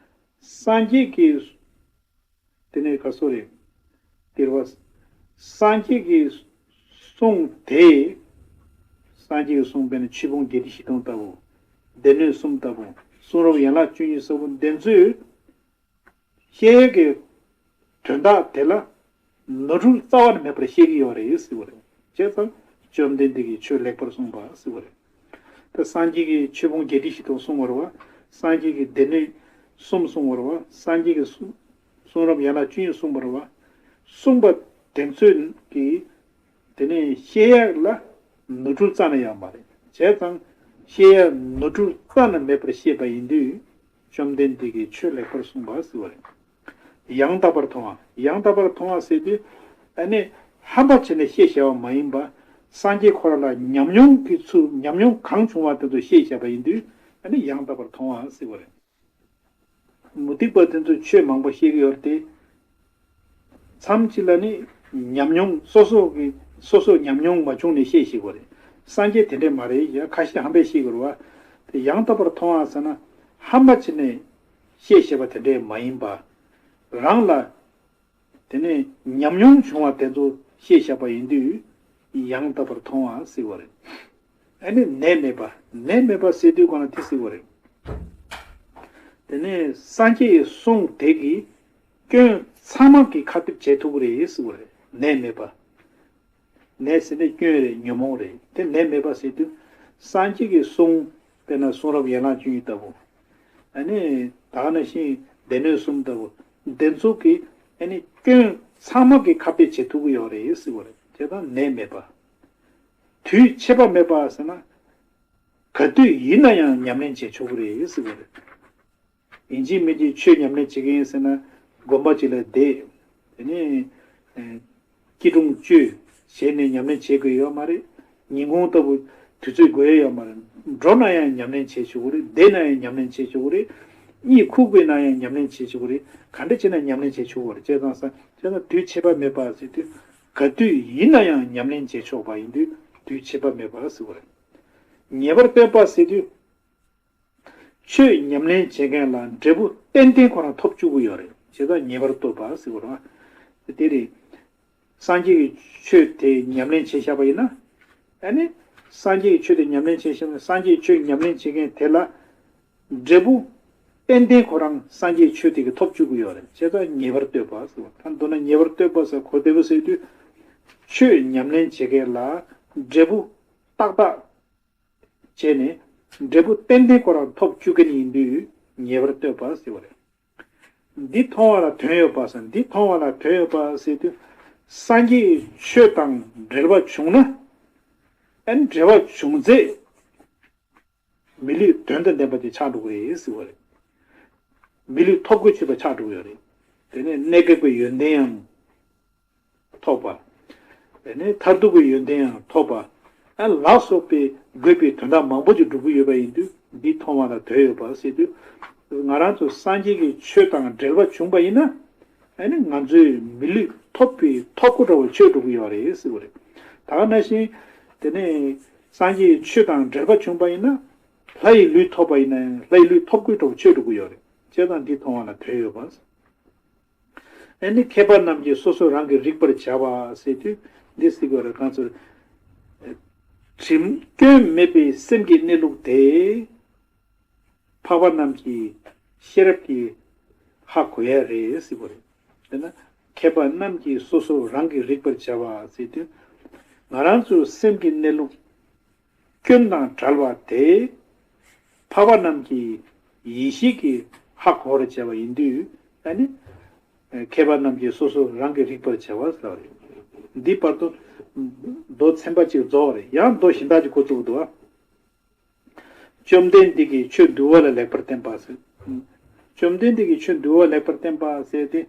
སངས་རྒྱས་ཀྱིས། དེ་ནས་ག་སོ་རེད། དེ་རེད་བ། སངས་རྒྱས་ཀྱིས་གསུངས་ཏེ། སངས་རྒྱས་ཀྱིས་གསུངས་པའི་ཆོས་ཕུང་བརྒྱད་ཁྲི་བཞི་སྟོང་ལྟ་བུ། སྡེ་སྣོད་གསུམ་ལྟ་བུ། གསུང་རབ་ཡན་ལག་བཅུ་གཉིས་ལྟ་བུ་འདི་ཚོས། བཤད་ཡས་ཀྱི་དོན་དག་དེ་ལ་ནོར་འཁྲུལ་རྩ་བ་ནས་མེད་པར་བཤད་ཀྱི་ཡོད་རེད་ཟེར་བ་རེད། བྱས་ཙང་བཅོམ་ལྡན་འདས་ཀྱིས་ཆོས་ལེགས་པར་གསུངས་པ་ཟེར་བ་རེད། ད་སངས་རྒྱས་ཀྱིས་ཆོས་ཕུང་བརྒྱད་ཁྲི་བཞི་སྟོང་གསུངས་པ་རེད་བ། སངས་རྒྱས་ཀྱིས་སྡེ་སྣོད་གསུམ་གསུངས་པ་རེད་བ། སངས་རྒྱས་ཀྱིས་གསུང་གསུང་རབ་ཡན་ལག་བཅུ་གཉིས་གསུངས་པ་རེད་བ། གསུངས་པ་དེ་ཚོས་ཀྱིས། དེ་ནས་བཤད་ཡས་ལ་ནོར་འཁྲུལ་རྩ་ནས་ཡོད་མ་རེད། བྱས་ཙང་བཤད་ཡས་ནོར་འཁྲུལ་རྩ་ནས་མེད་པར་བཤད་པ་ཡིན་དུས། བཅོམ་ལྡན་འདས་ཀྱིས་ཆོས་ལེགས་པར་གསུངས་པ་ཟེར་བ་རེད། ཡང་དག་པར་མཐོང་བ། ཡང་དག་པར་མཐོང་བ་ཟེར་དུས། ཨ་ནི་ཧམ་པ་བྱས་ནས་བཤད་བཞག་པ་མ་ཡིན་པ། སངས་རྒྱས་ཁོ་རང་ལ་ཉམས་མྱོང་གི་ཚུལ། ཉམས་མྱོང་གང་བྱུང་བ་དེ་ཚོ་བཤད་བཞག་པ་ཡིན་དུས། ཨ་ནི་ཡང་དག་པར་མཐོང་བ་ཟེར་བ་རེད། མུ་སྟེགས་པ་དེ་ཚོས་ཆོས་མང་པོ་བཤད་ཀྱི་ཡོད་རེད་དེ། མཚམས་གཅིག་ལ་ནི་ཉམས་མྱོང་སོ་སོ་གི་སོ་སོ་ཉམས་མྱོང་མ་བྱུང་ནས་བཤད་ཤེས་དགོས་རེད། སངས་རྒྱས་དེ་འདྲས་མ་རེད། ཡ་ཁ་ཤས་ཧམ་པས་བཤད་དགོས་རེད་བ། དེ་ཡང་དག་པར་མཐོང་བ་ཟེར་ན། ཧམ་པ་བྱས་ནས་བཤད་ཤེས་པ་དེ་འདྲས་མ་ཡིན་པ། རང་ལ་དེ་ནས་ཉམས་མྱོང་བྱུང་བ་དེ་ཚོ་བཤད་བཞག་པ་ཡིན་དུས། ཡང་དག་པར་མཐོང་བ་ཟེར་བ་རེད། ཨ་ནི་ནད་མེད་པ། ནད་མེད་པ་ཟེར་དུས་གོང་ལ་དེ་ཟེར་བ་རེད། དེ་ནས་སངས་རྒྱས་གསུང་དེ་གིས་སྐྱོན་ཚང་མ་གི་ཁ་གཏད་བྱེད་ཐུབ་ཀྱི་རེད་ཟེར་བ་རེད། ནད་མེད་པ། ནད་ཟེར་ནས་སྐྱོན་རེད། ཉོན་མོངས་རེད། དེ་ནད་མེད་པ་ཟེར་དུས། སངས་རྒྱས་ཀྱི་གསུང་། དཔེར་ན་གསུང་རབ་ཡན་ལག་བཅུ་གཉིས་ལྟ་བུ། ཨ་ནི་ད་ག་ནང་བཞིན་སྡེ་སྣོད་གསུམ་ལྟ་བུ། འདི་ཚོ་གིས་ཨ་ནི་སྐྱོན་ཚང་མ་གི་ཁ་གཏད་བྱེད་ཐུབ་ཀྱི་ཡོད་རེད་ཟེར་བ་རེད། བྱས་ཙང་ནད་མེད་པ། དུས་ཆད་པ་མེད་པ་ཟེར་ན། ག་དུས་ཡིན་ན་ཡང་ཉམས་ལེན་བྱེད་ཆོག་གི་རེད་ཟེར་བ་རེད། ཡིན་གཅིག་མིན་གཅིག་ཆོས་ཉམས་ལེན་བྱེད་ཀྱི་ཡིན་ཟེར་ན། དགོན་པ་གཅིག་ལ་བསྡད། དེ་ནས་ཨེ་སྐྱིལ་ཀྲུང་གཅོད་བྱས་ནས་ཉམས་ལེན་བྱེད་དགོས་ཡོད་མ་རེད། ཉིན་གུང་ལྟ་བུ་དུས་ཚོད་དགོས་ཡ་ཡོད་མ་རེད། འགྲོ་ན་ཡང་ཉམས་ལེན་བྱེད་ཆོག་གི་རེད། བསྡད་ན་ཡང་ཉམས་ལེན་བྱེད་ཆོག་གི་རེད། གཉིད་ཁུག་པའི་ནང་ཡང་ཉམས་ལེན་བྱེད་ཆོག་གི་རེད། ག་འདྲ་བྱས་ན་ཉམས་ལེན་བྱེད་ཆོག་གི་རེད། བྱས་ཙང་ས་བྱས་ཙང་དུས་ཆད་པ་མེད་པ་ཟེར་དུས། ག་དུས་ཡིན་ན་ཡང་ཉམས་ལེན་བྱེད་ཆོག་པ་ཡིན་དུས་དུས་ཆད་པ་མེད་པ་ཟེར་བ་རེད། ངེས་པར་ལྟོས་པ་ཟེར་དུས། ཆོས་ཉམས་ལེན་བྱེད་མཁན་ལ་འབྲས་བུ་ཏན་ཏན་ཁོ་རང་ཐོབ་བཅུག་གི་ཡོད་རེད། བྱས་ཙང་ངེས་པར་ལྟོས་པ་ཟེར་བ་རེད། དེ་རེད། སངས་རྒྱས་ཀྱི་ཆོས་དེ་ཉམས་ལེན་བྱས་བཞག་པ་ཡིན་ན། ཨ་ནི། སངས་རྒྱས་ཀྱི་ཆོས་དེ་ཉམས་ལེན་བྱས་བཞག་ན། སངས་རྒྱས་ཀྱི་ཆོས་ཉམས་ལེན་བྱེད་མཁན་དེ་ལ། འབྲས་བུ་ཏན་ཏན་ཁོ་རང་སངས་རྒྱས་ཀྱི་ཆོས་དེ་གིས་ཐོབ་བཅུག་གི་ཡོད་རེད། བྱས་ཙང་ངེས་པར་ལྟོས་པ་ཟེར་བ། ད་མདོར་ན་ངེས་པར་ལྟོས་པ་ཟེར་གོ་བདེ་པོ་ཟེར་དུས། ཆོས་ཉམས་ལེན་བྱེད་མཁན་ལ་འབྲས་བུ་ཏག་ཏག་བྱས་ནས་འབྲས་བུ་ཏན་ཏན་ཁོ་རང་ཐོབ་བཅུག་མཁན་ཡིན་དུས་ངེས་པར་ལྟོས་པ་ཟེར་བ་རེད། འདི་མཐོང་བ་ལ་དོན་ཡོད་པ་ཟེར། འདི་མཐོང་བ་ལ་དོན་ཡོད་པ་ཟེར་དུས། སངས་རྒྱས་ཆོས་དང་འབྲེལ་བ་བྱུང་ན། ཨ་ནི་འབྲེལ་བ་བྱུང་ཚེ། མི་ལུས་དོན་དང་ལྡན་པ་དེ་ཆགས་འགྲོ་གི་རེད་ཟེར་བ་རེད། མི་ལུས་ཐོབ་གོ་ཆོད་པ་ཆགས་འགྲོ་གི་ཡོད་རེད། དེ་ནས་གནས་སྐབས་ཀྱི་ཡོན་ཏན་ཡང་ཐོབ་པ། དེ་ནས་མཐར་ཐུག་གི་ཡོན་ཏན་ཡང་ཐོབ་པ། ཨ་ལ་སོགས་པའི་དགོས་པའི་དོན་དག་མང་པོ་ཅིག་འགྲུབ་ཀྱི་ཡོད་པ་ཡིན་དུས། འདི་མཐོང་བ་ལ་དོན་ཡོད་པ་ཟེར་དུས། ང་རང་ཚོ་སངས་རྒྱས་ཀྱི་ཆོས་དང་འབྲེལ་བ་བྱུང་པ་ཡིན་ན། ཨ་ནི་ང་ཚོའི་མི་ལུས་ཐོབ་པའི་ཐོབ་གོ་འདྲ་བོ་ཆགས་འགྲོ་གི་ཡོད་རེད་ཟེར་བ་རེད། ད་ག་ནང་བཞིན། དེ་ནས་སངས་རྒྱས་ཀྱི་ཆོས་དང་འབྲེལ་བ་བྱུང་པ་ཡིན་ན། ལྷ་ཡི་ལུས་ཐོབ་པ་ཡིན་ན་ཡང་ལྷ་ཡི་ལུས་ཐོབ་གོ་འདྲ་བོ་ཆགས་འགྲོ་གི་ཡོད་རེད། བྱས་ཙང་འདི་མཐོང་བ་ལ་དོན་ཡོད་པ། ཨ་ནི་མཁས་པ་རྣམས་ཀྱིས་སོ་སོ་རང་གིས་རིག་པར་བྱ་བ་ཟེར་དུས། འདི་ཟེར་དགོས་རེད། གང་ཚོར། དྲིམ་སྐྱོན་མེད་པའི་སེམས་ཀྱི་གནས་ལུགས་དེ། འཕགས་པ་རྣམས་ཀྱི་ཤེས་རབ་ཀྱིས་ཧ་གོ་ཡ་རེད་ཟེར་བ་རེད། དེ་ན་མཁས་པ་རྣམས་ཀྱིས་སོ་སོ་རང་གིས་རིག་པར་བྱ་བ་ཟེར་དུས། ང་རང་ཚོའི་སེམས་ཀྱི་གནས་ལུགས་སྐྱོན་དང་བྲལ་བ་དེ། འཕགས་པ་རྣམས་ཀྱི་ཡེ་ཤེས་ཀྱིས་ཧ་གོ་བར་བྱ་བ་ཡིན་དུས། ཨ་ནི། མཁས་པ་རྣམས་ཀྱིས་སོ་སོ་རང་གིས་རིག་པར་བྱ་བ་ཟེར་བ་རེད། འདི་བར་དུ་མདོ་ཚན་པ་གཅིག་རྫོགས་པ་རེད། ཡང་མདོ་གཞན་དག་ཅིག་འགོ་བཙུགས་འདུག་བ། བཅོམ་ལྡན་འདས་ཀྱིས་ཆོས་འདུལ་བ་ལ་ལེགས་པར་བསྟན་པ་ཟེར། བཅོམ་ལྡན་འདས་ཀྱིས་ཆོས་འདུལ་བ་ལེགས་པར་བསྟན་པ་ཟེར་ཏེ།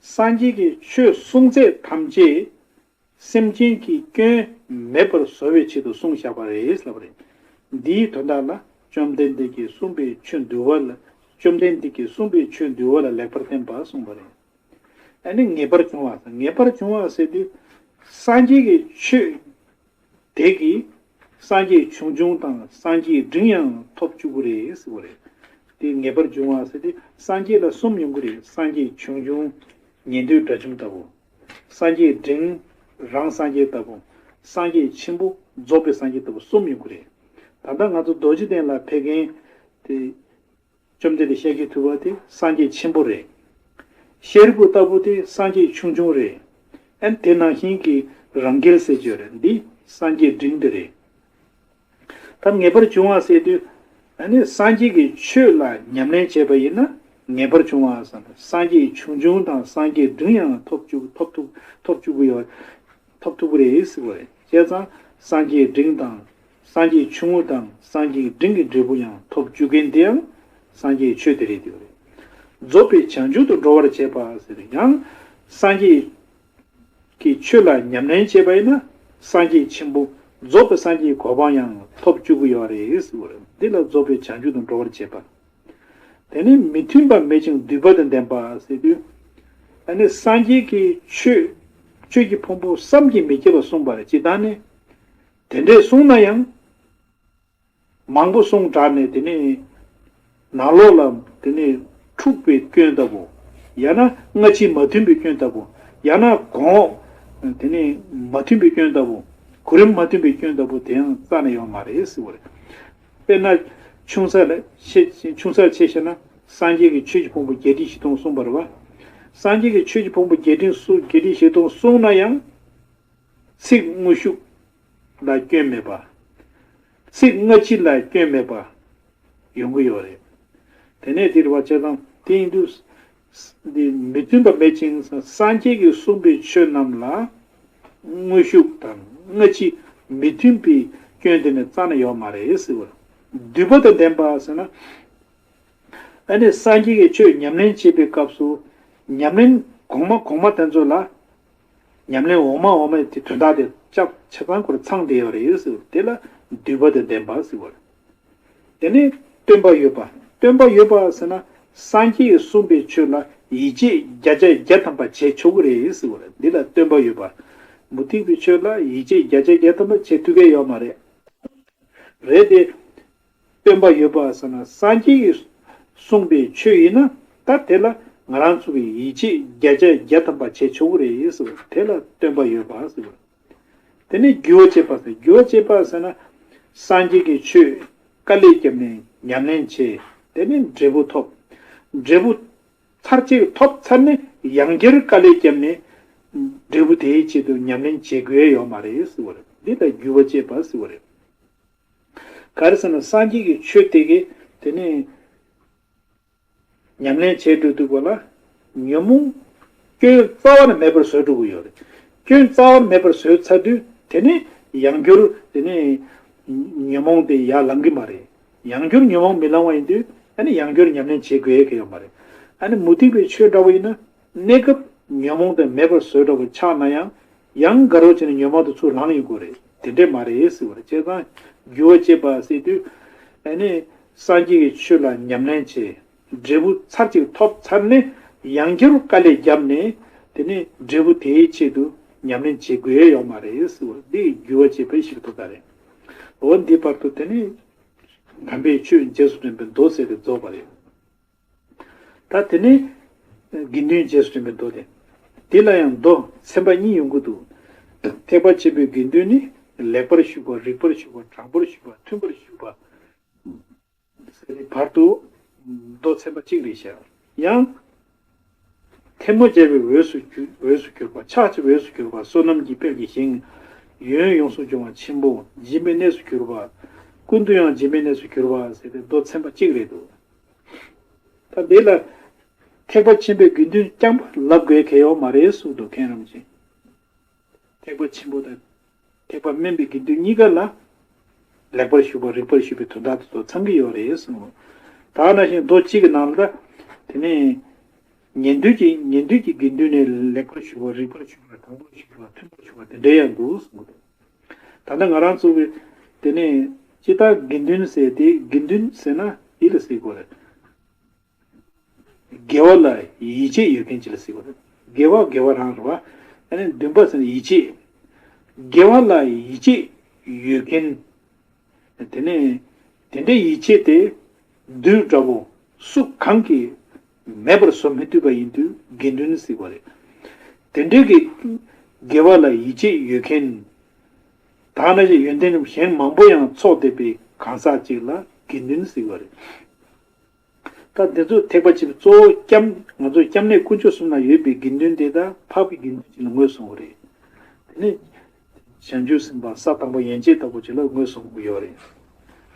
སངས་རྒྱས་ཀྱིས་ཆོས་གསུང་ཚད་ཐམས་ཅད་སེམས་ཅན་གྱི་སྐྱོན་མེད་པར་བཟོ་བའི་ཆེད་དུ་གསུངས་བཞག་པ་རེད་ལབ་པ་རེད། འདིའི་དོན་དག་ལ་བཅོམ་ལྡན་འདས་ཀྱིས་གསུངས་པའི་ཆོས་འདུལ་བ་ལ། བཅོམ་ལྡན་འདས་ཀྱིས་གསུངས་པའི་ཆོས་འདུལ་བ་ལ་ལེགས་པར་བསྟན་པ་གསུངས་པ་རེད། ཨ་ནི་ངེས་པར་འབྱུང་བ། ངེས་པར་འབྱུང་བ་ཟེར་དུས། སངས་རྒྱས་ཀྱི་ཆོས་དེ་གིས་སངས་རྒྱས་བྱུང་བྱུང་དང་སངས་རྒྱས་འབྲིང་ཡང་ཐོབ་བཅུག་གི་རེད་ཟེར་བ་རེད། དེ་ངེས་པར་འབྱུང་བ་ཟེར་དུས་སངས་རྒྱས་ལ་གསུམ་ཡོང་གི་རེད། སངས་རྒྱས་བྱུང་བྱུང་ཉན་ཐོས་དགྲ་བཅོམ་ལྟ་བུ། སངས་རྒྱས་འབྲིང་རང་སངས་རྒྱས་ལྟ་བུ། སངས་རྒྱས་ཆེན་པོ་རྫོགས་པའི་སངས་རྒྱས་ལྟ་བུ་གསུམ་ཡོང་གི་རེད། ད་ལྟ་ང་ཚོ་རྡོ་རྗེ་གདན་ལ་ཕེབས་མཁན་དེ། བཅོམ་ལྡན་འདས་ཤཱཀྱ་ཐུབ་པ་དེ་སངས་རྒྱས་ཆེན་པོ་རེད། ཤཱ་རིའི་བུ་ལྟ་བུ་དེ་སངས་རྒྱས་ཆུང་ཆུང་རེད། ཨན་དེ་ནང་བཞིན་གྱི་རང་རྒྱལ་ཟེར་གྱི་ཡོད་རེད། འདི་སངས་རྒྱས་འབྲིང་དེ་རེད། ད་ངེས་པར་འབྱུང་བ་ཟེར་དུས། ཨ་ནི་སངས་རྒྱས་ཀྱི་ཆོས་ལ་ཉམས་ལེན་བྱས་པ་ཡིན་ན་ངེས་པར་འབྱུང་བ་ཟེར་ན་སངས་རྒྱས་ཆུང་ཆུང་དང་སངས་རྒྱས་འབྲིང་ཡང་ཐོབ་བཅུག་ཐོབ་ཐུབ་ཐོབ་བཅུག་གི་ཡོད། ཐོབ་ཐུབ་ཀྱི་རེད་ཟེར་བ་རེད། བྱས་ཙང་སངས་རྒྱས་འབྲིང་དང་། སངས་རྒྱས་ཆུང་ངུ་དང་སངས་རྒྱས་འབྲིང་གི་འབྲས་བུ་ཡང་ཐོབ་བཅུག་མཁན་དེའང་སངས་རྒྱས་ཆོས་དེ་རེད་དེ་རེད། རྫོགས་པའི་བྱང་ཆུབ་ཏུ་འགྲོ་བར་བྱེད་པ་ཟེར་ཡང་སངས་རྒྱས་ཀྱི་ཆོས་ལ་ཉམས་ལེན་བྱས་པ་ཡིན་ན་སངས་རྒྱས་ཆེན་པོ་རྫོགས་པའི་སངས་རྒྱས་གོ་འཕང་ཡང་ཐོབ་བཅུག་གི་ཡོད་རེད་ཟེར་བ་རེད། འདི་ལ་རྫོགས་པའི་བྱང་ཆུབ་ཏུ་འགྲོ་བར་བྱེད་པ། དེ་ནི་མི་མཐུན་པ་མེད་ཅིང་འདུས་པ་དང་ལྡན་པ་ཟེར་དུས། ཨ་ནི་སངས་རྒྱས་ཀྱི་ཆོས། ཆོས་ཀྱི་ཕུང་པོ་བསམ་གྱིས་མི་ཁྱབ་པ་གསུངས་པ་རེད། ཅི་ལྟར་ནི། དེ་འདྲས་གསུངས་ན་ཡང་། མང་པོ་གསུངས་དྲགས་ནས་དེ་ནི། ནང་ལོགས་ལ་དེ་ནི་འཁྲུགས་པའི་སྐྱོན་ལྟ་བུ། ཡང་ན་སྔ་ཕྱི་མ་མཐུན་པའི་སྐྱོན་ལྟ་བུ། ཡང་ན་གོང་འོག་དེ་ནི་མ་མཐུན་པའི་སྐྱོན་ལྟ་བུ། གོ་རིམ་མ་མཐུན་པའི་སྐྱོན་ལྟ་བུ་དེ་ཡང་རྩ་ནས་ཡོད་མ་རེད་ཟེར་བ་རེད། དཔེར་ན། ཆུང་ས་ལ་ཆེ་ཆུང་སར་ཆེ་བཤད་ན་སངས་རྒྱས་ཀྱི་ཆོས་ཀྱི་ཕུང་པོ་བརྒྱད་ཁྲི་བཞི་སྟོང་གསུངས་པ་རེད་བ། སངས་རྒྱས་ཀྱི་ཆོས་ཀྱི་ཕུང་པོ་བརྒྱད་ཁྲི་གསུངས་བརྒྱད་ཁྲི་བཞི་སྟོང་གསུངས་ན་ཡང་། ཚིག་དངོས་ཤུགས་ལ་སྐྱོན་མེད་པ། ཚིག་སྔ་ཕྱི་ལ་སྐྱོན་མེད་པ། ཡོང་གི་ཡོད་རེད། དེ་ནས་དེ་རེད་བ། བྱས་ཙང་དེ་ཡིན་དུས། འདི་མི་མཐུན་པ་མེད་ཅིང་སངས་རྒྱས་ཀྱིས་གསུངས་པའི་ཆོས་རྣམས་ལ། དངོས་ཤུགས་དང་སྔ་ཕྱི་མི་མཐུན་པའི་སྐྱོན་དེ་ནི་རྩ་ནས་ཡོད་མ་རེད་ཟེར་བ། འདུས་པ་དང་ལྡན་པ་ཟེར་ན། ཨ་ནི་སངས་རྒྱས་ཀྱི་ཆོས་ཉམས་ལེན་བྱེད་པའི་སྐབས་སུ། ཉམས་ལེན་གོང་མ་གོང་མ་དེ་ཚོ་ལ། ཉམས་ལེན་འོག་མ་འོག་མའི་དེ་དོན་དག་དེ་ཆ་ཆ་ཚང་སྐོར་ཚང་བསྡད་ཡོད་རེད་ཟེར་བ་དེ་ལ་འདུས་པ་དང་ལྡན་པ་ཟེར་བ་རེད། དེ་ནས་སྟོན་པ་ཡོད་པ། སྟོན་པ་ཡོད་པ་ཟེར་ན་སངས་རྒྱས་ཀྱིས་གསུངས་པའི་ཆོས་ལ་ཡིད་ཆེས་བརྒྱ་ཆ་བརྒྱ་ཐམ་པ་བྱེད་ཆོག་གི་རེད་ཟེར་བ་རེད། འདི་ལ་སྟོན་པ་ཡོད་པ། མུ་སྟེགས་པའི་ཆོས་ལ་ཡིད་ཆེས་བརྒྱ་ཆ་བརྒྱ་ཐམ་པ་བྱེད་ཐུབ་ཀྱི་ཡོད་མ་རེད། རེད་དེ། སྟོན་པ་ཡོད་པ་ཟེར་ན་སངས་རྒྱས་ཀྱིས་གསུངས་པའི་ཆོས་ཡིན་ན་ད་དེ་ལ་ང་རང་ཚོ་གིས་ཡིད་ཆེས་བརྒྱ་ཆ་བརྒྱ་ཐམ་པ་བྱེད་ཆོག་གི་རེད་ཟེར་བ་དེ་ལ་སྟོན་པ་ཡོད་པ་ཟེར་བ། དེ་ནས་རྒྱུ་བ་བྱེད་པ་ཟེར། རྒྱུ་བ་བྱེད་པ་ཟེར་ན་སངས་རྒྱས་ཀྱི་ཆོས་དཀའ་ལས་བརྒྱབ་ནས་ཉམས་ལེན་བྱས། དེ་ནས་འབྲས་བུ་ཐོབ། འབྲས་བུ་ཚར་གཅིག་ཐོབ་ཚར་ནས་ཡང་བསྐྱར་དཀའ་ལས་བརྒྱབ་ནས་འབྲས་བུ་དེའི་ཆེད་དུ་ཉམས་ལེན་བྱེད་དགོས་ཡ་ཡོད་མ་རེད་ཟེར་བ་རེད། འདི་ལ་རྒྱུ་བ་བྱེད་པ་ཟེར་བ་རེད། ག་རེ་ཟེར་ན་སངས་རྒྱས་ཀྱི་ཆོས་དེ་གས་དེ་ནས་ཉམས་ལེན་བྱས་འགྲོ་དུས་པ་ལ་ཉོན་མོངས་སྐྱོན་རྩ་བ་ནས་མེད་པར་བཟོས་འགྲོ་གི་ཡོད་རེད། སྐྱོན་རྩ་བ་ནས་མེད་པར་བཟོས་ཚར་དུས་དེ་ནས་ཡང་བསྐྱར་དེ་ནས་ཉོན་མོངས་དེ་ཡར་ལང་གི་མ་རེད། ཡང་བསྐྱར་ཉོན་མོངས་མི་ལང་བ་ཡིན་དུས་ཨ་ནི་ཡང་བསྐྱར་ཉམས་ལེན་བྱེད་དགོས་ཡ་གི་ཡོད་མ་རེད། ཨ་ནི་མུ་སྟེགས་པའི་ཆོས་འདྲ་བོ་ཡིན་ན། གནས་སྐབས་ཉོན་མོངས་དེ་མེད་པར་བཟོས་འདྲ་བོ་ཆགས་ན་ཡང་། ཡང་དགའ་རབ་བྱས་ནས་ཉོན་མོངས་དེ་ཚུར་ལངས་ཡོང་གི་རེད། དེ་འདྲས་མ་རེད་ཟེར་བ་རེད། བྱས་ཙང་རྒྱུ་བ་བྱེད་པ་ཟེར་དུས། ཨ་ནི་སངས་རྒྱས་ཀྱི་ཆོས་ལ་ཉམས་ལེན་བྱས། འབྲས་བུ་ཚར་གཅིག་ཐོབ་ཚར་ནས་ཡང་བསྐྱར་དཀའ་ལས་བརྒྱབ་ནས་དེ་ནས་འབྲས་བུ་དེའི་ཆེད་དུ་ཉམས་ལེན་བྱེད་དགོས་ཡ་ཡོད་མ་རེད་ཟེར་བ་འདི་རྒྱུ་བ་བྱེད་པའི་ཞིག་ཐོབ་ད་རེད། འོ་འདི་བར་དུ་དེ་ནས་དམ་པའི་ཆོས་རྗེས་སུ་དྲན་པའི་མདོ་ཟེར་ཏེ་རྫོགས་པ་རེད། ད་དེ་ནས་དགེ་འདུན་རྗེས་སུ་དྲན་པའི་མདོ་དེ། དེ་ལ་ཡང་མདོ་ཚན་པ་གཉིས་ཡོང་གི་འདུག་ཐེག་པ་ཆེན་པོའི་དགེ་འདུན་ནི་ལེགས་པར་ཞུགས་པ། རིགས་པར་ཞུགས་པ། དྲང་པོར་ཞུགས་པ། མཐུན་པར་ཞུགས་པ། ཟེར་ནས་བར་དུ་མདོ་ཚན་པ་གཅིག་རེད་ཤག་ཡང་། ཐལ་མོ་སྦྱར་བའི་འོས་སུ་གྱུར། འོས་སུ་གྱུར་པ། ཕྱག་བྱེད་པའི་འོས་སུ་གྱུར་པ། བསོད་ནམས་ཀྱི་དཔལ་གྱིས་བཞེངས། ཡོན་ཡོངས་སུ་སྦྱོང་བ་ཆེན་པོ། སྦྱིན་པའི་གནས་སུ་གྱུར་པ། ཀུན་ཏུ་ཡང་སྦྱིན་པའི་གནས་སུ་གྱུར་པ་ཟེར་ཏེ་མདོ་ཚན་པ་གཅིག་རེད་འདུག་ད་འདི་ལ་ཐེག་པ་ཆེན་པོའི་དགེ་འདུན་རྐྱང་པ་ལབ་དགོས་གལ་ཡོད་མ་རེད་གསུངས་འདུག་མཁན་རིན་པོ་ཆེ། ཐེག་པ་ཆེན་པོ་དང་ཐེག་པ་དམན་པའི་དགེ་འདུན་གཉིས་ཀ་ལ་ ལེགས་པར་ཞུགས་པ་རིགས་པར་ཞུགས་པའི་དོན་དག་དེ་ཚོ་ཚང་གི་ཡོད་རེད་གསུངས། ད་ནང་བཞིན་མདོ་གཅིག་གི་ནང་ལ་ད་དེ་ནས་ཉན་ཐོས་ཀྱི་ཉན་ཐོས་ཀྱི་དགེ་འདུན་ནི་ལེགས་པར་ཞུགས་པ་རིགས་པར་ཞུགས་པ་དྲང་པོར་ཞུགས་པ་མཐུན་པར་ཞུགས་པ་དེ་འདྲ་ཡང་འདུག་གསུངས། ད་ལྟ་ང་རང་ཚོ་གི་དེ་ནས་ཅི་ལྟར་དགེ་འདུན་ཟེར་ཏེ་དགེ་འདུན་ཟེར་ན་འདི་ལ་ཟེར་དགོས་རེད། དགེ་བ་ལ་ཡིད་ཆེས་ཡོད་མཁན་ཅིག་ལ་ཟེར་དགོས་རེད། དགེ་བ་དགེ་བ་རང་རེད་བ། ཨ་ནི་འདུན་པ་ཟེར་ན་ཡིད་ཆེས། དགེ་བ་ལ་ཡིད་ཆེས་ཡོད་མཁན། དེ་ནས་དེ་འདྲའི་ཡིད་ཆེས་དེ་བདུད་འདྲ་བོ་སུ་གང་གིས་མེད་པར་བཟོ་མི་ཐུབ་པ་ཡིན་དུས་དགེ་འདུན་ཟེར་བ་རེད། དེ་འདྲའི་གི་དགེ་བ་ལ་ཡིད་ཆེས་ཡོད་མཁན། ད་ནང་བཞིན་ཡོན་ཏན་གཞན་མང་པོ་ཡང་ཚོགས་བསྡད་པའི་གང་ཟག་ཅིག་ལ་དགེ་འདུན་ཟེར་བ་རེད། ད་འདི་ཚོ་ཐེག་པ་ཆེན་པོའི་གཙོ་བོ་སྐྱབས་ང་ཚོ་སྐྱབས་གནས་དཀོན་མཆོག་གསུམ་ན་ཡོད་པའི་དགེ་འདུན་དེ་དག་འཕགས་པའི་དགེ་འདུན་ཅིག་ལ་ངོས་བཟུང་བ་རེད། དེ་ནས་བྱང་ཆུབ་སེམས་དཔའ་ས་དང་པོ་ཡན་ཆད་ལྟ་བུ་ཅིག་ལ་ངོས་བཟུང་གི་ཡོད་རེད།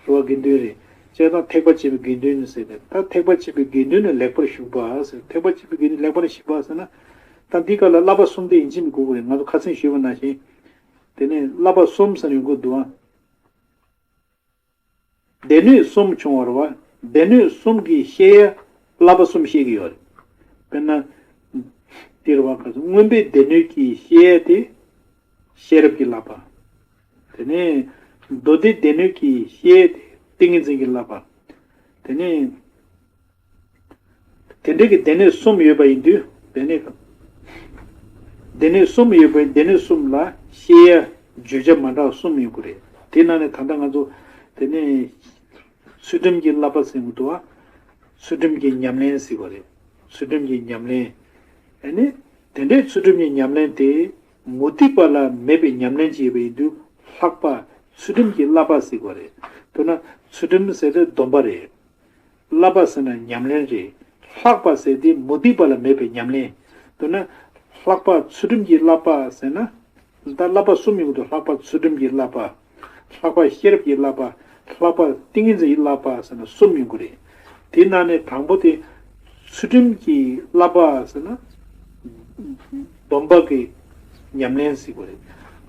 རེད་བ། དགེ་འདུན་རེད། བྱས་ཙང་ཐེག་པ་ཆེན་པོའི་དགེ་འདུན་ཟེར་ཏེ་ད་ཐེག་པ་ཆེན་པོའི་དགེ་འདུན་ནི་ལེགས་པར་ཞུགས་པ་ཟེར། ཐེག་པ་ཆེན་པོའི་དགེ་འདུན་ལེགས་པར་ཞུགས་པ་ཟེར་ན། ད་འདི་ག་ལ་བསླབ་པ་གསུམ་དེ་ཡིན་གཅིག་མིན་དགོས་ཀྱི་རེད། ང་ཚོ་ཁ་སང་ཞུས་པ་ནང་བཞིན། དེ་ནས་བསླབ་པ་གསུམ་ཟེར་ཡོང་གི་འདུག་ཨ། སྡེ་སྣོད་གསུམ་བྱུང་བ་རེད་བ། སྡེ་སྣོད་གསུམ་གྱི་བཤད་ཡ་བསླབ་པ་གསུམ་བཤད་ཀྱི་ཡོད་རེད། དཔེར་ན། འདིར་བ་ག་ཚོད་མངོན་པའི་སྡེ་སྣོད་ཀྱི་བཤད་ཡ་དེ་ཤེས་རབ་ཀྱི་བསླབ་པ། དེ་ནས་མདོ་སྡེའི་སྡེ་སྣོད་ཀྱི་བཤད་ཡ་དེ་ཏིང་ངེ་འཛིན་གྱི་བསླབ་པ། དེ་ནས། དེ་འདྲའི་གི་སྡེ་སྣོད་གསུམ་ཡོད་པ་ཡིན་དུས་སྡེ་སྣོད། སྡེ་སྣོད་གསུམ་ཡོད་པའི་སྡེ་སྣོད་གསུམ་ལ་བཤད་ཡ་བརྗོད་བྱ་མ་འདྲ་བ་གསུམ་ཡོད་ཀྱི་རེད། དེ་ནང་ནས་ད་ལྟ་ང་ཚོ་དེ་ནས་ཚུལ་ཁྲིམས་ཀྱི་བསླབ་པ་ཟེར་གྱི་འདུག་བ། ཚུལ་ཁྲིམས་ཀྱི་ཉམས་ལེན་ཟེར་བ་རེད། ཚུལ་ཁྲིམས་ཀྱི་ཉམས་ལེན། ཨ་ནི། དེ་འདྲའི་ཚུལ་ཁྲིམས་ཀྱི་ཉམས་ལེན་དེ་མུ་སྟེགས་པ་ལ་མེད་པའི་ཉམས་ལེན་ཅིག་ཡོད་པ་ཡིན་དུས་ལྷག་པ་ཚུལ་ཁྲིམས་ཀྱི་བསླབ་པ་ཟེར་བ་རེད། མདོར་ན་ཚུལ་ཁྲིམས་ཟེར་དེ་སྡོམ་པ་རེད། བསླབ་པ་ཟེར་ན་ཉམས་ལེན་རེད། ལྷག་པ་ཟེར་དེ་མུ་སྟེགས་པ་ལ་མེད་པའི་ཉམས་ལེན། མདོར་ན། ལྷག་པ་ཚུལ་ཁྲིམས་ཀྱི་བསླབ་པ་ཟེར་ན། ད་བསླབ་པ་གསུམ་ཡོང་གི་འདུག་ལྷག་པ་ཚུལ་ཁྲིམས་ཀྱི་བསླབ་པ། ལྷག་པ་ཤེས་རབ་ཀྱི་བསླབ་པ། ལྷག་པ་ཏིང་ངེ་འཛིན་གྱི་བསླབ་པ་ཟེར་ན་གསུམ་ཡོང་གི་རེད། དེའི་ནང་ནས་དང་པོ་དེ། ཚུལ་ཁྲིམས་ཀྱི་བསླབ་པ་ཟེར་ན། སྡོམ་པ་གི་ཉམས་ལེན་ཟེར་བ་རེད།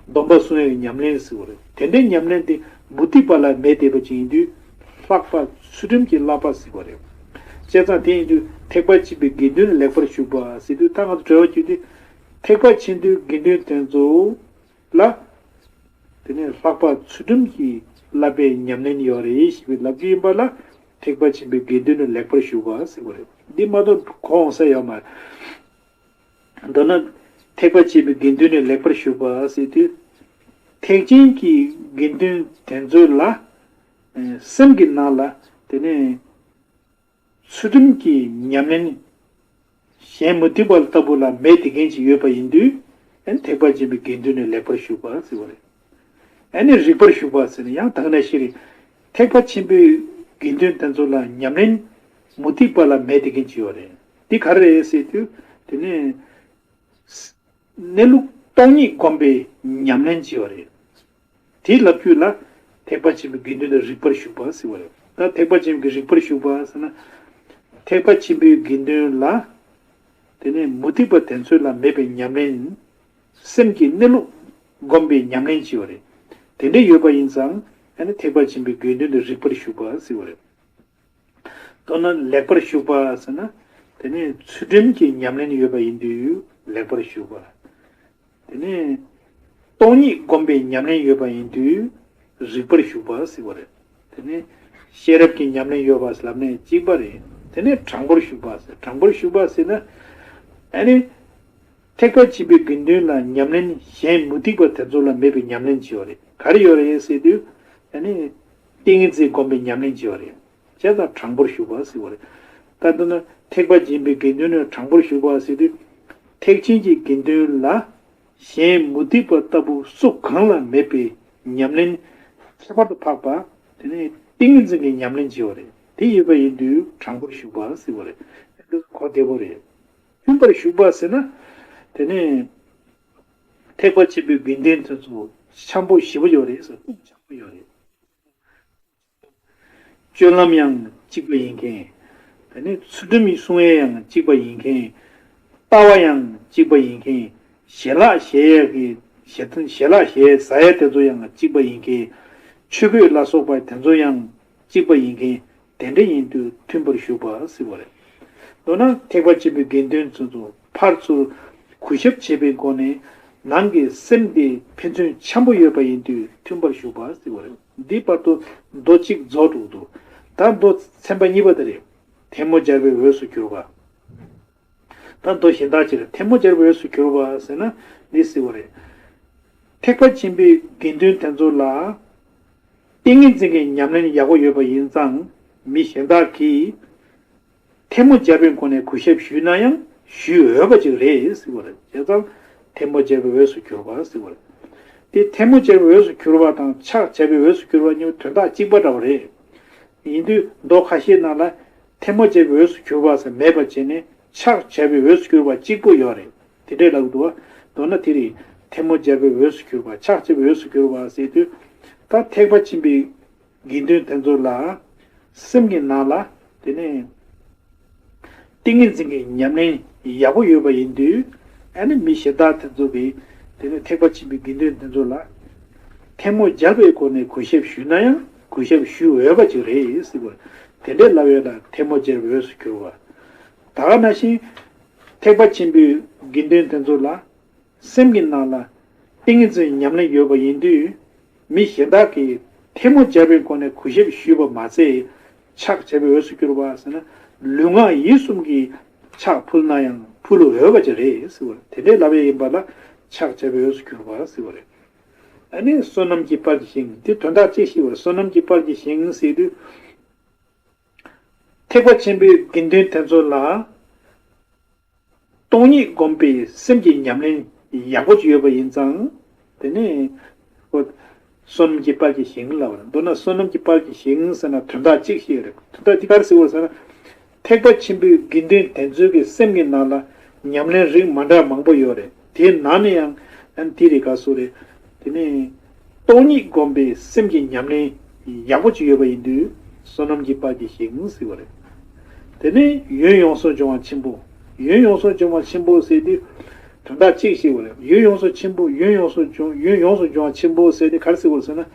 སྡོམ་པ་སྲུང་ཡག་གི་ཉམས་ལེན་ཟེར་བ་རེད། དེ་འདྲའི་ཉམས་ལེན་དེ་མུ་སྟེགས་པ་ལ་མེད་བསྡད་པ་ཅིག་ཡིན་དུས། ལྷག་པ་ཚུལ་ཁྲིམས་ཀྱི་བསླབ་པ་ཟེར་བ་རེད། བྱས་ཙང་དེ་ཡིན་དུས་ཐེག་པ་ཆེན་པོའི་དགེ་འདུན་ལ་ལེགས་པར་ཞུགས་པ་ཟེར་དུས་ད་ང་ཚོ་འགྲེལ་བ་བརྒྱུད་དེ། ཐེག་པ་ཆེན་པོའི་དགེ་འདུན་དེ་ཚོ་ལ། དེ་ནས་ལྷག་པ་ཚུལ་ཁྲིམས་ཀྱི་བསླབ་པའི་ཉམས་ལེན་ཡོད་རེད་ཞེས་པའི་ལབ་རྒྱུ་ཡིན་པ་ལ། ཐེག་པ་ཆེན་པོའི་དགེ་འདུན་ལ་ལེགས་པར་ཞུགས་པ་ཟེར་བ་རེད། འདི་མ་གཏོགས་གོ་འོང་ས་ཡོད་མ་རེད། མདོར་ན། ཐེག་པ་ཆེན་པོའི་དགེ་འདུན་ལ་ལེགས་པར་ཞུགས་པ་ཟེར་དུས། ཐེག་ཆེན་གྱི་དགེ་འདུན་དེ་ཚོ་ལ། ཨེ། སེམས་ཀྱི་ནང་ལ་དེ་ནས་ཚུལ་ཁྲིམས་ཀྱི་ཉམས་ལེན། གཞན་མུ་སྟེགས་པ་ལྟ་བུ་ལ་མེད་དེ་མཁན་ཅིག་ཡོད་པ་ཡིན་དུས། ཨ་ནི་ཐེག་པ་ཆེན་པོའི་དགེ་འདུན་ལ་ལེགས་པར་ཞུགས་པ་ཟེར་བ་རེད། ཨ་ནི་རིགས་པར་ཞུགས་པ་ཟེར་ན་ཡང་དག་ན་ཤེས་རིག་ཐེག་པ་ཆེན་པོའི་དགེ་འདུན་དེ་ཚོ་ལ་ཉམས་ལེན་མུ་སྟེགས་པ་ལ་མེད་དེ་མཁན་ཅིག་ཡོད་རེད། འདི་ག་རེ་རེད་ཟེར་དུས། དེ་ནས། གནས་ལུགས་སྟོང་ཉིད་སྒོམ་པའི་ཉམས་ལེན་བྱེད་པ་རེད། དེའི་ལབ་རྒྱུ་ལ་ཐེག་པ་ཆེན་པོའི་དགེ་འདུན་ལ་རིགས་པར་ཞུགས་པ་ཟེར་བ་རེད། ད་ཐེག་པ་ཆེན་པོའི་རིགས་པར་ཞུགས་པ་ཟེར་ན། ཐེག་པ་ཆེན་པོའི་དགེ་འདུན་ལ། དེ་ནས་མུ་སྟེགས་པ་དེ་ཚོ་ལ་མེད་པའི་ཉམས་ལེན། སེམས་ཀྱི་གནས་ལུགས་སྒོམ་པའི་ཉམས་ལེན་བྱེད་པ་རེད། དེ་འདྲ་ཡོད་པ་ཡིན་ཙང་ཨ་ནི་ཐེག་པ་ཆེན་པོའི་དགེ་འདུན་ལ་རིགས་པར་ཞུགས་པ་ཟེར་བ་རེད། མདོར་ན་ལེགས་པར་ཞུགས་པ་ཟེར་ན། དེ་ནས་ཚུལ་ཁྲིམས་ཀྱི་ཉམས་ལེན་ཡོད་པ་ཡིན་དུས་ལེགས་པར་ཞུགས་པ། དེ་ནས་སྟོང་ཉིད་སྒོམ་པའི་ཉམས་ལེན་ཡོད་པ་ཡིན་དུས་རིགས་པར་ཞུགས་པ་ཟེར་བ་རེད། དེ་ནས་ཤེས་རབ་ཀྱི་ཉམས་ལེན་ཡོད་པ་ལབ་ནས་གཅིག་པ་རེད། དེ་ནས་དྲང་པོར་ཞུགས་པ་ཟེར། དྲང་པོར་ཞུགས་པ་ཟེར་ན། ཨ་ནི། ཐེག་པ་ཆེན་པོའི་དགེ་འདུན་ལ་ཉམས་ལེན་གཞན་མུ་སྟེགས་པ་དེ་ཚོ་ལ་མེད་པའི་ཉམས་ལེན་བྱེད་པ་རེད། ག་རེ་ཡོད་རེད་ཟེར་དུས། ཨ་ནི། ཏིང་ངེ་འཛིན་སྒོམ་པའི་ཉམས་ལེན་བྱེད་པ་རེད། བྱས་ཙང་དྲང་པོར་ཞུགས་པ་ཟེར་བ་རེད། ད་མདོར་ན་ཐེག་པ་ཆེན་པོའི་དགེ་འདུན་ནི་དྲང་པོར་ཞུགས་པ་ཟེར་དུས། ཐེག་ཆེན་གྱི་དགེ་འདུན་ལ་གཞན་མུ་སྟེགས་པ་ལྟ་བུ་སུ་གང་ལ་མེད་པའི་ཉམས་ལེན་ཁྱད་པར་དུ་འཕགས་པ། དེ་ནས་ཏིང་ངེ་འཛིན་གྱི་ཉམས་ལེན་བྱེད་པ་རེད། དེ་ཡོད་པ་ཡིན་དུས་དྲང་པོར་ཞུགས་པ་ཟེར་བ་རེད། འདི་གོ་བདེ་པོ་རེད། མཐུན་པར་ཞུགས་པ་ཟེར་ན། དེ་ནས་ཐེག་པ་ཆེན་པོའི་དགེ་འདུན་དེ་ཚོ་འཆམ་པོ་ཞེ་པོ་ཡོད་རེད་ཟེར། འཆམ་པོ་ཡོད་རེད། སྤྱོད་ལམ་ཡང་གཅིག་པ་ཡིན་མཁན། དེ་ནས་ཚུལ་ཁྲིམས་སྲུང་ཡས་ཡང་གཅིག་པ་ཡིན་མཁན། ལྟ་བ་ཡང་གཅིག་པ་ཡིན་མཁན། ཞལ་ལག་བཞེས་ཡས་ཀྱི་ཞལ་ཐུན་ཞལ་ལག་བཞེས་ཟ་ཡས་དེ་ཚོ་ཡང་གཅིག་པ་ཡིན་མཁན། ཆོས་གོས་ལ་སོགས་པ་དེ་ཚོ་ཡང་གཅིག་པ་ཡིན་མཁན་དེ་འདྲ་ཡིན་དུས་མཐུན་པར་ཞུགས་པ་ཟེར་བ་རེད། མདོར་ན་ཐེག་པ་ཆེན་པོའི་དགེ་འདུན་ཚོ་ཚོ་ཕར་ཚུར་གུས་ཞབས་བྱེད་པའི་སྒོ་ནས་ནང་གི་སེམས་དེ་ཕན་ཚུན་འཆམ་པོ་ཡོད་པ་ཡིན་དུས་མཐུན་པར་ཞུགས་པ་ཟེར་བ་རེད། འདི་བར་དུ་མདོ་གཅིག་རྫོགས་འགྲོ་གི་འདུག་ད་མདོ་ཚན་པ་གཉིས་པ་དེ་རེད། ཐལ་མོ་སྦྱར་བའི་འོས་སུ་གྱུར་པ། ད་མདོ་གཞན་དག་ཅིག་ལ་ཐལ་མོ་སྦྱར་བའི་འོས་སུ་གྱུར་པ་ཟེར་ན་འདི་ཟེར་བ་རེད། ཐེག་པ་ཆེན་པོའི་དགེ་འདུན་དེ་ཚོ་ལ། ཏིང་ངེ་འཛིན་གྱི་ཉམས་ལེན་ཡག་པོ་ཡོད་པ་ཡིན་ཙང་། མི་གཞན་དག་གིས་ཐལ་མོ་སྦྱར་བའི་སྒོ་ནས་གུས་ཞབས་ཞུས་ན་ཡང་ཞུས་འོས་པ་ཅིག་རེད་ཟེར་བ་རེད། བྱས་ཙང་ཐལ་མོ་སྦྱར་བའི་འོས་སུ་གྱུར་པ་ཟེར་བ་རེད། དེ་ཐལ་མོ་སྦྱར་བའི་འོས་སུ་གྱུར་པ་དང་ཕྱག་བྱ་བའི་འོས་སུ་གྱུར་པ་གཉིས་དོན་དག་གཅིག་པ་འདྲ་བ་རེད། ཡིན་དུས་མདོ་ཁ་ཤས་ནང་ལ་ཐལ་མོ་སྦྱར་བའི་འོས་སུ་གྱུར་པ་ཟེར་མེད་པ་བྱས་ནས་ཕྱག་བྱ་བའི་འོས་སུ་གྱུར་པ་གཅིག་པོ་ཡོད་རེད། དེ་འདྲས་ལབ་འདུག་བ། མདོར་ན་དེ་རེད། ཐལ་མོ་སྦྱར་བའི་འོས་སུ་གྱུར་པ། ཕྱག་བྱ་བའི་འོས་སུ་གྱུར་པ་ཟེར་དུས། ད་ཐེག་པ་ཆེན་པོའི་དགེ་འདུན་དེ་ཚོ་ལ་སེམས་ཀྱི་ནང་ལ་དེ་ནས་ཏིང་ངེ་འཛིན་གྱི་ཉམས་ལེན་ཡག་པོ་ཡོད་པ་ཡིན་དུས། ཨ་ནི་མི་གཞན་དག་དེ་ཚོ་གིས་དེ་ནས་ཐེག་པ་ཆེན་པོའི་དགེ་འདུན་དེ་ཚོ་ལ་ཐལ་མོ་སྦྱར་བའི་སྒོ་ནས་གུས་ཞབས་ཞུས་ན་ཡང་གུས་ཞབས་ཞུ་འོས་པ་ཅིག་རེད་ཟེར་བ། དེ་འདྲའི་ལབ་ཡོད་ལ་ཐལ་མོ་སྦྱར་བའི་འོས་སུ་གྱུར་པ། ད་ག་ནང་བཞིན་ཐེག་པ་ཆེན་པོའི་དགེ་འདུན་དེ་ཚོ་ལ་སེམས་ཀྱི་ནང་ལ་ཏིང་ངེ་འཛིན་ཉམས་ལེན་ཡོད་པ་ཡིན་དུས། མི་གཞན་དག་གིས་ཐལ་མོ་སྦྱར་བའི་སྒོ་ནས་གུས་ཞབས་ཞུས་པ་མ་ཚད། ཕྱག་བྱ་བའི་འོས་སུ་གྱུར་པ་ཟེར་ན། ལུས་ངག་ཡིད་གསུམ་གྱིས་ཕྱག་ཕུལ་ན་ཡང་ཕུལ་འོས་པ་ཅིག་རེད་ཟེར་བ། དེ་འདྲའི་ལབ་ཡས་ཡིན་པ་ལ་ཕྱག་བྱ་བའི་འོས་སུ་གྱུར་པ་ཟེར་བ་རེད། ཨ་ནི་བསོད་ནམས་ཀྱི་དཔལ་གྱི་ཞིང་། འདི་དོན་དག་ཅིག་ཤེས་པར། བསོད་ནམས་ཀྱི་དཔལ་གྱི་ཞིང་ཟེར་དུས། ཐེག་པ་ཆེན་པོའི་དགེ་འདུན་དེ་ཚོ་ལ་སྟོང་ཉིད་སྒོམ་པའི་སེམས་ཀྱི་ཉམས་ལེན་ཡག་པོ་ཅིག་ཡོད་པ་ཡིན་ཙང་། དེ་ནས་ཨོ། བསོད་ནམས་ཀྱི་དཔལ་གྱི་ཞིང་ལབ་པ་རེད། མདོར་ན་བསོད་ནམས་ཀྱི་དཔལ་གྱི་ཞིང་ཟེར་ན་དོན་དག་གཅིག་ཤེས་རེད། དོན་དག་འདི་ག་རེ་ཟེར་བ་ཟེར་ན། ཐེག་པ་ཆེན་པོའི་དགེ་འདུན་དེ་ཚོའི་གི་སེམས་ཀྱི་ནང་ལ་ཉམས་ལེན་རིགས་མ་འདྲ་མང་པོ་ཡོད་རེད། དེའི་ནང་ནས་ཡང་ཨ་ནི་དེ་རེད། ག་སུ་རེད། དེ་ནས་སྟོང་ཉིད་སྒོམ་པའི་སེམས་ཀྱི་ཉམས་ལེན་ཡག་པོ་ཅིག་ཡོད་པ་ཡིན་དུས་བསོད་ནམས་ཀྱི་དཔལ་གྱི་ཞིང་ཟེར་བ་རེད། དེ་ནས་ཡོན་ཡོངས་སུ་སྦྱོང་བ་ཆེན་པོ། ཡོན་ཡོངས་སུ་སྦྱོང་བ་ཆེན་པོ་ཟེར་དུས་དོན་དག་གཅིག་ཤེས་པ་རེད། ཡོན་ཡོངས་སུ་ཆེན་པོ། ཡོན་ཡོངས་སུ་སྦྱོང་། ཡོན་ཡོངས་སུ་སྦྱོང་བ་ཆེན་པོ་ཟེར་དུས་ག་རེ་ཟེར་བ་ཟེར་ན།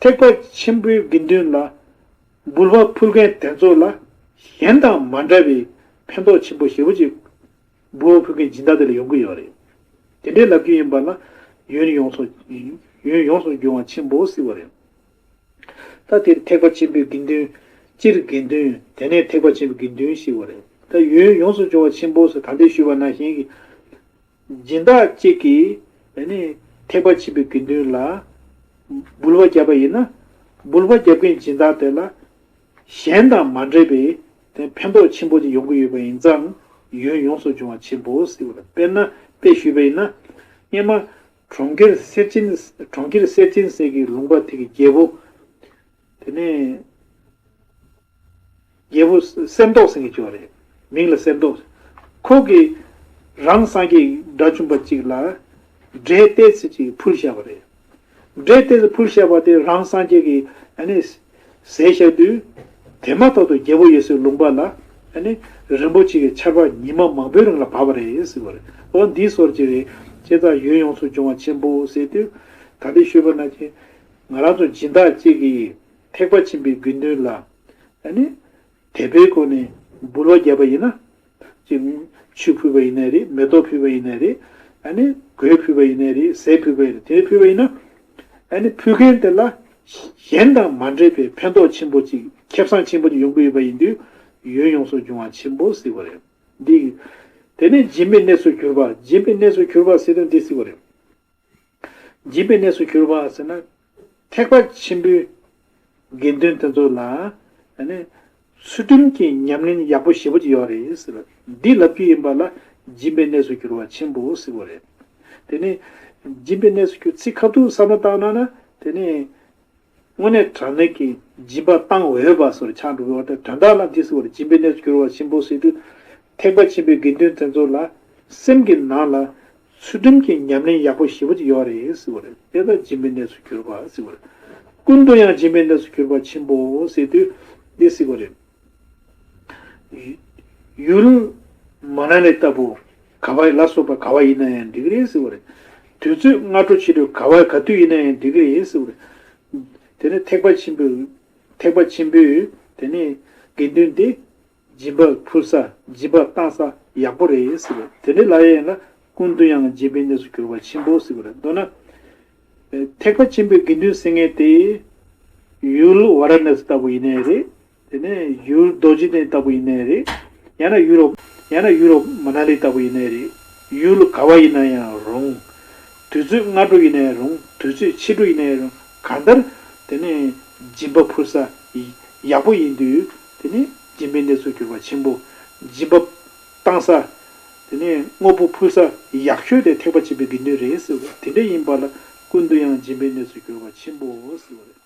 ཐེག་པ་ཆེན་པོའི་དགེ་འདུན་ལ་འབུལ་བ་ཕུལ་མཁན་དེ་ཚོ་ལ་གཞན་དང་མ་འདྲ་བའི་ཕན་ཐོགས་ཆེན་པོ་ཞེ་པོ་ཅིག་འབུལ་བ་ཕུལ་མཁན་སྦྱིན་བདག་དེ་ལ་ཡོང་གི་ཡོད་རེད། དེ་འདྲའི་ལབ་རྒྱུ་ཡིན་པ་ལ་ཡོན་ཡོངས་སུ། ཡོན་ཡོངས་སུ་སྦྱོང་བ་ཆེན་པོ་ཟེར་བ་རེད། ད་དེར་ཐེག་པ་ཆེན་པོའི་དགེ་འདུན། སྤྱིར་དགེ་འདུན། དེ་ནས་ཐེག་པ་ཆེན་པོའི་དགེ་འདུན་ཞེས་པ་རེད། ད་ཡོན་ཡོངས་སུ་སྦྱོང་བ་ཆེན་པོ་ཟེར་ད་ལྟའི་ཞུས་པ་ནང་བཞིན་གྱི། སྦྱིན་བདག་གཅིག་གིས་ཨ་ནི་ཐེག་པ་ཆེན་པོའི་དགེ་འདུན་ལ་འབུལ་བ་བརྒྱབ་པ་ཡིན་ན། འབུལ་བ་བརྒྱབ་མཁན་སྦྱིན་བདག་དེ་ལ་གཞན་དང་མ་འདྲ་བའི་དེ་ཕན་ཐོགས་ཆེན་པོ་ཅིག་ཡོང་གི་ཡོད་པ་ཡིན་ཙང་ཡོན་ཡོངས་སུ་སྦྱོང་བ་ཆེན་པོ་ཟེར་བ་རེད། དཔེར་ན་དཔེ་ཞུས་པ་ཡིན་ན། སྔོན་མ་གྲོང་ཁྱེར་སེར་ཆེན། གྲོང་ཁྱེར་སེར་ཆེན་ཟེར་གྱི་ལུང་པ་དེ་གི་རྒྱལ་པོ། དེ་ནས་རྒྱལ་པོ་གསེར་མདོག་ཟེར་མཁན་ཅིག་ཡོད་རེད། མིང་ལ་གསེར་མདོག། ཁོ་གིས་རང་སངས་རྒྱས་དགྲ་བཅོམ་པ་གཅིག་ལ་འབྲས་ཏོག་ཙམ་ཅིག་ཕུལ་བཞག་པ་རེད། འབྲས་ཏོག་ཙམ་ཕུལ་བཞག་པ་དེ་རང་སངས་རྒྱས་ཀྱིས་ཨ་ནི་ཟས་བཞག་དུས། དེ་མ་ཐག་ཏུ་རྒྱལ་པོ་འོད་གསལ་ལུང་པ་ལ་ཨ་ནི་རིན་པོ་ཆེ་གི་ཆར་པ་ཉི་མ་མང་པོའི་རིང་ལ་བབས་པ་རེད་ཟེར་བ་རེད། འོ་འདིའི་སྐོར་ཅིག་རེད། བྱས་ཙང་ཡོན་ཡོངས་སུ་སྦྱོང་བ་ཆེན་པོ་ཟེར་དུས། ད་ལྟ་ཞུས་པ་ནང་བཞིན་ང་རང་ཚོ་སྦྱིན་བདག་གཅིག་གིས་ཐེག་པ་ཆེན་པོའི་དགེ་འདུན་ལ་ཨ་ནི་དད་པའི་སྒོ་ནས་འབུལ་བ་བརྒྱབ་པ་ཡིན་ན། ཅིག་ཆུ་ཕུལ་བ་ཡིན་ནའི་རེད། མེ་ཏོག་ཕུལ་བ་ཡིན་ནའི་རེད། ཨ་ནི་གོས་ཕུལ་བ་ཡིན་ནའི་རེད། ཟས་ཕུལ་བ་ཡིན་ནའི་དེ་ཕུལ་བ་ཡིན་ན། ཨ་ནི་ཕུལ་མཁན་དེ་ལ་གཞན་དང་མ་འདྲེས་པའི་ཕན་ཐོགས་ཆེན་པོ་ཅིག་ཁེ་བཟང་ཆེན་པོ་ཅིག་ཡོང་གི་ཡོད་པ་ཡིན་དུས་ཡོན་ཡོངས་སུ་སྦྱོང་བ་ཆེན་པོ་ཟེར་བ་རེད། འདི། དེ་ནས་སྦྱིན་པའི་གནས་སུ་གྱུར་པ། སྦྱིན་པའི་གནས་སུ་གྱུར་པ་ཟེར་དོན་འདི་ཟེར་བ་རེད། སྦྱིན་པའི་གནས་སུ་གྱུར་པ་ཟེར་ན། ཐེག་པ་ཆེན་པོའི་དགེ་འདུན་དེ་ཚོ་ལ་ཨ་ནི་ཚུལ་ཁྲིམས་ཀྱི་ཉམས་ལེན་ཡག་པོ་ཞེ་པོ་ཅིག་ཡོད་རེད་ཟེར། འདི་ལབ་རྒྱུ་ཡིན་པ་ལ་སྦྱིན་པའི་གནས་སུ་གྱུར་པ་ཆེན་པོ་ཟེར་བ་རེད། དེ་ནི་སྦྱིན་པའི་གནས་སུ་གྱུར། ཚིག་ཁ་ཐུག་བསམ་བློ་བཏང་ན་ན་དེ་ནི་དངོས་གནས་དྲང་གནས་ཀྱི་སྦྱིན་པ་བཏང་འོས་པ་སོགས་ཆགས་འགྲོ་གི་ཡོད་རེད། དོན་དག་ལ་འདི་ཟེར་བ་རེད། སྦྱིན་པའི་གནས་སུ་གྱུར་པ་ཆེན་པོ་ཟེར་དུས། ཐེག་པ་ཆེན་པོའི་དགེ་འདུན་དེ་ཚོ་ལ་སེམས་ཀྱི་ནང་ལ་ཚུལ་ཁྲིམས་ཀྱི་ཉམས་ལེན་ཡག་པོ་ཞེ་པོ་ཅིག་ཡོད་རེད་ཟེར་བ་རེད། དེ་ལ་སྦྱིན་པའི་གནས་སུ་གྱུར་པ་ཟེར་བ་རེད། ཀུན་ཏུ་ཡང་སྦྱིན་པའི་གནས་སུ་གྱུར་པ་ཆེན་པོ་ཟེར་དུས་འདི་ཟེར་བ་རེད། ཡུལ་མ་ན་ལི་ལྟ་བུ་ག་བ་ལ་སོགས་པ་ག་བ་ཡིན་ན་ཡང་འགྲིག་གི་རེད་ཟེར་བ་རེད། དུས་ཚོད་སྔ་དྲོ་ཕྱི་དྲོ་ག་བ་ག་དུས་ཡིན་ན་ཡང་འགྲིག་གི་རེད་ཟེར་བ་རེད། དེ་ནས་ཐེག་པ་ཆེན་པོའི་ཐེག་པ་ཆེན་པོའི་དེ་ནས་དགེ་འདུན་དེ་སྦྱིན་པ་ཕུལ་ས། སྦྱིན་པ་བཏང་ས་ཡག་པོ་རེད་ཟེར་བ། དེ་འདྲ་ལབ་ཡ་ཡིན་ན་ཀུན་ཏུ་ཡང་སྦྱིན་པའི་གནས་སུ་གྱུར་པ་ཆེན་པོ་ཟེར་བ་རེད། མདོར་ན། ཐེག་པ་ཆེན་པོའི་དགེ་འདུན་ཟེར་མཁན་དེ། ཡུལ་ཝཱ་ར་ཎ་སི་ལྟ་བུ་ཡིན་ནའི་རེད། དེ་ནས་ཡུལ་རྡོ་རྗེ་གདན་ལྟ་བུ་ཡིན་ནའི་རེད། ཡང་ན་ཡུ་རོབ། ཡང་ན་ཡུ་རོབ་མ་ན་ལི་ལྟ་བུ་ཡིན་ནའི་རེད། ཡུལ་ག་བ་ཡིན་ན་ཡང་རུང་། དུས་ཚོད་སྔ་དྲོ་ཡིན་ན་ཡང་རུང་། དུས་ཚོད་ཕྱི་དྲོ་ཡིན་ན་ཡང་རུང་། གང་ལྟར་དེ་ནས་སྦྱིན་པ་ཕུལ་ས་ཡག་པོ་ཡིན་དུས། དེ་ནས་སྦྱིན་པའི་གནས་སུ་གྱུར་པ་ཆེན་པོ། སྦྱིན་པ་བཏང་ས། དེ་ནས་དངོས་པོ་ཕུལ་ས་ཡག་ཤོས་དེ་ཐེག་པ་ཆེན་པོའི་དགེ་འདུན་རེད་ཟེར་བ། དེ་འདྲ་ཡིན་པ་ལ་ཀུན་ཏུ་ཡང་སྦྱིན་པའི་གནས་སུ་གྱུར་པ་ཆེན་པོ་ཟེར་བ་རེད།